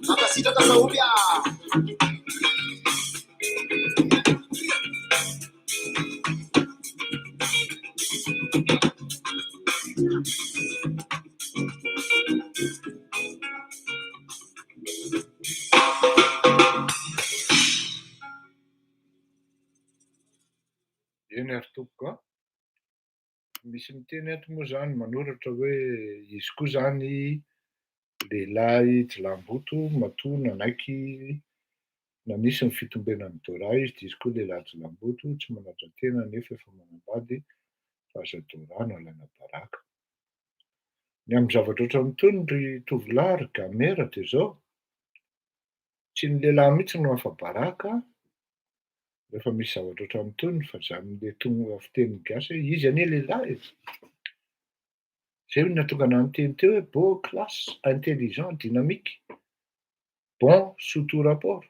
Mankasitraka Sahoby a! Eny ary tompoko a! Misy miteny ato moa zany manoratra hoe izy koa zany lehilahy jilamboto matoa nanaiky nanisy ny fitombenan'i Dora izy dia izy koa lehilahy jilamboto tsy manaja tena nefa efa manambady fa aza Dora no alaina baraka. Ny amin'ny zavatra ohatran'itony ry tovolahy ry gamera dia zao, tsy ny lehilahy mihitsy no afa-baraka rehefa misy zavatra ohatran'itony fa zany le tonga fiteny gasy hoe izy anie lehilahy e! Zay no nahatonga anah niteny teo hoe beau, classe, intelligent, dynamique, bon sous tout rapport.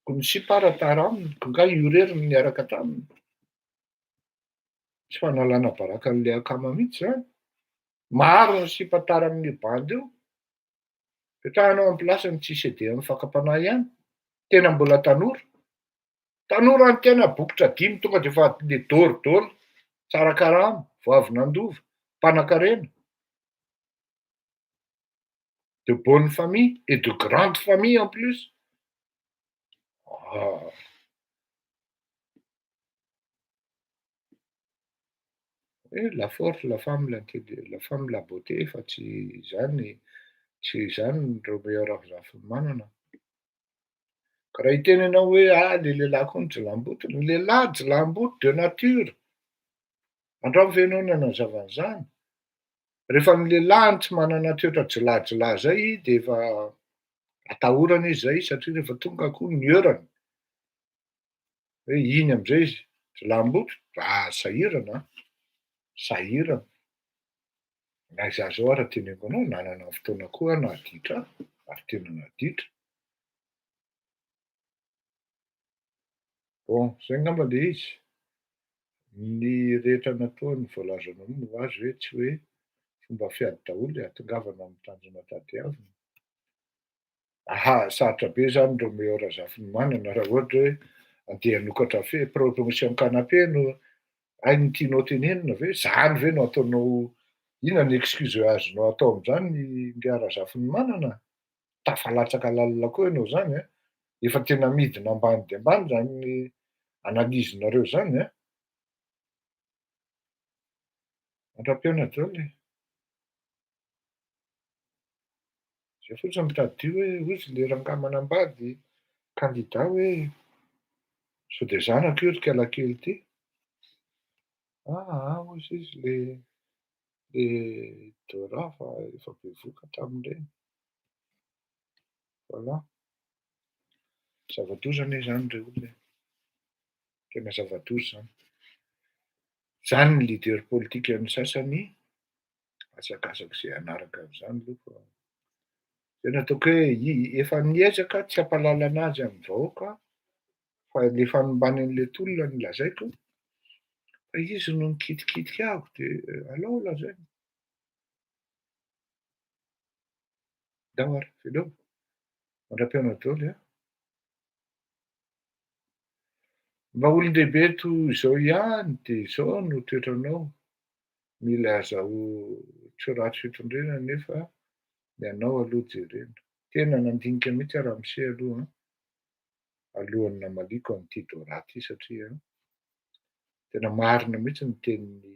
Ko ny sipa ara tara aminy, ko nga io irery no niaraka taminy. Tsy fanalana baraka an'le akama mihitsy zany. Maro ny sipa tara amin'io bandy io. Petrahana ao am-pilasiny tsy céder amin'ny fakam-panahy ihany. Tena mbola tanora. Tanora ny tena, bokotra dimy tonga dia efa le dôridôry, tsara karama, vao avy nandova, mpanakarena. De bonne famille et de grande famille en plus. Ah. Hoe la force, la femme, la femme, la beauté fa tsy izany, tsy izany ny Roméo Razafimanana. Ka raha hiteny ianao hoe ah le lehilahy koa no jiolahimboto, ny lehilahy jiolahimboto de nature. Androany ve ianao nanazava an'izany? Rehefa ny lehilahy no tsy manana toetra jiolahy zay de efa atahorana izy zay satria rehefa tonga koa ny heure-ny hoe iny amizay izy jiolahimboto, ah sahirana an, sahirana. Na izaho zao ara teneniko anao nanana fotoana koa aho nahaditra ahy, ary tena naditra. Bon, zay angamba le izy. Ny rehetra nataony voalazanao io ho azy hoe tsy hoe fomba fiady daholo hahatongavana amin'ny tanjona tadiavina. Aha, sarotra be zany Roméo Razafinimanana raha ohatra hoe andeha hanokatra fe promotion canapé no hay ny tianao tenenina ve? Zany ve no ataonao, inona ny excuse azonao atao am'zany ingahy Razafinimanana? Tafalatsaka lalina koa ianao zany an, efa tena midina ambany de ambany zany analyse-nareo zany an. Mandra-pihaona daholo e. Zay fotsiny mitadidio hoe hozy le rangahy manambady candidat hoe sao de zanako io ry kalakely ity. Ah hozy izy le le Dora fa efa bevohoka tamin'ireny. Voilà. Zava-doza anie zany re olona e. Tena zava-doza zany. Zany ny leader politikan'ny sasany, asakasaka izay hanaraka an'izany aloha fa tena ataoko hoe efa niezaka tsy hampahalala anazy amin'ny vahoaka fa le fanombany an'le tolona no lazaiko fa izy no nikitikitika ahako de alao lazaina. Ndao ary, veloma. Mandra-pihaona daholo a. Mba olon-dehibe toy izao ihany dia izao no toetranao, milaza ho tsy ratsy fitondrana nefa ny anao aloha jerena. Tena nandinika mihitsy aho ramose aloha an, alohan'ny namaliako an'ity Dora ity satria tena marina mihitsy ny tenin'ny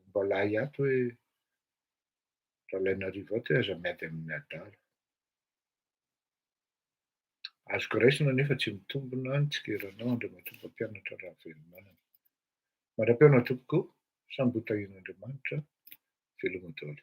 ombalahy ato hoe Ralainarivo ato hoe aza miady amin'ny adala. Azoko raisina nefa tsy mitombina ny tsikeranao Andriamatoa Mpampianatra Ravelomanana. Mandra-pihaona tompoko, samby ho tahian'Andriamanitra, veloma daholo.